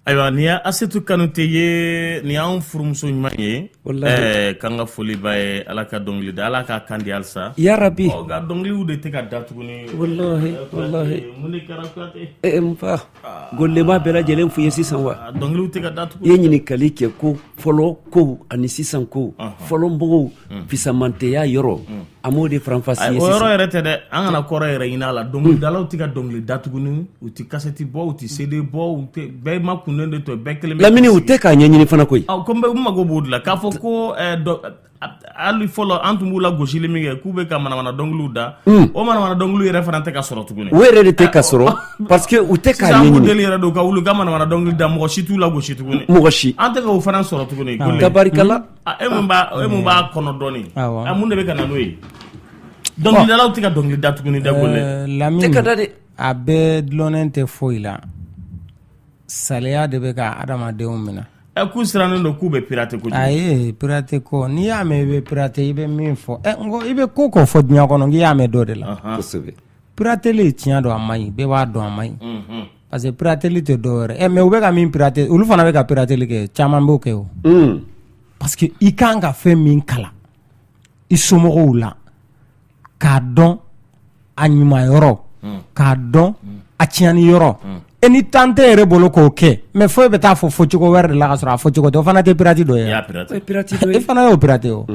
Ayiwa nin ye Asetu Kanute ye, nin y'anw furumuso ɲuman ye. Walahi. K'an ka foli b'a ye, Ala ka dɔnkili da, Ala k'a kan di halisa. Yarabi. Ɔ, nka dɔnkiliw de tɛ ka da tuguni. Walahi, walahi. Mun de kɛra Kuyate? N fa, golema bɛɛ lajɛlen f'u ye sisan wa? Dɔnkiliw tɛ ka da tuguni. I ye ɲininkali kɛ ko fɔlɔ kow ani sisan kow, fɔlɔ mɔgɔw fisamanteya yɔrɔ, an b'o de faranfasi ye O yɔrɔ sisan. yɛrɛ tɛ dɛ, an kana kɔrɔ yɛrɛ ɲini a la. Dɔnkilidalaw tɛ ka dɔnkili da tuguni, u tɛ kasɛti bɔ, u tɛ CD bɔ, u tɛ, bɛɛ ma kunnen de to, bɛɛ kelen bɛ Lamini, k'i u sigi. tɛ k'a ɲɛɲini fana koyi. Ɔ, ko n bɛ n mago b'o de la k'a fɔ ko hali fɔlɔ an tun b'u la gosili min kɛ k'u bɛ ka manamana dɔnkiliw da, o manamana dɔnkiliw yɛrɛ fana tɛ ka sɔrɔ tuguni. O yɛrɛ de tɛ ka sɔrɔ parce que u tɛ k'a Sisan an b'u ɲɛɲini. deli yɛrɛ de u ka wuli u ka manamana dɔnkili da, mɔgɔ si t'u la gosi tuguni. Mɔgɔ si. An tɛ k'o fana sɔrɔ tuguni. Gole. Tabarikala. E mun b'a, e mun b'a kɔnɔ dɔɔni. Awɔ. A mun de bɛ ka na n'o ye? Dɔnkilidalaw tɛ ka dɔnkili da tuguni dɛ Gole. Lamini, Tɛ ka da dɛ. A bɛɛ dulonnen tɛ foyi la. Saliya de bɛ ka adamadenw minɛ. K'u sirannen don k'u bɛ pirate kojugu. Ayi, pirate ko, n'i y'a mɛn i bɛ pirate, i bɛ min fɔ. N ko i bɛ ko ko fɔ diɲɛ kɔnɔ, k'i y'a mɛn dɔ de la. Kosɛbɛ. Pirateli tiɲɛ don, a man ɲi, bɛɛ b'a dɔn a man ɲi. Parce que pirateli tɛ dɔw wɛrɛ. Mais u bɛ ka min pirate, olu fana bɛ ka pirateli kɛ, caman b'o kɛ o. Parce que i kan ka fɛn min kalan i somɔgɔw la, k'a dɔn a ɲuman yɔrɔ, k'a dɔn a tiɲɛni yɔrɔ. E ni tan tɛ yɛrɛ bolo k'o kɛ, mais foyi bɛ taa fɔ fɔcogo wɛrɛ de la ka sɔrɔ a fɔcogo tɛ, o fana tɛ pirate dɔ ye. I y'a pirate. O ye pirate dɔ ye. E fana y'o pirate o.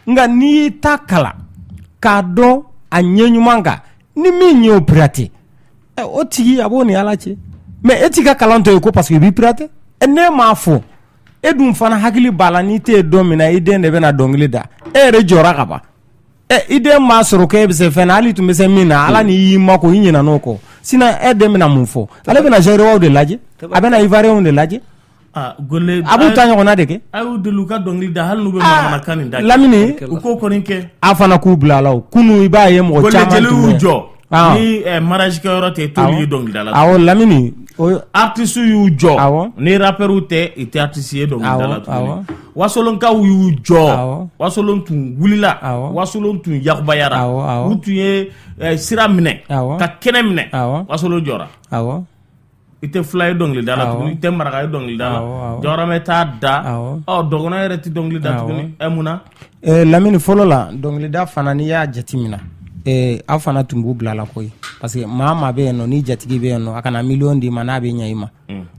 Nka n'i y'i ta kalan k'a dɔn a ɲɛ ɲuman kan, ni min y'o pirate, o tigi a b'o ni Ala cɛ. Mais e t'i ka kalan to yen ko parce que i b'i pirate. Ne m'a fɔ, e dun fana hakili b'a la, n'i tɛ yen don min na, i den de bɛna dɔnkili da, e yɛrɛ jɔra ka ban. I den m'a sɔrɔ k'e bɛ se fɛn na, hali tun bɛ se min na, Ala n'i y'i mako, i ɲinɛna o kɔ. Sinon e den bɛna mun fɔ? Ale bɛna Zaïrois de lajɛ, a bɛna Ivoiriens de lajɛ. Gole, A b'u ta ɲɔgɔnna de kɛ. A y'u deli u ka dɔnkili da, hali n'u bɛ manamanakan nin da. Lamini, u k'o kɔni kɛ. A fana k'u bila a la o. Kunun i b'a ye mɔgɔ Gole, caman jeliw tun bɛ y'u jɔ. Ah. Ni mariage kɛyɔrɔ tɛ, i t'olu ye dɔnkilida la. Awɔ, Lamini, o Artiste y'u jɔ. Awɔ. Ni rappeurs tɛ, i tɛ artiste ye dɔnkilida la Awɔ, tuguni. awɔ. Wasolonkaw y'u jɔ. Awɔ. Wasolon tun wulila. Awɔ. Wasolon tun yakubayara. Awɔ, awɔ. U tun ye sira minɛ. Awɔ. Ka kɛnɛ minɛ. Awɔ. Wasolon jɔra. Awɔ. I tɛ fula ye dɔnkilida la Awɔ. tuguni, i tɛ maraka ye dɔnkilida la. Awɔ, awɔ. Jawɔrɔmɛ t'a da. Awɔ. Ɔ, dɔgɔnɔ yɛrɛ tɛ dɔnkili da Awɔ. tuguni. Mun na? Lamini, fɔlɔ la dɔnkilida fana, n'i y'a jateminɛ, aw fana tun b'u bila la koyi, parce que maa maa bɛ yen nɔ, ni jatigi bɛ yen nɔ, a kana miliyɔn d'i ma n'a bɛ ɲɛ i ma,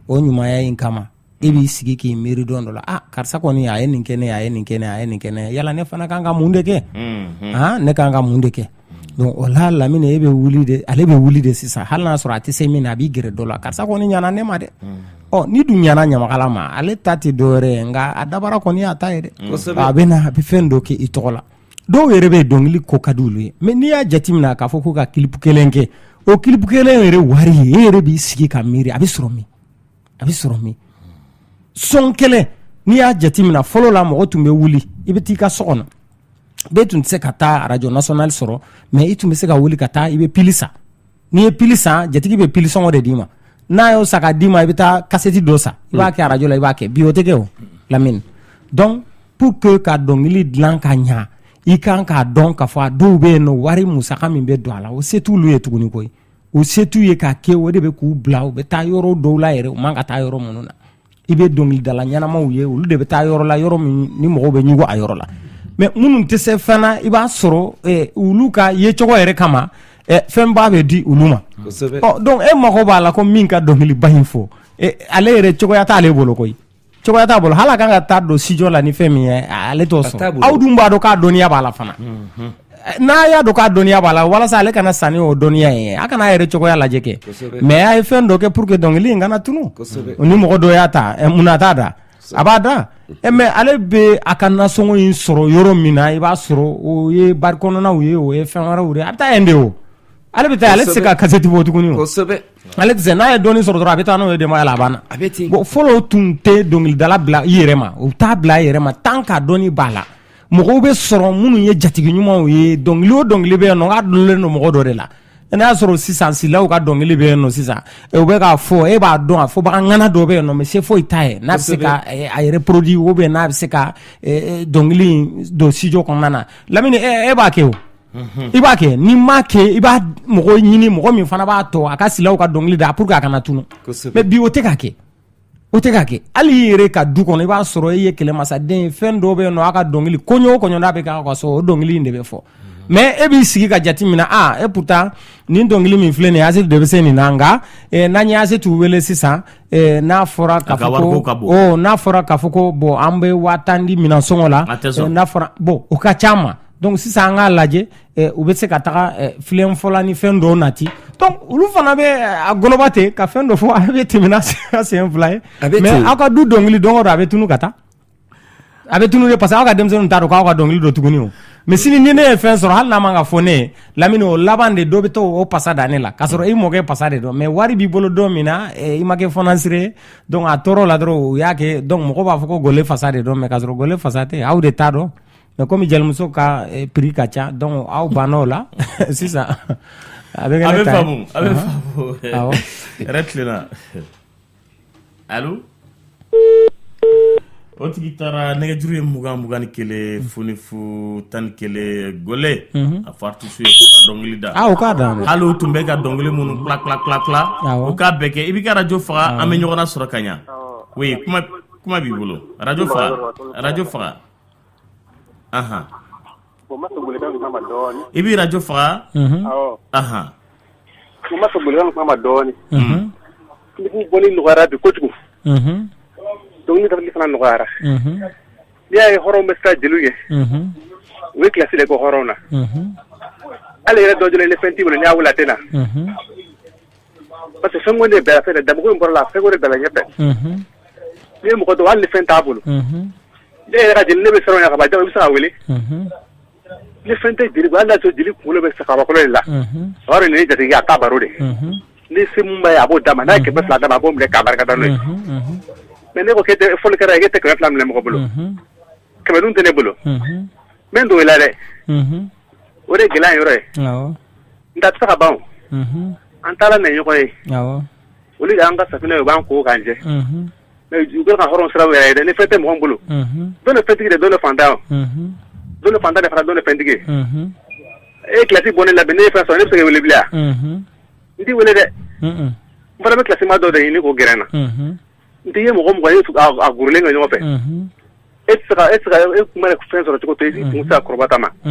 o ɲumanya in kama e b'i sigi k'i miiri don dɔ la, ah karisa kɔni a ye nin kɛ ne ye, a ye nin kɛ ne ye, a ye nin kɛ ne ye, yala ne fana kan ka mun de kɛ? Ah, ne kan ka mun de kɛ? Donc o la Lamini, e bɛ wuli de, ale bɛ wuli de sisan, hali n'a sɔrɔ a tɛ se min na, a b'i gɛrɛ dɔ la, karisa kɔni ɲana ne ma dɛ. Ɔ, ni dun ɲana ɲamakala ma, ale ta tɛ dɔwɛrɛ ye, nka a dabara kɔni y'a ta ye dɛ. A bɛ na, a bɛ fɛn dɔ kɛ i tɔgɔ la. Dɔw yɛrɛ bɛ dɔnkili ko ka di olu ye, mais n'i y'a jateminɛ k'a fɔ k'u ka clip kelen kɛ, o clip kelen yɛrɛ wari ye, e yɛrɛ b'i sigi ka miiri, a bɛ sɔrɔ min, a bɛ sɔrɔ min. Son kelen, n'i y'a jateminɛ fɔlɔ la, mɔgɔ tun bɛ wuli, i bɛ t'i ka so kɔnɔ, bɛɛ tun tɛ se ka taa radio nationale sɔrɔ, mais i tun bɛ se ka wuli ka taa, i bɛ pili san. N'i ye pili san, jatigi bɛ pili sɔngɔ de d'i ma. N'a y'o san ka d'i ma, i bɛ taa kasɛti dɔ san, i b'a kɛ radio la, i b'a kɛ. Bi o tɛ kɛ o, Lamini. Donc pour que ka dɔnkili dilan ka ɲa, I kan k'a dɔn k'a fɔ a dɔw bɛ yen nɔ, wari musaka min bɛ don a la, o se t'olu ye tuguni koyi. O se t'u ye k'a kɛ. O de bɛ k'u bila u bɛ taa yɔrɔ dɔw la yɛrɛ, u man ka taa yɔrɔ minnu na. I bɛ dɔnkilidala ɲɛnamaw ye, olu de bɛ taa yɔrɔ la, yɔrɔ min ni mɔgɔw bɛ ɲugu a yɔrɔ la. Mais minnu tɛ se fɛn na, i b'a sɔrɔ olu ka yecogo yɛrɛ kama, fɛnba bɛ di olu ma. Ɔ, donc e mago b'a la ko min ka dɔnkiliba in fɔ, ale yɛrɛ cogoya t'ale bolo koyi, cogoya t'a bolo. Hali a kan ka taa don studio la ni fɛn min ye, ale t'o sɔrɔ. Aw dun b'a dɔn k'a dɔnniya b'a la fana. N'a y'a dɔn k'a dɔnniya b'a la, walasa ale kana san ni o dɔnniya ye, a kana a yɛrɛ cogoya lajɛ kɛ. Mais a ye fɛn dɔ kɛ pour que dɔnkili in kana tunu. Ni mɔgɔ dɔ y'a ta, mun na t'a da? A b'a da. Mais ale bɛ a ka nasɔngɔ in sɔrɔ yɔrɔ min na, i b'a sɔrɔ o ye bari kɔnɔnaw ye, o ye fɛn wɛrɛw de ye. A bɛ taa yen de. O ale bɛ taa, ale tɛ se ka kasɛti bɔ tuguni. O ale tɛ se. N'a ye dɔɔnin sɔrɔ dɔrɔn, a bɛ taa n'o ye denbaya la, a banna. Bon, fɔlɔ tun tɛ dɔnkilidala bila i yɛrɛ ma, u t'a bila i yɛrɛ ma tant que dɔnni b'a la. Mɔgɔw bɛ sɔrɔ minnu ye jatigi ɲumanw ye. Dɔnkili o dɔnkili bɛ yen nɔ, k'a dulonnen don mɔgɔ dɔ de la. N'a y'a sɔrɔ sisan silaw ka dɔnkili bɛ yen nɔ sisan, u bɛ k'a fɔ, e b'a dɔn a fɔbaga ŋana dɔ bɛ yen nɔ, mais se foyi t'a ye n'a bɛ se ka a yɛrɛ produit ou bien n'a bɛ se ka dɔnkili in don studio kɔnɔna na. Lamini, e b'a kɛ o, i b'a kɛ. N'i m'a kɛ, i b'a mɔgɔ ɲini, mɔgɔ min fana b'a tɔ a ka silaw ka dɔnkili da pour que a kana tunu. Mais bi, o tɛ ka kɛ, o tɛ ka kɛ. Hali i yɛrɛ ka du kɔnɔ, i b'a sɔrɔ e ye kɛlɛmasaden ye, fɛn dɔw bɛ yen nɔ, a ka dɔnkili, kɔɲɔ o kɔɲɔ n'a bɛ kɛ aw ka so, o dɔnkili in de bɛ fɔ. Mais e b'i sigi ka jate minɛ, ah, et pourtant nin dɔnkili min filɛ nin ye, Asetu de bɛ se nin na. Nka n'an ye Asetu wele sisan, n'a fɔra k'a fɔ ko oh, n'a fɔra k'a fɔ ko bon, an bɛ 10 000 di minɛn sɔngɔ la, n'a fɔra bon, o ka ca ma. Donc sisan an k'a lajɛ, u bɛ se ka taga filen fɔla ni fɛn dɔw nati. Donc olu fana bɛ a gɔlɔba ten ka fɛn dɔ fɔ, a bɛ tɛmɛ n'a sen fila ye. Mais aw ka du dɔnkili, don o don a bɛ tunu ka taa, a bɛ tunu de, parce que aw ka denmisɛnninw t'a dɔn k'aw ka dɔnkili don tuguni. O mais sini ni ne ye fɛn sɔrɔ, hali n'a man ka fɔ ne ye, Lamini, o laban de dɔ bɛ to o pasa da ne la, k'a sɔrɔ i mɔkɛ pasa de dɔn. Mais wari b'i bolo don min na, i ma kɛ fɔnansire ye. Donc a tɔɔrɔ la dɔrɔn, u y'a kɛ. Donc mɔgɔ b'a fɔ ko gole fasa de dɔn, mais k'a sɔrɔ gole fasa tɛ, aw de t'a dɔn. Mais komi jelimuso ka prix ka ca, donc aw banna o la sisan. A bɛ kɛ ne ta ye. Faamu, a bɛ faamu. Awɔ. Hɛrɛ tilenna. Allo, o tigi taara. Nɛgɛjuru ye 20 21 00 11. Gole, a fɔ artiste ye k'u ka dɔnkili da. Ah, o k'a da. Hali u tun bɛ ka dɔnkili minnu kila kila kila kila, u k'a bɛɛ kɛ. I b'i ka radio faga, an bɛ ɲɔgɔn nasɔrɔ ka ɲa. Oui, kuma kuma b'i bolo. Radio faga, radio faga. Ahan. Bon, n b'a fɛ Gole ka kuma ma dɔɔnin. I b'i radio faga. Ahan. N b'a fɛ Gole ka kuma ma dɔɔnin. Clip bɔli nɔgɔyara bi kojugu. Dɔnkili dabali fana nɔgɔyara. N'i y'a ye hɔrɔnw bɛ siran jeliw ɲɛ, u ye kilasi de kɛ hɔrɔnw na. Hali yɛrɛ dɔ jɔlen ni fɛn t'i bolo, n'i y'a wele a tɛ na. Parce que fɛnko de bɛɛ fɛn dabugu in bɔra la, fɛnko de bila ɲɛfɛ. N'i ye mɔgɔ dɔn, hali ni fɛn t'a bolo, ne yɛrɛ ka jeli, ne bɛ siran ɲɛ ka ban, i bɛ se ka wele. Ni fɛn tɛ jeli, hali n'a sɔrɔ jeli kunkolo bɛ sagabakolo de la, a b'a dɔn nin ye jatigi, a t'a baro de. Ni se mun b'a ye, a b'o d'a ma. N'a ye 200 d'a ma, a b'o minɛ k'a barika da n'o ye. Mais ne ko k'e tɛ fɔli kɛra, e tɛ 200 minɛ mɔgɔ bolo, 100 dun tɛ ne bolo, n bɛ n dogo i la dɛ. O de ye gɛlɛya yɔrɔ ye. N ta tɛ se ka ban. An taara na ɲɔgɔn ye, olu de y'an ka safinɛ ye, u b'an ko k'an jɛ. Mais u bɛ ka hɔrɔn sira yɛrɛ ye dɛ. Ni fɛn tɛ mɔgɔ bolo, dɔ de fɛntigi de, dɔ de fantan, dɔ de fantan de fana, dɔ de fɛntigi. E ye kilasi bɔ ne la bi, ne ye fɛn sɔrɔ, ne bɛ se k'e wele bilen wa? N t'i wele dɛ. N fana bɛ kilasi ma dɔ de ɲini k'o gɛrɛ n na. N t'i ye mɔgɔ mɔgɔ ye a gurulen kɛ ɲɔgɔn fɛ. E tɛ se ka e tɛ se ka e kun mana fɛn sɔrɔ cogo to, i kun tɛ se ka kɔrɔba ta ma. I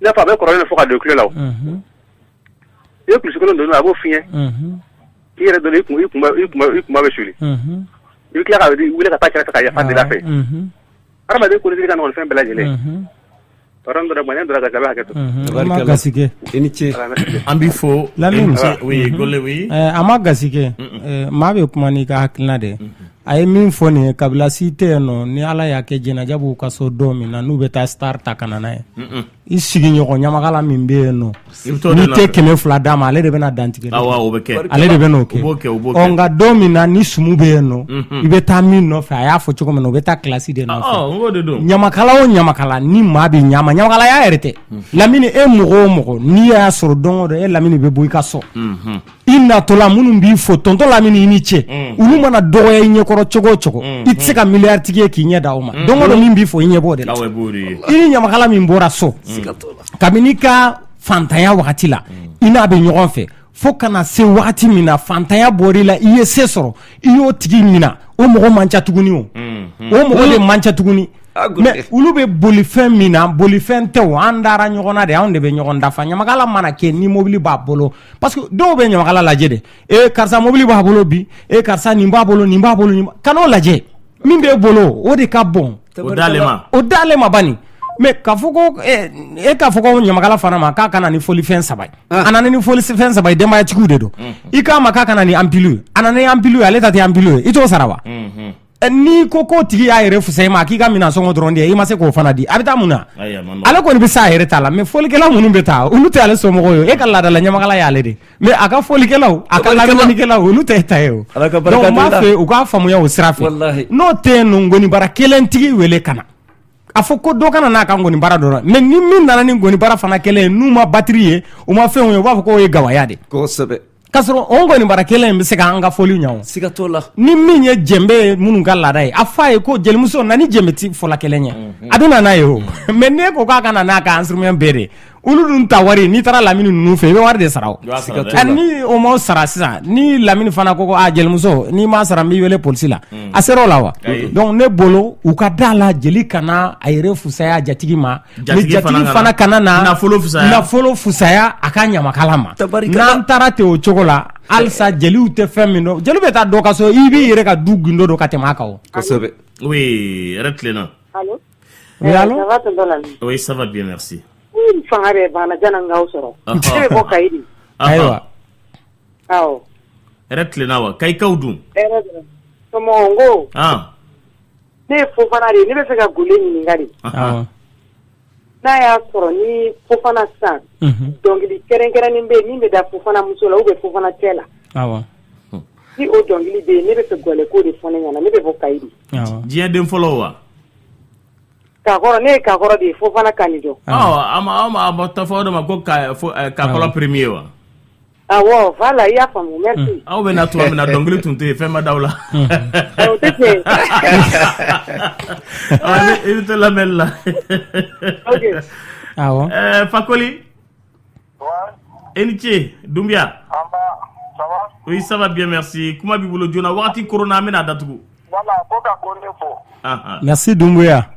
n'a fɔ a bɛ kɔrɔlen fo ka don i tulo la. O i ye kulusi kolon don, a b'o fiɲɛ i yɛrɛ dɔn, i kun i kun i kunba bɛ suli. I bɛ tila ka wuli ka taa kɛrɛfɛ ka yafa deli a fɛ. Hadamaden kɔnɔdimi ka nɔgɔn fɛn bɛɛ lajɛlen. Pardon dɔrɔn, mɔnɛ dɔrɔn ka jaabi, hakɛ to. A ma gasi kɛ. I ni ce. An b'i fo. Lamini. Oui, Gole, oui. A ma gasi kɛ. Maa bɛ kuma n'i ka hakilina de ye. A ye min fɔ nin ye, kabila si tɛ yen nɔ ni Ala y'a kɛ jɛnɛja b'u ka so don min na, n'u bɛ taa star ta ka na n'a ye. I sigiɲɔgɔn ɲamakala min bɛ yen nɔ, n'i tɛ 200 d'a ma, ale de bɛna dantigɛ, ale de bɛ n'o kɛ. Ɔ, nka don min na ni sumu bɛ yen nɔ, i bɛ taa min nɔfɛ, a y'a fɔ cogo min na, u bɛ taa kilasi de nɔfɛ. Ɲamakala o ɲamakala, ni maa bɛ ɲama, ɲamakalaya yɛrɛ tɛ. Lamini, e mɔgɔ o mɔgɔ, n'i y'a sɔrɔ don o don e Lamini bɛ bɔ i ka so, i natɔla minnu b'i fo, tonton Lamini i ni ce, olu mana dɔgɔya i ɲɛkɔrɔ. kɔrɔ cogo o cogo i tɛ se ka miliyaritigi ye k'i ɲɛ da o ma don o don min b'i fo i ɲɛ b'o de la i ni ɲamakala min bɔra so kabini i ka fantanya wagati la i n'a bɛ ɲɔgɔn fɛ fo ka na se wagati min na fantanya bɔr'i la i ye se sɔrɔ i y'o tigi minɛ o mɔgɔ man ca tuguni o o mɔgɔ de man ca tuguni mais olu bɛ bolifɛn min na bolifɛn tɛ o an dara ɲɔgɔn na de anw de bɛ ɲɔgɔn dafa ɲamakala mana kɛ ni mobili b'a bolo parce que dɔw bɛ ɲamakala lajɛ de e karisa mobili b'a bolo bi e karisa nin b'a bolo nin b'a bolo nin kan'o lajɛ min b'e bolo o de ka bon o d'ale ma o d'ale ma bani mais k'a fɔ ko e k'a fɔ ko ɲamakala fana ma k'a ka na ni fɔlifɛn saba ye a nana ni fɔlifɛn saba ye denbayatigiw de don i k'a ma k'a ka na ni ampli ye a nana ni ampli ye ale ta tɛ ampli ye i t'o sara wa n'i ko k'o tigi y'a yɛrɛ fisaya i ma k'i ka minɛn sɔngɔ dɔrɔn di i ma se k'o fana di a bɛ taa mun na ale kɔni bɛ s'a yɛrɛ ta la mais fɔlikɛla minnu bɛ taa olu tɛ ale somɔgɔw ye e ka laadala ɲamakala y'ale de mais a ka fɔlikɛlaw a ka lamɛnnikɛlaw olu tɛ e ta ye o donc n b'a fɛ u k'a faamuya o sira fɛ n'o tɛ yen nɔ ngɔnibara kelen tigi wele ka na a fɔ ko dɔ ka na n'a ka ngɔnibara dɔrɔn mais ni min nana ni ngɔnibara fana kelen ye n'u ma batiri ye u ma fɛnw ye u b'a fɔ k'o ye gawaya de kosɛbɛ k'a sɔrɔ o ngɔnibara kelen in bɛ se k'an ka fɔli ɲɛ o siga t'o la ni min ye jɛnbe ye minnu ka laada ye a fɔ a ye ko jelimuso na ni jɛnbe ti fɔla kelen ye a bɛ na n'a ye o mais n'e ko k'a ka na n'a ka instrument bɛɛ de olu dun ta wari n'i taara Lamini ninnu fɛ i bɛ wari de sara o ni o ma sara sisan ni Lamini fana ko ko aa jelimuso n'i m'a sara n b'i wele polisi la a sera o la wa donc ne bolo u ka da la jeli kana a yɛrɛ fusaya jatigi ma ni jatigi fana kana na nafolo fusaya a ka ɲamakala ma n'an taara ten o cogo la halisa jeliw tɛ fɛn min dɔn jeli bɛ taa dɔ ka so i b'i yɛrɛ ka du gundo dɔn ka tɛmɛ a kan o kosɛbɛ oui hɛrɛ tilenna oui allo oui ça va bien merci fanga bɛɛ banna janni n k'aw sɔrɔ ne bɛ bɔ Kayi de ayiwa awɔ hɛrɛ tilenna wa Kayikaw dun hɛrɛ dɔrɔn somɔgɔw n ko ne ye Fofana de ye ne bɛ fɛ ka Gole ɲininka de n'a y'a sɔrɔ ni Fofana sisan dɔnkili kɛrɛnkɛrɛnnen bɛ yen min bɛ da Fofana muso la ou bien Fofana cɛ la ni o dɔnkili bɛ yen ne bɛ fɛ Gole k'o de fɔ ne ɲɛna ne bɛ bɔ Kayi de diɲɛ den fɔlɔ wa Kakɔrɔ ne ye Kakɔrɔ de ye Fofana Kanijɔ an ma taa fɔ o de ma ko Kakɔlɔ premier wa awɔ voilà i y'a faamu merci aw bɛ na tuma min na dɔnkili tun tɛ yen fɛn ma da aw la o tɛ tiɲɛ ye i bɛ to lamɛnni la ok awɔ Fakoli i ni ce Dunbiya oui ça va bien merci kuma b'i bolo joona waati koronna an bɛna a datugu voilà ko ka Gole fo merci Dunbuya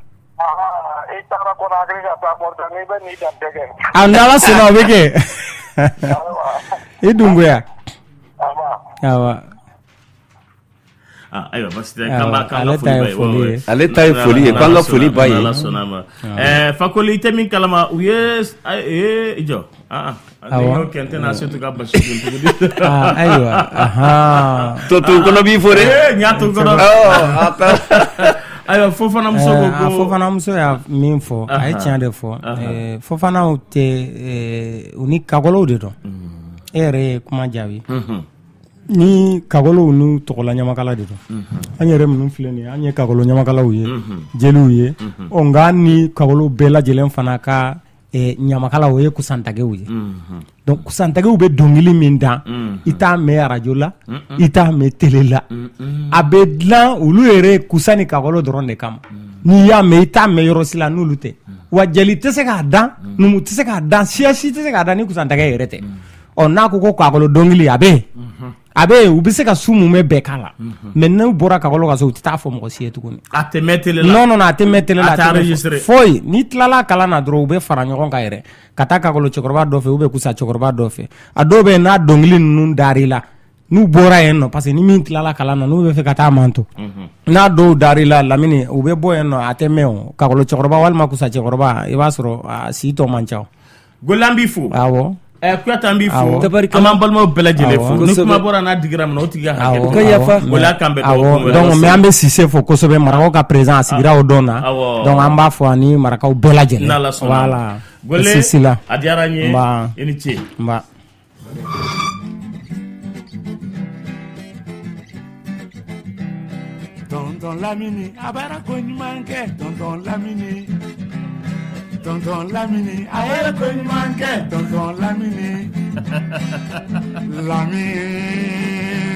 i taara Conakry ka taa Mauritanie i bɛ n'i danbe kɛ a n'Ala sɔnna o bɛ kɛ i Dunbuya awa ayiwa basi tɛ k'an b'a k'an ka foli b'a ye ale ta ye foli ye k'an ka foli b'a ye n'Ala sɔnna a ma Fakoli i tɛ min kalama u ye i jɔ awɔ kɛ n tɛna se ka basi dun tuguni ayiwa tonton kɔnɔ b'i fo dɛ n y'a to kɔnɔ ayiwa Fofana muso ko ko Fofana muso y'a min fɔ a ye tiɲɛ de fɔ Fofanaw tɛ u ni kakɔlɔw de don e yɛrɛ ye kuma jaabi ni kakɔlɔw n'u tɔgɔla ɲamakala de don an yɛrɛ minnu filɛ nin ye an ye kakɔlɔ ɲamakalaw ye jeliw ye ɔ nka an ni kakɔlɔw bɛɛ lajɛlen fana ka ɲamakala o ye kusantagew ye donc kusantagew bɛ dɔnkili min da i t'a mɛn arajo la i t'a mɛn tele la a bɛ dilan olu yɛrɛ kusa ni kakɔlɔ dɔrɔn de kama n'i y'a mɛn i t'a mɛn yɔrɔ si la n'olu tɛ wa jeli tɛ se k'a da numu tɛ se k'a da siya si tɛ se k'a da ni kusantage yɛrɛ tɛ ɔ n'a ko ko kakɔlɔ dɔnkili a bɛ yen a bɛ yen u bɛ se ka su mumɛ bɛɛ k'a la mais n'u bɔra kakɔlɔ ka so u tɛ taa fɔ mɔgɔ si ye tuguni a tɛ mɛn tele la non non a tɛ mɛn tele la a tɛ enregistré foyi n'i tilala kalan na dɔrɔn u bɛ fara ɲɔgɔn kan yɛrɛ ka taa kakɔlɔ cɛkɔrɔba dɔ fɛ ou bien kusa cɛkɔrɔba dɔ fɛ a dɔw bɛ yen n'a dɔnkili ninnu dar'i la n'u bɔra yen nɔ parce que ni min tilala kalan na n'u bɛ fɛ ka taa manto n'a dɔw dar'i la lamini u bɛ bɔ yen nɔ a tɛ mɛn o kakɔlɔ cɛkɔrɔba walima kusa cɛkɔrɔba i b'a sɔrɔ a si tɔ man ca Gole an b'i fo awɔ Kuyate an b'i fo an b'an balimaw bɛɛ lajɛlen fo ni kuma bɔra n'a digira min na o tigi ka hakɛ to yafa Gole a k'an bɛn dɔgɔkun wɛrɛ donc mais an bɛ Sise fo kosɛbɛ marakaw ka président a sigira o don na donc an b'a fɔ ani marakaw bɛɛ lajɛlen n'Ala sɔnna voilà Gole Sise la a diyara n ye i ni ce nba Tonton Lamini a bara ko ɲuman kɛ tonton Lamini tonton Lamini a ye ko ɲuman kɛ tonton Lamini Lamini.